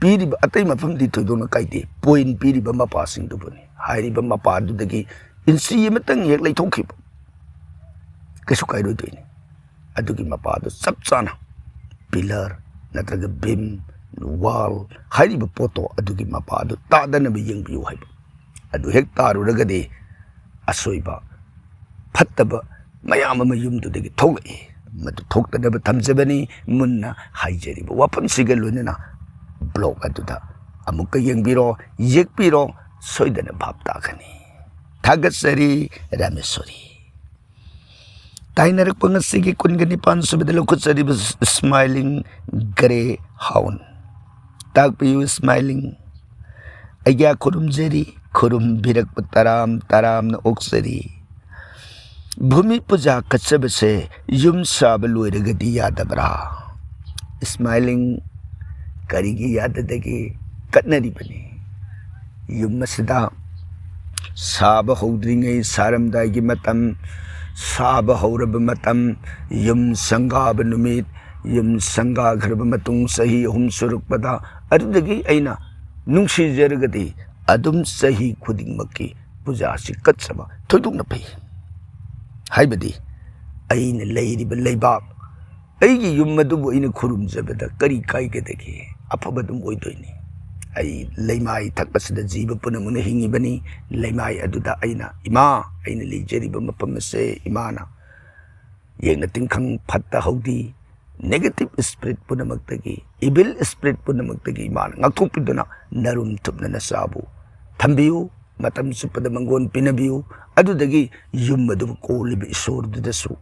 ꯄꯤꯔꯤꯕ ꯑꯇꯩ ꯃꯐꯝꯗꯤ ꯊꯣꯏꯗꯣꯛꯅ ꯀꯥꯏꯗꯦ, ꯄꯣꯏꯟ ꯄꯤꯔꯤꯕ ꯃꯄꯥꯁꯤꯡꯗꯨꯕꯨꯅꯤ꯫ ꯍꯥꯏꯔꯤꯕ ꯃꯄꯥꯗꯨꯗꯒꯤ ꯏꯟꯆꯤ ꯑꯃꯇꯪ ꯍꯦꯛ ꯂꯩꯊꯣꯛꯈꯤꯕ ꯀꯩꯁꯨ ꯀꯥꯏꯔꯣꯏꯗꯣꯏꯅꯤ꯫ ꯑꯗꯨꯒꯤ ꯃꯄꯥꯗꯨ ꯆꯞ ꯆꯥꯅ ꯄꯤꯂꯔ ꯅꯠꯇ꯭ꯔꯒ ꯕꯤꯝ, ꯋꯥꯜ ꯍꯥꯏꯔꯤꯕ ꯄꯣꯠꯇꯣ ꯑꯗꯨꯒꯤ ꯃꯄꯥꯗꯨ ꯇꯥꯗꯅꯕ ꯌꯦꯡꯕꯤꯌꯨ ꯍꯥꯏꯕ꯫ ꯑꯗꯨ ꯍꯦꯛ ꯇꯥꯔꯨꯔꯒꯗꯤ ꯑꯁꯣꯏꯕ, ꯐꯠꯇꯕ ꯃꯌꯥꯝ ꯑꯃ ꯌꯨꯝꯗꯨꯗꯒꯤ ꯊꯣꯛꯂꯛꯏ꯫ ꯃꯗꯨ ꯊꯣꯛꯇꯅꯕ ꯊꯝꯖꯕꯅꯤ꯫ ꯃꯨꯟꯅ ꯍꯥꯏꯖꯔꯤꯕ ꯋꯥꯐꯝꯁꯤꯒ ꯂꯣꯏꯅꯅ ꯕ꯭ꯂꯣꯛ ꯑꯗꯨꯗ ꯑꯃꯨꯛꯀ ꯌꯦꯡꯕꯤꯔꯣ, ꯌꯦꯛꯄꯤꯔꯣ, ꯁꯣꯏꯗꯅ ꯚꯥꯞ ꯇꯥꯒꯅꯤ꯫ ꯊꯥꯒꯠꯆꯔꯤ, ꯔꯥꯃꯦꯁꯣꯔꯤ꯫ ꯇꯥꯏꯅꯔꯛꯄ ꯉꯁꯤꯒꯤ ꯀꯨꯟꯒ ꯅꯤꯄꯥꯟ ꯁꯨꯕꯗ ꯂꯧꯈꯠꯆꯔꯤꯕ ꯁ꯭ꯃꯥꯏꯂꯤꯡ ꯒ꯭ꯔꯦ ꯍꯥꯎꯟ꯫ ꯇꯥꯛꯄꯤꯌꯨ ꯁ꯭ꯃꯥꯏꯂꯤꯡ꯫ ꯑꯩꯒ꯭ꯌꯥ ꯈꯨꯔꯨꯝꯖꯔꯤ, ꯈꯨꯔꯨꯝꯕꯤꯔꯛꯄ ꯇꯔꯥꯝ ꯇꯔꯥꯝꯅ ꯑꯣꯛꯆꯔꯤ꯫ ꯚꯨꯃꯤ ꯄꯨꯖꯥ ꯀꯠꯆꯕꯁꯦ ꯌꯨꯝ ꯁꯥꯕ ꯂꯣꯏꯔꯒꯗꯤ ꯌꯥꯗꯕ꯭ꯔꯥ? ꯁ꯭ꯃꯥꯏꯂꯤꯡ, ꯀꯔꯤꯒꯤ ꯌꯥꯗꯗꯒꯦ? ꯀꯠꯅꯔꯤꯕꯅꯤ꯫ ꯌꯨꯝ ꯑꯁꯤꯗ ꯁꯥꯕ ꯍꯧꯗ꯭ꯔꯤꯉꯩ, ꯁꯥꯔꯝꯗꯥꯏꯒꯤ ꯃꯇꯝ, ꯁꯥꯕ ꯍꯧꯔꯕ ꯃꯇꯝ, ꯌꯨꯝ ꯁꯪꯒꯥꯕ ꯅꯨꯃꯤꯠ, ꯌꯨꯝ ꯁꯪꯒꯥꯈ꯭ꯔꯕ ꯃꯇꯨꯡ ꯆꯍꯤ ꯑꯍꯨꯝ ꯁꯨꯔꯛꯄꯗ, ꯑꯗꯨꯗꯒꯤ ꯑꯩꯅ ꯅꯨꯡꯁꯤꯖꯔꯒꯗꯤ ꯑꯗꯨꯝ ꯆꯍꯤ ꯈꯨꯗꯤꯡꯃꯛꯀꯤ ꯄꯨꯖꯥꯁꯤ ꯀꯠꯆꯕ ꯊꯣꯏꯗꯣꯛꯅ ꯐꯩ꯫ ꯍꯥꯏꯕꯗꯤ ꯑꯩꯅ ꯂꯩꯔꯤꯕ ꯂꯩꯕꯥꯛ, ꯑꯩꯒꯤ ꯌꯨꯝ ꯑꯗꯨꯕꯨ ꯑꯩꯅ ꯈꯨꯔꯨꯝꯖꯕꯗ ꯀꯔꯤ ꯀꯥꯏꯒꯗꯒꯦ? ꯑꯐꯕ ꯑꯗꯨꯝ ꯑꯣꯏꯗꯣꯏꯅꯤ꯫ ꯑꯩ ꯂꯩꯃꯥꯏ ꯊꯛꯄꯁꯤꯗ ꯖꯤꯕ ꯄꯨꯝꯅꯃꯛꯅ ꯍꯤꯡꯉꯤꯕꯅꯤ꯫ ꯂꯩꯃꯥꯏ ꯑꯗꯨꯗ ꯑꯩꯅ, "ꯏꯃꯥ, ꯑꯩꯅ ꯂꯩꯖꯔꯤꯕ ꯃꯐꯝ ꯑꯁꯦ ꯏꯃꯥꯅ ꯌꯦꯡꯅ ꯇꯤꯟꯈꯪ ꯐꯠꯇ ꯍꯧꯗꯤ, negative spirit ꯄꯨꯝꯅꯃꯛꯇꯒꯤ, evil spirit ꯄꯨꯝꯅꯃꯛꯇꯒꯤ ꯏꯃꯥꯅ ꯉꯥꯛꯊꯣꯛꯄꯤꯗꯨꯅ ꯅꯔꯨꯝ ꯊꯨꯞꯅ ꯅꯆꯥꯕꯨ ꯊꯝꯕꯤꯌꯨ꯫ ꯃꯇꯝ ꯆꯨꯞꯄꯗ ꯃꯪꯒꯣꯟ ꯄꯤꯅꯕꯤꯌꯨ꯫ ꯑꯗꯨꯗꯒꯤ ꯌꯨꯝ ꯑꯗꯨꯕꯨ ꯀꯣꯜꯂꯤꯕ ꯏꯁꯣꯔꯗꯨꯗꯁꯨ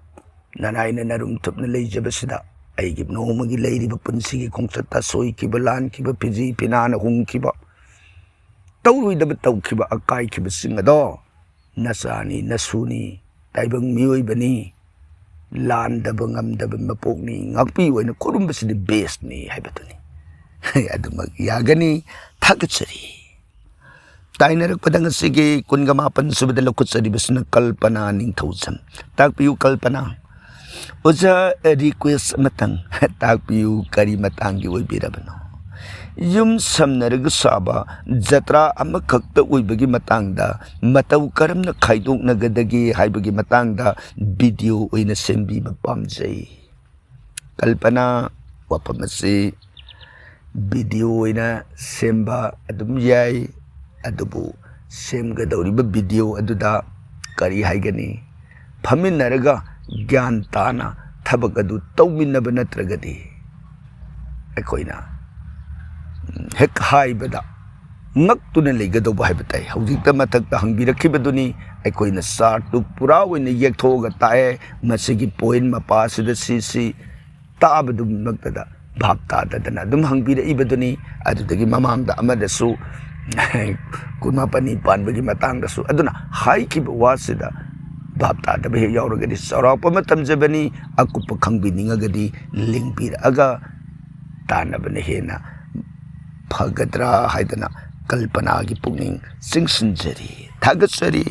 ꯅꯅꯥꯏꯅ ꯅꯔꯨꯝ ꯊꯨꯞꯅ ꯂꯩꯖꯕꯁꯤꯗ ꯑꯩꯒꯤ ꯅꯣꯡꯃꯒꯤ ꯂꯩꯔꯤꯕ ꯄꯨꯟꯁꯤꯒꯤ ꯈꯣꯡꯆꯠꯇ ꯁꯣꯏꯈꯤꯕ, ꯂꯥꯟꯈꯤꯕ, ꯐꯤꯖꯤ ꯐꯤꯅꯥꯅ ꯍꯨꯝꯈꯤꯕ, ꯇꯧꯔꯣꯏꯗꯕ ꯇꯧꯈꯤꯕ, ꯑꯀꯥꯏꯈꯤꯕꯁꯤꯡ ꯑꯗꯣ ꯅꯆꯥꯅꯤ, ꯅꯁꯨꯅꯤ, ꯇꯥꯏꯕꯪ ꯃꯤꯑꯣꯏꯕꯅꯤ, ꯂꯥꯟꯗꯕ ꯉꯝꯗꯕ ꯃꯄꯣꯛꯅꯤ, ꯉꯥꯛꯄꯤꯌꯨ ꯍꯥꯏꯅ ꯈꯨꯔꯨꯝꯕꯁꯤꯗꯤ ꯕꯦꯁꯅꯤ ꯍꯥꯏꯕꯗꯨꯅꯤ꯫ ꯑꯗꯨꯃꯛ ꯌꯥꯒꯅꯤ꯫ ꯊꯥꯒꯠꯆꯔꯤ꯫ ꯇꯥꯏꯅꯔꯛꯄꯗ ꯉꯁꯤꯒꯤ ꯀꯨꯟꯒ ꯃꯥꯄꯟ ꯁꯨꯕꯗ ꯂꯧꯈꯠꯆꯔꯤꯕꯁꯤꯅ ꯀꯜꯄꯅꯥ ꯅꯤꯡꯊꯧꯖꯝ꯫ ꯇꯥꯛꯄꯤꯌꯨ ꯀꯜꯄꯅꯥ꯫ ꯑꯣꯖꯥ, ꯔꯤꯀ꯭ꯋꯦꯁ ꯑꯃꯇꯪ ꯇꯥꯛꯄꯤꯌꯨ, ꯀꯔꯤ ꯃꯇꯥꯡꯒꯤ ꯑꯣꯏꯕꯤꯔꯕꯅꯣ? ꯌꯨꯝ ꯁꯝꯅꯔꯒ ꯁꯥꯕ ꯖꯇ꯭ꯔꯥ ꯑꯃꯈꯛꯇ ꯑꯣꯏꯕꯒꯤ ꯃꯇꯥꯡꯗ ꯃꯇꯧ ꯀꯔꯝꯅ ꯈꯥꯏꯗꯣꯛꯅꯒꯗꯒꯦ ꯍꯥꯏꯕꯒꯤ ꯃꯇꯥꯡꯗ ꯚꯤꯗꯤꯑꯣ ꯑꯣꯏꯅ ꯁꯦꯝꯕꯤꯕ ꯄꯥꯝꯖꯩ꯫ ꯀꯜꯄꯅꯥ, ꯋꯥꯐꯝ ꯑꯁꯤ ꯚꯤꯗꯤꯑꯣ ꯑꯣꯏꯅ ꯁꯦꯝꯕ ꯑꯗꯨꯝ ꯌꯥꯏ, ꯑꯗꯨꯕꯨ ꯁꯦꯝꯒꯗꯧꯔꯤꯕ ꯚꯤꯗꯤꯑꯣ ꯑꯗꯨꯗ ꯀꯔꯤ ꯍꯥꯏꯒꯅꯤ, ꯐꯝꯃꯤꯟꯅꯔꯒ ꯒ꯭ꯌꯥꯟ ꯇꯥꯅ ꯊꯕꯛ ꯑꯗꯨ ꯇꯧꯃꯤꯟꯅꯕ ꯅꯠꯇ꯭ꯔꯒꯗꯤ ꯑꯩꯈꯣꯏꯅ, ꯎꯝ, ꯍꯦꯛ ꯍꯥꯏꯕꯗ ꯉꯛꯇꯨꯅ ꯂꯩꯒꯗꯧꯕ ꯍꯥꯏꯕ ꯇꯥꯏ꯫ ꯍꯧꯖꯤꯛꯇ ꯃꯊꯛꯇ ꯍꯪꯕꯤꯔꯛꯈꯤꯕꯗꯨꯅꯤ, ꯑꯩꯈꯣꯏꯅ ꯆꯥꯔꯠꯇꯨ ꯄꯨꯔꯥ ꯑꯣꯏꯅ ꯌꯦꯛꯊꯣꯛꯑꯒ ꯇꯥꯛꯑꯦ, ꯃꯁꯤꯒꯤ ꯄꯣꯏꯟ ꯃꯄꯥꯁꯤꯗ ꯁꯤ ꯁꯤ ꯇꯥꯕꯗꯨꯃꯛꯇꯗ ꯚꯥꯞ ꯇꯥꯗꯗꯅ ꯑꯗꯨꯝ ꯍꯪꯕꯤꯔꯛꯏꯕꯗꯨꯅꯤ꯫ ꯑꯗꯨꯗꯒꯤ ꯃꯃꯥꯡꯗ ꯑꯃꯗꯁꯨ ꯀꯨꯟꯃꯥꯄꯟꯅꯤ ꯄꯥꯟꯕꯒꯤ ꯃꯇꯥꯡꯗꯁꯨ꯫ ꯑꯗꯨꯅ ꯍꯥꯏꯈꯤꯕ ꯋꯥꯁꯤꯗ ꯚꯥꯞ ꯇꯥꯗꯕ ꯍꯦꯛ ꯌꯥꯎꯔꯒꯗꯤ ꯆꯥꯎꯔꯥꯛꯄ ꯑꯃ ꯇꯝꯖꯕꯅꯤ, ꯑꯀꯨꯞꯄ ꯈꯪꯕꯤꯅꯤꯡꯉꯒꯗꯤ ꯂꯤꯡꯕꯤꯔꯛꯑꯒ ꯇꯥꯟꯅꯕꯅ ꯍꯦꯟꯅ ꯐꯒꯗ꯭ꯔꯥ ꯍꯥꯏꯗꯅ ꯀꯜꯄꯅꯥꯒꯤ ꯄꯨꯛꯅꯤꯡ ꯆꯤꯡꯁꯤꯟꯖꯔꯤ꯫ ꯊꯥꯒꯠꯆꯔꯤ꯫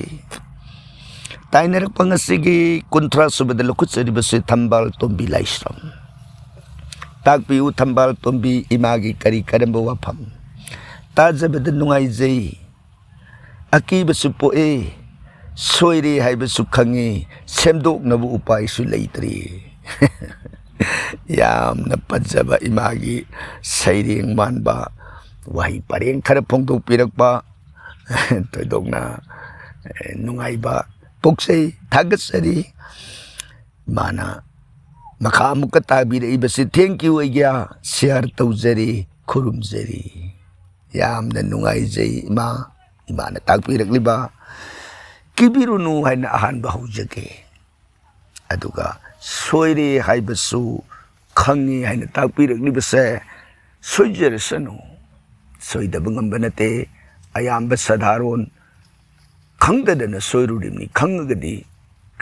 ꯇꯥꯏꯅꯔꯛꯄ ꯉꯁꯤꯒꯤ ꯀꯨꯟꯊ꯭ꯔꯥ ꯁꯨꯕꯗ ꯂꯧꯈꯠꯆꯔꯤꯕꯁꯤ ꯊꯝꯕꯥꯜ ꯇꯣꯝꯕꯤ ꯂꯥꯏꯁ꯭ꯔꯝ꯫ ꯇꯥꯛꯄꯤꯌꯨ ꯊꯝꯕꯥꯜ ꯇꯣꯝꯕꯤ, ꯏꯃꯥꯒꯤ ꯀꯔꯤ ꯀꯔꯝꯕ ꯋꯥꯐꯝ? ꯇꯥꯖꯕꯗ ꯅꯨꯡꯉꯥꯏꯖꯩ꯫ ꯑꯀꯤꯕꯁꯨ ꯄꯣꯛꯏ꯫ ꯁꯣꯏꯔꯦ ꯍꯥꯏꯕꯁꯨ ꯈꯪꯉꯤ꯫ ꯁꯦꯝꯗꯣꯛꯅꯕ ꯎꯄꯥꯏꯁꯨ ꯂꯩꯇ꯭ꯔꯤ꯫ ꯌꯥꯝꯅ ꯐꯖꯕ ꯏꯃꯥꯒꯤ ꯁꯩꯔꯦꯡ ꯃꯥꯟꯕ ꯋꯥꯍꯩ ꯄꯔꯦꯡ ꯈꯔ ꯐꯣꯡꯗꯣꯛꯄꯤꯔꯛꯄ ꯊꯣꯏꯗꯣꯛꯅ, ꯑꯦ, ꯅꯨꯡꯉꯥꯏꯕ ꯄꯣꯛꯆꯩ, ꯊꯥꯒꯠꯆꯔꯤ꯫ ꯏꯃꯥꯅ ꯃꯈꯥ ꯑꯃꯨꯛꯀ ꯇꯥꯕꯤꯔꯛꯏꯕꯁꯤ, "Thank you ꯑꯩꯒ꯭ꯌꯥ, share ꯇꯧꯖꯔꯤ, ꯈꯨꯔꯨꯝꯖꯔꯤ꯫ ꯌꯥꯝꯅ ꯅꯨꯡꯉꯥꯏꯖꯩ ꯏꯃꯥ, ꯏꯃꯥꯅ ꯇꯥꯛꯄꯤꯔꯛꯂꯤꯕ꯫ ꯀꯤꯕꯤꯔꯨꯅꯨ ꯍꯥꯏꯅ ꯑꯍꯥꯟꯕ ꯍꯧꯖꯒꯦ꯫ ꯑꯗꯨꯒ ꯁꯣꯏꯔꯦ ꯍꯥꯏꯕꯁꯨ ꯈꯪꯉꯤ ꯍꯥꯏꯅ ꯇꯥꯛꯄꯤꯔꯛꯂꯤꯕꯁꯦ, ꯁꯣꯏꯖꯔꯁꯅꯨ, ꯁꯣꯏꯗꯕ ꯉꯝꯕ ꯅꯠꯇꯦ꯫ ꯑꯌꯥꯝꯕ ꯁꯥꯙꯥꯔꯣꯟ ꯈꯪꯗꯗꯅ ꯁꯣꯏꯔꯨꯔꯤꯕꯅꯤ꯫ ꯈꯪꯉꯒꯗꯤ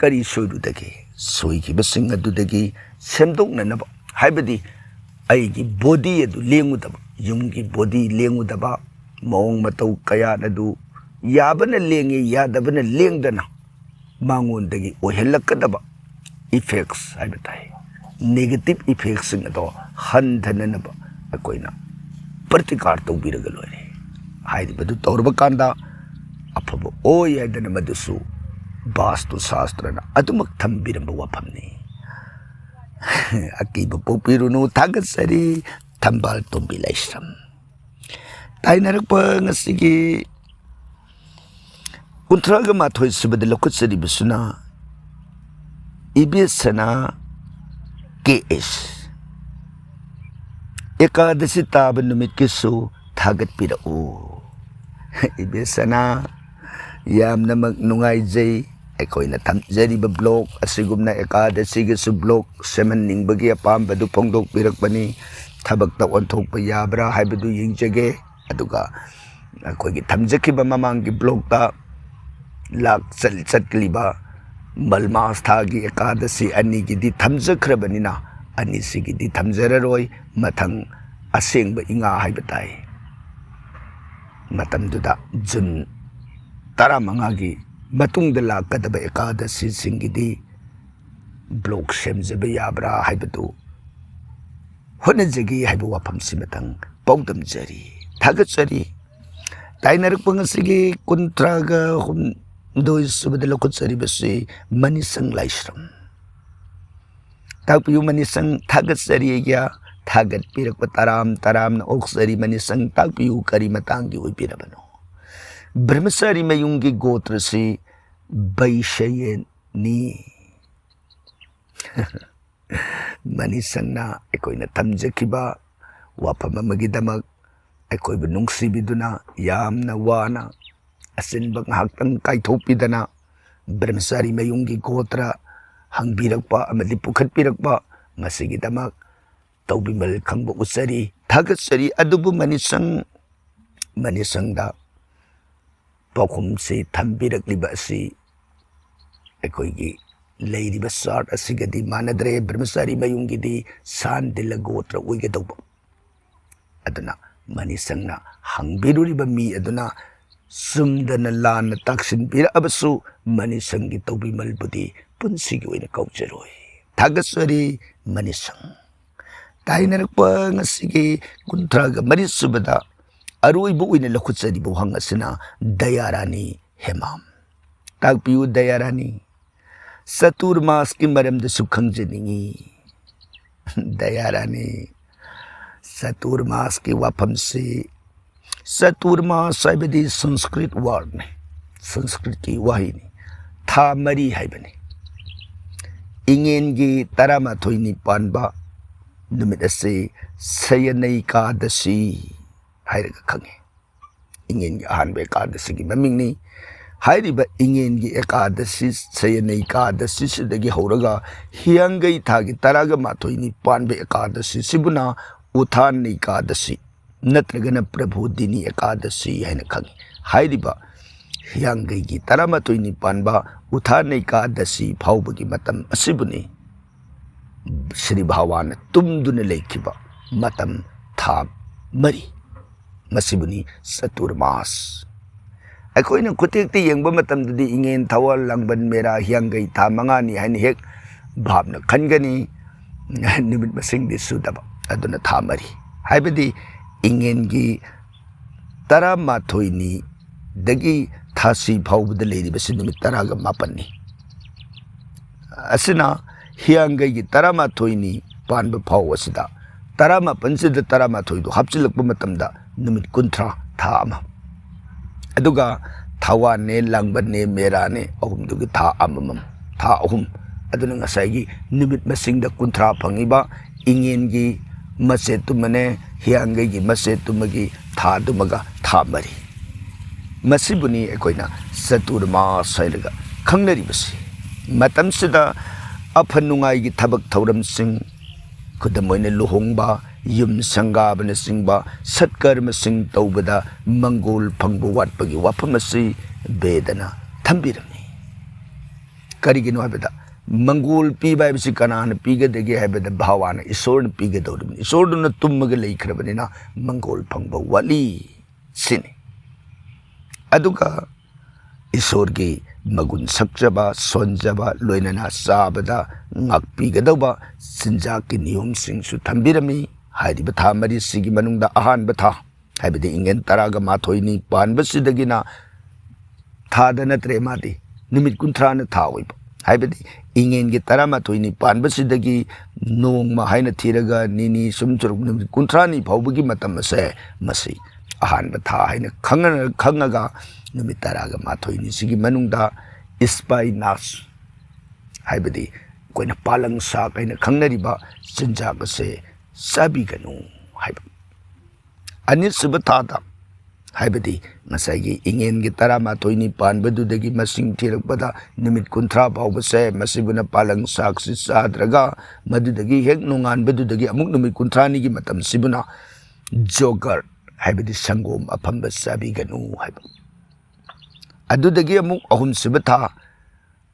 ꯀꯔꯤ ꯁꯣꯏꯔꯨꯗꯒꯦ? ꯁꯣꯏꯈꯤꯕꯁꯤꯡ ꯑꯗꯨꯗꯒꯤ ꯁꯦꯝꯗꯣꯛꯅꯅꯕ, ꯍꯥꯏꯕꯗꯤ ꯑꯩꯒꯤ body ꯑꯗꯨ ꯂꯦꯡꯉꯨꯗꯕ, ꯌꯨꯝꯒꯤ body ꯂꯦꯡꯉꯨꯗꯕ, ꯃꯑꯣꯡ ꯃꯇꯧ ꯀꯌꯥꯠ ꯑꯗꯨ ꯌꯥꯕꯅ ꯂꯦꯡꯉꯤ, ꯌꯥꯗꯕꯅ ꯂꯦꯡꯗꯅ ꯃꯉꯣꯟꯗꯒꯤ ꯑꯣꯏꯍꯜꯂꯛꯀꯗꯕ effects ꯍꯥꯏꯕ ꯇꯥꯏ, negative effectsꯁꯤꯡ ꯑꯗꯣ ꯍꯟꯊꯅꯅꯕ ꯑꯩꯈꯣꯏꯅ ꯄ꯭ꯔꯇꯤꯀꯥꯔ ꯇꯧꯕꯤꯔꯒ ꯂꯣꯏꯔꯦ꯫ ꯍꯥꯏꯔꯤꯕꯗꯨ ꯇꯧꯔꯕ ꯀꯥꯟꯗ ꯑꯐꯕ ꯑꯣꯏ ꯍꯥꯏꯗꯅ ꯃꯗꯨꯁꯨ ꯕꯥꯁꯇꯨ ꯁꯥꯁꯇ꯭ꯔꯅ ꯑꯗꯨꯃꯛ ꯊꯝꯕꯤꯔꯝꯕ ꯋꯥꯐꯝꯅꯤ꯫ ꯑꯀꯤꯕ ꯄꯣꯛꯄꯤꯔꯨꯅꯨ꯫ ꯊꯥꯒꯠꯆꯔꯤ, ꯊꯝꯕꯥꯜ ꯇꯣꯝꯕꯤ ꯂꯥꯏꯁ꯭ꯔꯝ꯫ ꯇꯥꯏꯅꯔꯛꯄ ꯉꯁꯤꯒꯤ ꯀꯨꯟꯊ꯭ꯔꯥꯒ ꯃꯥꯊꯣꯏ ꯁꯨꯕꯗ ꯂꯧꯈꯠꯆꯔꯤꯕꯁꯤꯅ ꯏꯕꯦꯁꯅꯥ ꯀꯦ ꯑꯦꯁ꯫ ꯑꯦꯀꯥꯗꯁꯤ ꯇꯥꯕ ꯅꯨꯃꯤꯠꯀꯤꯁꯨ ꯊꯥꯒꯠꯄꯤꯔꯛꯎ꯫ ꯏꯕꯦꯁꯅꯥ, ꯌꯥꯝꯅꯃꯛ ꯅꯨꯡꯉꯥꯏꯖꯩ꯫ ꯑꯩꯈꯣꯏꯅ ꯊꯝꯖꯔꯤꯕ blog ꯑꯁꯤꯒꯨꯝꯅ ꯑꯦꯀꯥꯗꯁꯤꯒꯤꯁꯨ blog ꯁꯦꯝꯍꯟꯅꯤꯡꯕꯒꯤ ꯑꯄꯥꯝꯕꯗꯨ ꯐꯣꯡꯗꯣꯛꯄꯤꯔꯛꯄꯅꯤ꯫ ꯊꯕꯛꯇ ꯑꯣꯟꯊꯣꯛꯄ ꯌꯥꯕ꯭ꯔꯥ ꯍꯥꯏꯕꯗꯨ ꯌꯦꯡꯖꯒꯦ꯫ ꯑꯗꯨꯒ ꯑꯩꯈꯣꯏꯒꯤ ꯊꯝꯖꯈꯤꯕ ꯃꯃꯥꯡꯒꯤ blogꯇ ꯂꯥꯛꯆ-, ꯆꯠꯂꯤꯕ ꯃꯜꯃꯥꯁ ꯊꯥꯒꯤ ꯑꯦꯀꯥꯗꯁꯤ ꯑꯅꯤꯒꯤꯗꯤ ꯊꯝꯖꯈ꯭ꯔꯕꯅꯤꯅ, ꯑꯅꯤꯁꯤꯒꯤꯗꯤ ꯊꯝꯖꯔꯔꯣꯏ꯫ ꯃꯊꯪ ꯑꯁꯦꯡꯕ ꯏꯉꯥ ꯍꯥꯏꯕ ꯇꯥꯏ꯫ ꯃꯇꯝꯗꯨꯗ ꯖꯨꯟ ꯇꯔꯥꯃꯉꯥꯒꯤ ꯃꯇꯨꯡꯗ ꯂꯥꯛꯀꯗꯕ ꯑꯦꯀꯥꯗꯁꯤꯁꯤꯡꯒꯤꯗꯤ blog ꯁꯦꯝꯖꯕ ꯌꯥꯕ꯭ꯔꯥ ꯍꯥꯏꯕꯗꯨ ꯍꯣꯠꯅꯖꯒꯦ ꯍꯥꯏꯕ ꯋꯥꯐꯝꯁꯤꯃꯇꯪ ꯄꯥꯎꯗꯝꯖꯔꯤ꯫ ꯊꯥꯒꯠꯆꯔꯤ꯫ ꯇꯥꯏꯅꯔꯛꯄ ꯉꯁꯤꯒꯤ ꯀꯨꯟꯊ꯭ꯔꯥꯒ ꯍꯨꯝꯗꯣꯏ ꯁꯨꯕꯗ ꯂꯧꯈꯠꯆꯔꯤꯕꯁꯤ ꯃꯅꯤꯁꯪ ꯂꯥꯏꯁ꯭ꯔꯝ꯫ ꯇꯥꯛꯄꯤꯌꯨ ꯃꯅꯤꯁꯪ, ꯊꯥꯒꯠꯆꯔꯤ ꯑꯩꯒꯤ ꯊꯥꯒꯠꯄꯤꯔꯛꯄ ꯇꯔꯥꯝ ꯇꯔꯥꯝꯅ ꯑꯣꯛꯆꯔꯤ ꯃꯅꯤꯁꯪ꯫ ꯇꯥꯛꯄꯤꯌꯨ ꯀꯔꯤ ꯃꯇꯥꯡꯒꯤ ꯑꯣꯏꯕꯤꯔꯕꯅꯣ? ꯕ꯭ꯔꯍ꯭ꯃꯆꯥꯔꯤ ꯃꯌꯨꯝꯒꯤ ꯒꯣꯇ꯭ꯔꯁꯤ ꯕꯩꯁꯌꯦꯟꯅꯤ꯫ ꯃꯅꯤꯁꯪꯅ ꯑꯩꯈꯣꯏꯅ ꯊꯝꯖꯈꯤꯕ ꯋꯥꯐꯝ ꯑꯃꯒꯤꯗꯃꯛ ꯑꯩꯈꯣꯏꯕꯨ ꯅꯨꯡꯁꯤꯕꯤꯗꯨꯅ ꯌꯥꯝꯅ ꯋꯥꯅ ꯑꯆꯤꯟꯕ ꯉꯥꯏꯍꯥꯛꯇꯪ ꯀꯥꯏꯊꯣꯛꯄꯤꯗꯅ ꯕ꯭ꯔꯍꯃꯆꯥꯔꯤ ꯃꯌꯨꯝꯒꯤ ꯒꯣꯇ꯭ꯔ ꯍꯪꯕꯤꯔꯛꯄ ꯑꯃꯗꯤ ꯄꯨꯈꯠꯄꯤꯔꯛꯄ, ꯃꯁꯤꯒꯤꯗꯃꯛ ꯇꯧꯕꯤꯃꯜ ꯈꯪꯕ ꯎꯠꯆꯔꯤ, ꯊꯥꯒꯠꯆꯔꯤ꯫ ꯑꯗꯨꯕꯨ ꯃꯅꯤꯁꯪ, ꯃꯅꯤꯁꯪꯗ ꯄꯥꯎꯈꯨꯝꯁꯤ ꯊꯝꯕꯤꯔꯛꯂꯤꯕ ꯑꯁꯤ ꯑꯩꯈꯣꯏꯒꯤ ꯂꯩꯔꯤꯕ ꯆꯥꯔꯠ ꯑꯁꯤꯒꯗꯤ ꯃꯥꯟꯅꯗ꯭ꯔꯦ꯫ ꯕ꯭ꯔꯍꯃꯆꯥꯔꯤ ꯃꯌꯨꯝꯒꯤꯗꯤ ꯁꯥꯟꯗꯤꯜꯂ ꯒꯣꯇ꯭ꯔ ꯑꯣꯏꯒꯗꯧꯕ꯫ ꯑꯗꯨꯅ ꯃꯅꯤꯁꯪꯅ ꯍꯪꯕꯤꯔꯨꯔꯤꯕ ꯃꯤ ꯑꯗꯨꯅ ꯆꯨꯝꯗꯅ ꯂꯥꯟꯅ ꯇꯥꯛꯁꯤꯟꯕꯤꯔꯛꯑꯕꯁꯨ, ꯃꯅꯤꯁꯪꯒꯤ ꯇꯧꯕꯤꯃꯜꯕꯨꯗꯤ ꯄꯨꯟꯁꯤꯒꯤ ꯑꯣꯏꯅ ꯀꯥꯎꯖꯔꯣꯏ꯫ ꯊꯥꯒꯠꯆꯔꯤ, ꯃꯅꯤꯁꯪ꯫ ꯇꯥꯏꯅꯔꯛꯄ ꯉꯁꯤꯒꯤ ꯀꯨꯟꯊ꯭ꯔꯥꯒ ꯃꯔꯤ ꯁꯨꯕꯗ ꯑꯔꯣꯏꯕ ꯑꯣꯏꯅ ꯂꯧꯈꯠꯆꯔꯤꯕ ꯋꯥꯍꯪ ꯑꯁꯤꯅ ꯗꯌꯥꯔꯥꯅꯤ ꯍꯦꯃꯥꯝ꯫ ꯇꯥꯛꯄꯤꯌꯨ ꯗꯌꯥꯔꯥꯅꯤ, ꯆꯇꯨꯔꯃꯥꯁꯀꯤ ꯃꯔꯝꯗꯁꯨ ꯈꯪꯖꯅꯤꯡꯏ꯫ ꯗꯌꯥꯔꯥꯅꯤ, ꯆꯇꯨꯔꯃꯥꯁꯀꯤ ꯋꯥꯐꯝꯁꯤ, ꯆꯇꯨꯔꯃꯥꯁ ꯍꯥꯏꯕꯗꯤ ꯁꯪꯁꯀ꯭ꯔꯤꯠ ꯋꯥꯔꯗꯅꯤ, ꯁꯪꯁꯀ꯭ꯔꯤꯠꯀꯤ ꯋꯥꯍꯩꯅꯤ꯫ ꯊꯥ ꯃꯔꯤ ꯍꯥꯏꯕꯅꯤ꯫ ꯏꯉꯦꯟꯒꯤ ꯇꯔꯥꯃꯥꯊꯣꯏꯅꯤ ꯄꯥꯟꯕ ꯅꯨꯃꯤꯠ ꯑꯁꯤ ꯁꯌꯅꯩꯀꯥꯗꯁꯤ ꯍꯥꯏꯔꯒ ꯈꯪꯉꯤ꯫ ꯏꯉꯦꯟꯒꯤ ꯑꯍꯥꯟꯕ ꯑꯦꯀꯥꯗꯁꯤꯒꯤ ꯃꯃꯤꯡꯅꯤ꯫ ꯍꯥꯏꯔꯤꯕ ꯏꯉꯦꯟꯒꯤ ꯑꯦꯀꯥꯗꯁꯤ, ꯁꯌꯅꯩꯀꯥꯗꯁꯤꯁꯤꯗꯒꯤ ꯍꯧꯔꯒ ꯍꯤꯌꯥꯡꯒꯩ ꯊꯥꯒꯤ ꯇꯔꯥꯒ ꯃꯥꯊꯣꯏꯅꯤ ꯄꯥꯟꯕ ꯑꯦꯀꯥꯗꯁꯤꯁꯤꯕꯨꯅ ꯎꯊꯥꯅꯩꯀꯥꯗꯁꯤ ꯅꯠꯇ꯭ꯔꯒꯅ ꯄ꯭ꯔꯕꯣꯙꯤꯅꯤ ꯑꯦꯀꯥꯗꯁꯤ ꯍꯥꯏꯅ ꯈꯪꯉꯤ꯫ ꯍꯥꯏꯔꯤꯕ ꯍꯤꯌꯥꯡꯒꯩꯒꯤ ꯇꯔꯥꯃꯥꯊꯣꯏꯅꯤ ꯄꯥꯟꯕ ꯎꯊꯥꯅꯩꯀꯥꯗꯁꯤ ꯐꯥꯎꯕꯒꯤ ꯃꯇꯝ ꯑꯁꯤꯕꯨꯅꯤ ꯁ꯭ꯔꯤ ꯚꯒꯋꯥꯟꯅ ꯇꯨꯝꯗꯨꯅ ꯂꯩꯈꯤꯕ ꯃꯇꯝ ꯊꯥ ꯃꯔꯤ, ꯃꯁꯤꯕꯨꯅꯤ ꯆꯇꯨꯔꯃꯥꯁ꯫ ꯑꯩꯈꯣꯏꯅ ꯈꯨꯇꯦꯛꯇ ꯌꯦꯡꯕ ꯃꯇꯝꯗꯗꯤ ꯏꯉꯦꯟ, ꯊꯥꯋꯜ, ꯂꯥꯡꯕꯟ, ꯃꯦꯔꯥ, ꯍꯤꯌꯥꯡꯒꯩ ꯊꯥ ꯃꯉꯥꯅꯤ ꯍꯥꯏꯅ ꯍꯦꯛ ꯚꯥꯞꯅ ꯈꯟꯒꯅꯤ, ꯅꯨꯃꯤꯠ ꯃꯁꯤꯡꯗꯤ ꯁꯨꯗꯕ꯫ ꯑꯗꯨꯅ ꯊꯥ ꯃꯔꯤ ꯍꯥꯏꯕꯗꯤ ꯏꯉꯦꯟꯒꯤ ꯇꯔꯥꯃꯥꯊꯣꯏꯅꯤꯗꯒꯤ ꯊꯥꯁꯤ ꯐꯥꯎꯕꯗ ꯂꯩꯔꯤꯕꯁꯤ ꯅꯨꯃꯤꯠ ꯇꯔꯥꯒ ꯃꯥꯄꯟꯅꯤ꯫ ꯑꯁꯤꯅ ꯍꯤꯌꯥꯡꯒꯩꯒꯤ ꯇꯔꯥꯃꯥꯊꯣꯏꯅꯤ ꯄꯥꯟꯕ ꯐꯥꯎ ꯑꯁꯤꯗ, ꯇꯔꯥꯃꯥꯄꯟꯁꯤꯗ ꯇꯔꯥꯃꯥꯊꯣꯏꯗꯨ ꯍꯥꯞꯆꯤꯜꯂꯛꯄ ꯃꯇꯝꯗ ꯅꯨꯃꯤꯠ ꯀꯨꯟꯊ꯭ꯔꯥ, ꯊꯥ ꯑꯃ꯫ ꯑꯗꯨꯒ ꯊꯥꯋꯥꯟꯅꯦ, ꯂꯥꯡꯕꯟꯅꯦ, ꯃꯦꯔꯥꯅꯦ, ꯑꯍꯨꯝꯗꯨꯒꯤ ꯊꯥ ꯑꯃꯃꯝ, ꯊꯥ ꯑꯍꯨꯝ꯫ ꯑꯗꯨꯅ ꯉꯁꯥꯏꯒꯤ ꯅꯨꯃꯤꯠ ꯃꯁꯤꯡꯗ ꯀꯨꯟꯊ꯭ꯔꯥ ꯐꯪꯉꯤꯕ ꯏꯉꯦꯟꯒꯤ ꯃꯆꯦꯠꯇꯨꯃꯅꯦ, ꯍꯤꯌꯥꯡꯒꯩꯒꯤ ꯃꯆꯦꯠꯇꯨꯃꯒꯤ ꯊꯥꯗꯨꯃꯒ ꯊꯥ ꯃꯔꯤ꯫ ꯃꯁꯤꯕꯨꯅꯤ ꯑꯩꯈꯣꯏꯅ ꯆꯇꯨꯔꯃꯥꯁ ꯍꯥꯏꯔꯒ ꯈꯪꯅꯔꯤꯕꯁꯤ꯫ ꯃꯇꯝꯁꯤꯗ ꯑꯐ ꯅꯨꯡꯉꯥꯏꯒꯤ ꯊꯕꯛ ꯊꯧꯔꯝꯁꯤꯡ, ꯈꯨꯗꯝ ꯑꯣꯏꯅ ꯂꯨꯍꯣꯡꯕ, ꯌꯨꯝ ꯁꯪꯒꯥꯕꯅꯆꯤꯡꯕ ꯁꯠꯀꯔꯃꯁꯤꯡ ꯇꯧꯕꯗ ꯃꯪꯒꯣꯜ ꯐꯪꯕ ꯋꯥꯠꯄꯒꯤ ꯋꯥꯐꯝ ꯑꯁꯤ ꯕꯦꯗꯅ ꯊꯝꯕꯤꯔꯝꯃꯤ꯫ ꯀꯔꯤꯒꯤꯅꯣ ꯍꯥꯏꯕꯗ, ꯃꯪꯒꯣꯜ ꯄꯤꯕ ꯍꯥꯏꯕꯁꯤ ꯀꯅꯥꯅ ꯄꯤꯒꯗꯒꯦ ꯍꯥꯏꯕꯗ, ꯚꯒꯋꯥꯟ ꯏꯁꯣꯔꯅ ꯄꯤꯒꯗꯧꯔꯤꯕꯅꯤ꯫ ꯏꯁꯣꯔꯗꯨꯅ ꯇꯨꯝꯃꯒ ꯂꯩꯈ꯭ꯔꯕꯅꯤꯅ ꯃꯪꯒꯣꯜ ꯐꯪꯕ ꯋꯥꯠꯂꯤ ꯁꯤꯅꯤ꯫ ꯑꯗꯨꯒ ꯏꯁꯣꯔꯒꯤ ꯃꯒꯨꯟ ꯁꯛꯆꯕ, ꯁꯣꯟꯖꯕ, ꯂꯣꯏꯅꯅ ꯆꯥꯕꯗ ꯉꯥꯛꯄꯤꯒꯗꯧꯕ ꯆꯤꯟꯖꯥꯛꯀꯤ ꯅꯤꯌꯣꯝꯁꯤꯡꯁꯨ ꯊꯝꯕꯤꯔꯝꯃꯤ꯫ ꯍꯥꯏꯔꯤꯕ ꯊꯥ ꯃꯔꯤꯁꯤꯒꯤ ꯃꯅꯨꯡꯗ ꯑꯍꯥꯟꯕ ꯊꯥ, ꯍꯥꯏꯕꯗꯤ ꯏꯉꯦꯟ ꯇꯔꯥꯒ ꯃꯥꯊꯣꯏꯅꯤ ꯄꯥꯟꯕꯁꯤꯗꯒꯤꯅ ꯊꯥꯗ ꯅꯠꯇ꯭ꯔꯦ, ꯃꯥꯗꯤ ꯅꯨꯃꯤꯠ ꯀꯨꯟꯊ꯭ꯔꯥꯅ ꯊꯥ ꯑꯣꯏꯕ꯫ ꯍꯥꯏꯕꯗꯤ ꯏꯉꯦꯟꯒꯤ ꯇꯔꯥꯃꯥꯊꯣꯏꯅꯤ ꯄꯥꯟꯕꯁꯤꯗꯒꯤ ꯅꯣꯡꯃ ꯍꯥꯏꯅ ꯊꯤꯔꯒ ꯅꯤꯅꯤ, ꯁꯨꯝ ꯁꯨꯔꯨꯛ, ꯅꯨꯃꯤꯠ ꯀꯨꯟꯊ꯭ꯔꯥꯅꯤ ꯐꯥꯎꯕꯒꯤ ꯃꯇꯝ ꯑꯁꯦ, ꯃꯁꯤ ꯑꯍꯥꯟꯕ ꯊꯥ ꯍꯥꯏꯅ ꯈꯪꯉ-, ꯈꯪꯉꯒ ꯅꯨꯃꯤꯠ ꯇꯔꯥꯒ ꯃꯥꯊꯣꯏꯅꯤꯁꯤꯒꯤ ꯃꯅꯨꯡꯗ ꯏꯁꯄꯥꯏꯅꯥꯁ, ꯍꯥꯏꯕꯗꯤ ꯑꯩꯈꯣꯏꯅ ꯄꯥꯂꯪ ꯁꯥꯛ ꯍꯥꯏꯅ ꯈꯪꯅꯔꯤꯕ ꯆꯤꯟꯖꯥꯛ ꯑꯁꯦ ꯆꯥꯕꯤꯒꯅꯨ ꯍꯥꯏꯕ꯫ ꯑꯅꯤꯁꯨꯕ ꯊꯥꯗ, ꯍꯥꯏꯕꯗꯤ ꯉꯁꯥꯏꯒꯤ ꯏꯉꯦꯟꯒꯤ ꯇꯔꯥꯃꯥꯊꯣꯏꯅꯤ ꯄꯥꯟꯕꯗꯨꯗꯒꯤ ꯃꯁꯤꯡ ꯊꯤꯔꯛꯄꯗ ꯅꯨꯃꯤꯠ ꯀꯨꯟꯊ꯭ꯔꯥ ꯐꯥꯎꯕꯁꯦ, ꯃꯁꯤꯕꯨꯅ ꯄꯥꯂꯪ ꯁꯥꯛꯁꯤ ꯆꯥꯗ꯭ꯔꯒ, ꯃꯗꯨꯗꯒꯤ ꯍꯦꯛ ꯅꯣꯡꯉꯥꯟꯕꯗꯨꯗꯒꯤ ꯑꯃꯨꯛ ꯅꯨꯃꯤꯠ ꯀꯨꯟꯊ꯭ꯔꯥꯅꯤꯒꯤ ꯃꯇꯝꯁꯤꯕꯨꯅ ꯖꯣꯒꯔ, ꯍꯥꯏꯕꯗꯤ ꯁꯪꯒꯣꯝ ꯑꯐꯝꯕ ꯆꯥꯕꯤꯒꯅꯨ ꯍꯥꯏꯕ꯫ ꯑꯗꯨꯗꯒꯤ ꯑꯃꯨꯛ ꯑꯍꯨꯝꯁꯨꯕ ꯊꯥ,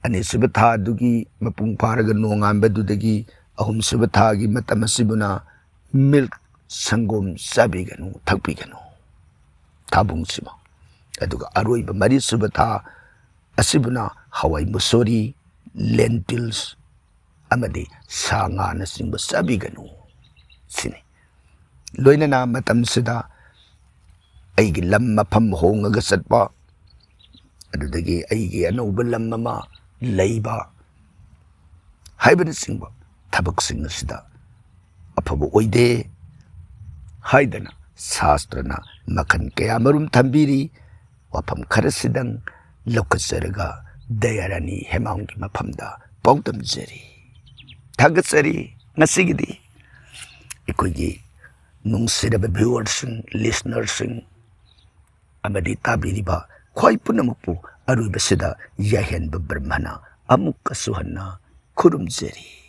ꯑꯅꯤꯁꯨꯕ ꯊꯥꯗꯨꯒꯤ ꯃꯄꯨꯡ ꯐꯥꯔꯒ ꯅꯣꯡꯉꯥꯟꯕꯗꯨꯗꯒꯤ ꯑꯍꯨꯝꯁꯨꯕ ꯊꯥꯒꯤ ꯃꯇꯝ ꯑꯁꯤꯕꯨꯅ ꯃꯤꯜꯛ, ꯁꯪꯒꯣꯝ ꯆꯥꯕꯤꯒꯅꯨ, ꯊꯛꯄꯤꯒꯅꯨ, ꯊꯥꯕꯨꯡꯁꯤꯃ꯫ ꯑꯗꯨꯒ ꯑꯔꯣꯏꯕ ꯃꯔꯤꯁꯨꯕ ꯊꯥ ꯑꯁꯤꯕꯨꯅ ꯍꯋꯥꯏ ꯃꯨꯁꯣꯔꯤ, lentils, ꯑꯃꯗꯤ ꯁꯥ ꯉꯥꯅꯆꯤꯡꯕ ꯆꯥꯕꯤꯒꯅꯨ ꯁꯤꯅꯤ꯫ ꯂꯣꯏꯅꯅ ꯃꯇꯝꯁꯤꯗ ꯑꯩꯒꯤ ꯂꯝ ꯃꯐꯝ ꯍꯣꯡꯉꯒ ꯆꯠꯄ, ꯑꯗꯨꯗꯒꯤ ꯑꯩꯒꯤ ꯑꯅꯧꯕ ꯂꯝ ꯑꯃ ꯂꯩꯕ ꯍꯥꯏꯕꯅꯆꯤꯡꯕ ꯊꯕꯛꯁꯤꯡ ꯑꯁꯤꯗ ꯑꯐꯕ ꯑꯣꯏꯗꯦ ꯍꯥꯏꯗꯅ ꯁꯥꯁꯇ꯭ꯔꯅ ꯃꯈꯜ ꯀꯌꯥꯃꯔꯨꯝ ꯊꯝꯕꯤꯔꯤ꯫ ꯋꯥꯐꯝ ꯈꯔꯁꯤꯗꯪ ꯂꯧꯈꯠꯆꯔꯒ ꯗꯌꯥꯔꯥꯅꯤ ꯍꯦꯃꯥꯝꯒꯤ ꯃꯐꯝꯗ ꯄꯥꯎꯗꯝꯖꯔꯤ꯫ ꯊꯥꯒꯠꯆꯔꯤ꯫ ꯉꯁꯤꯒꯤꯗꯤ ꯑꯩꯈꯣꯏꯒꯤ ꯅꯨꯡꯁꯤꯔꯕ viewersꯁꯤꯡ, listenerꯁꯤꯡ ꯑꯃꯗꯤ ꯇꯥꯕꯤꯔꯤꯕ ꯈ꯭ꯋꯥꯏ ꯄꯨꯝꯅꯃꯛꯄꯨ ꯑꯔꯣꯏꯕꯁꯤꯗ ꯌꯥꯏꯍꯟꯕ ꯕ꯭ꯔꯍ꯭ꯃꯅ ꯑꯃꯨꯛꯀꯁꯨ ꯍꯟꯅ ꯈꯨꯔꯨꯝꯖꯔꯤ꯫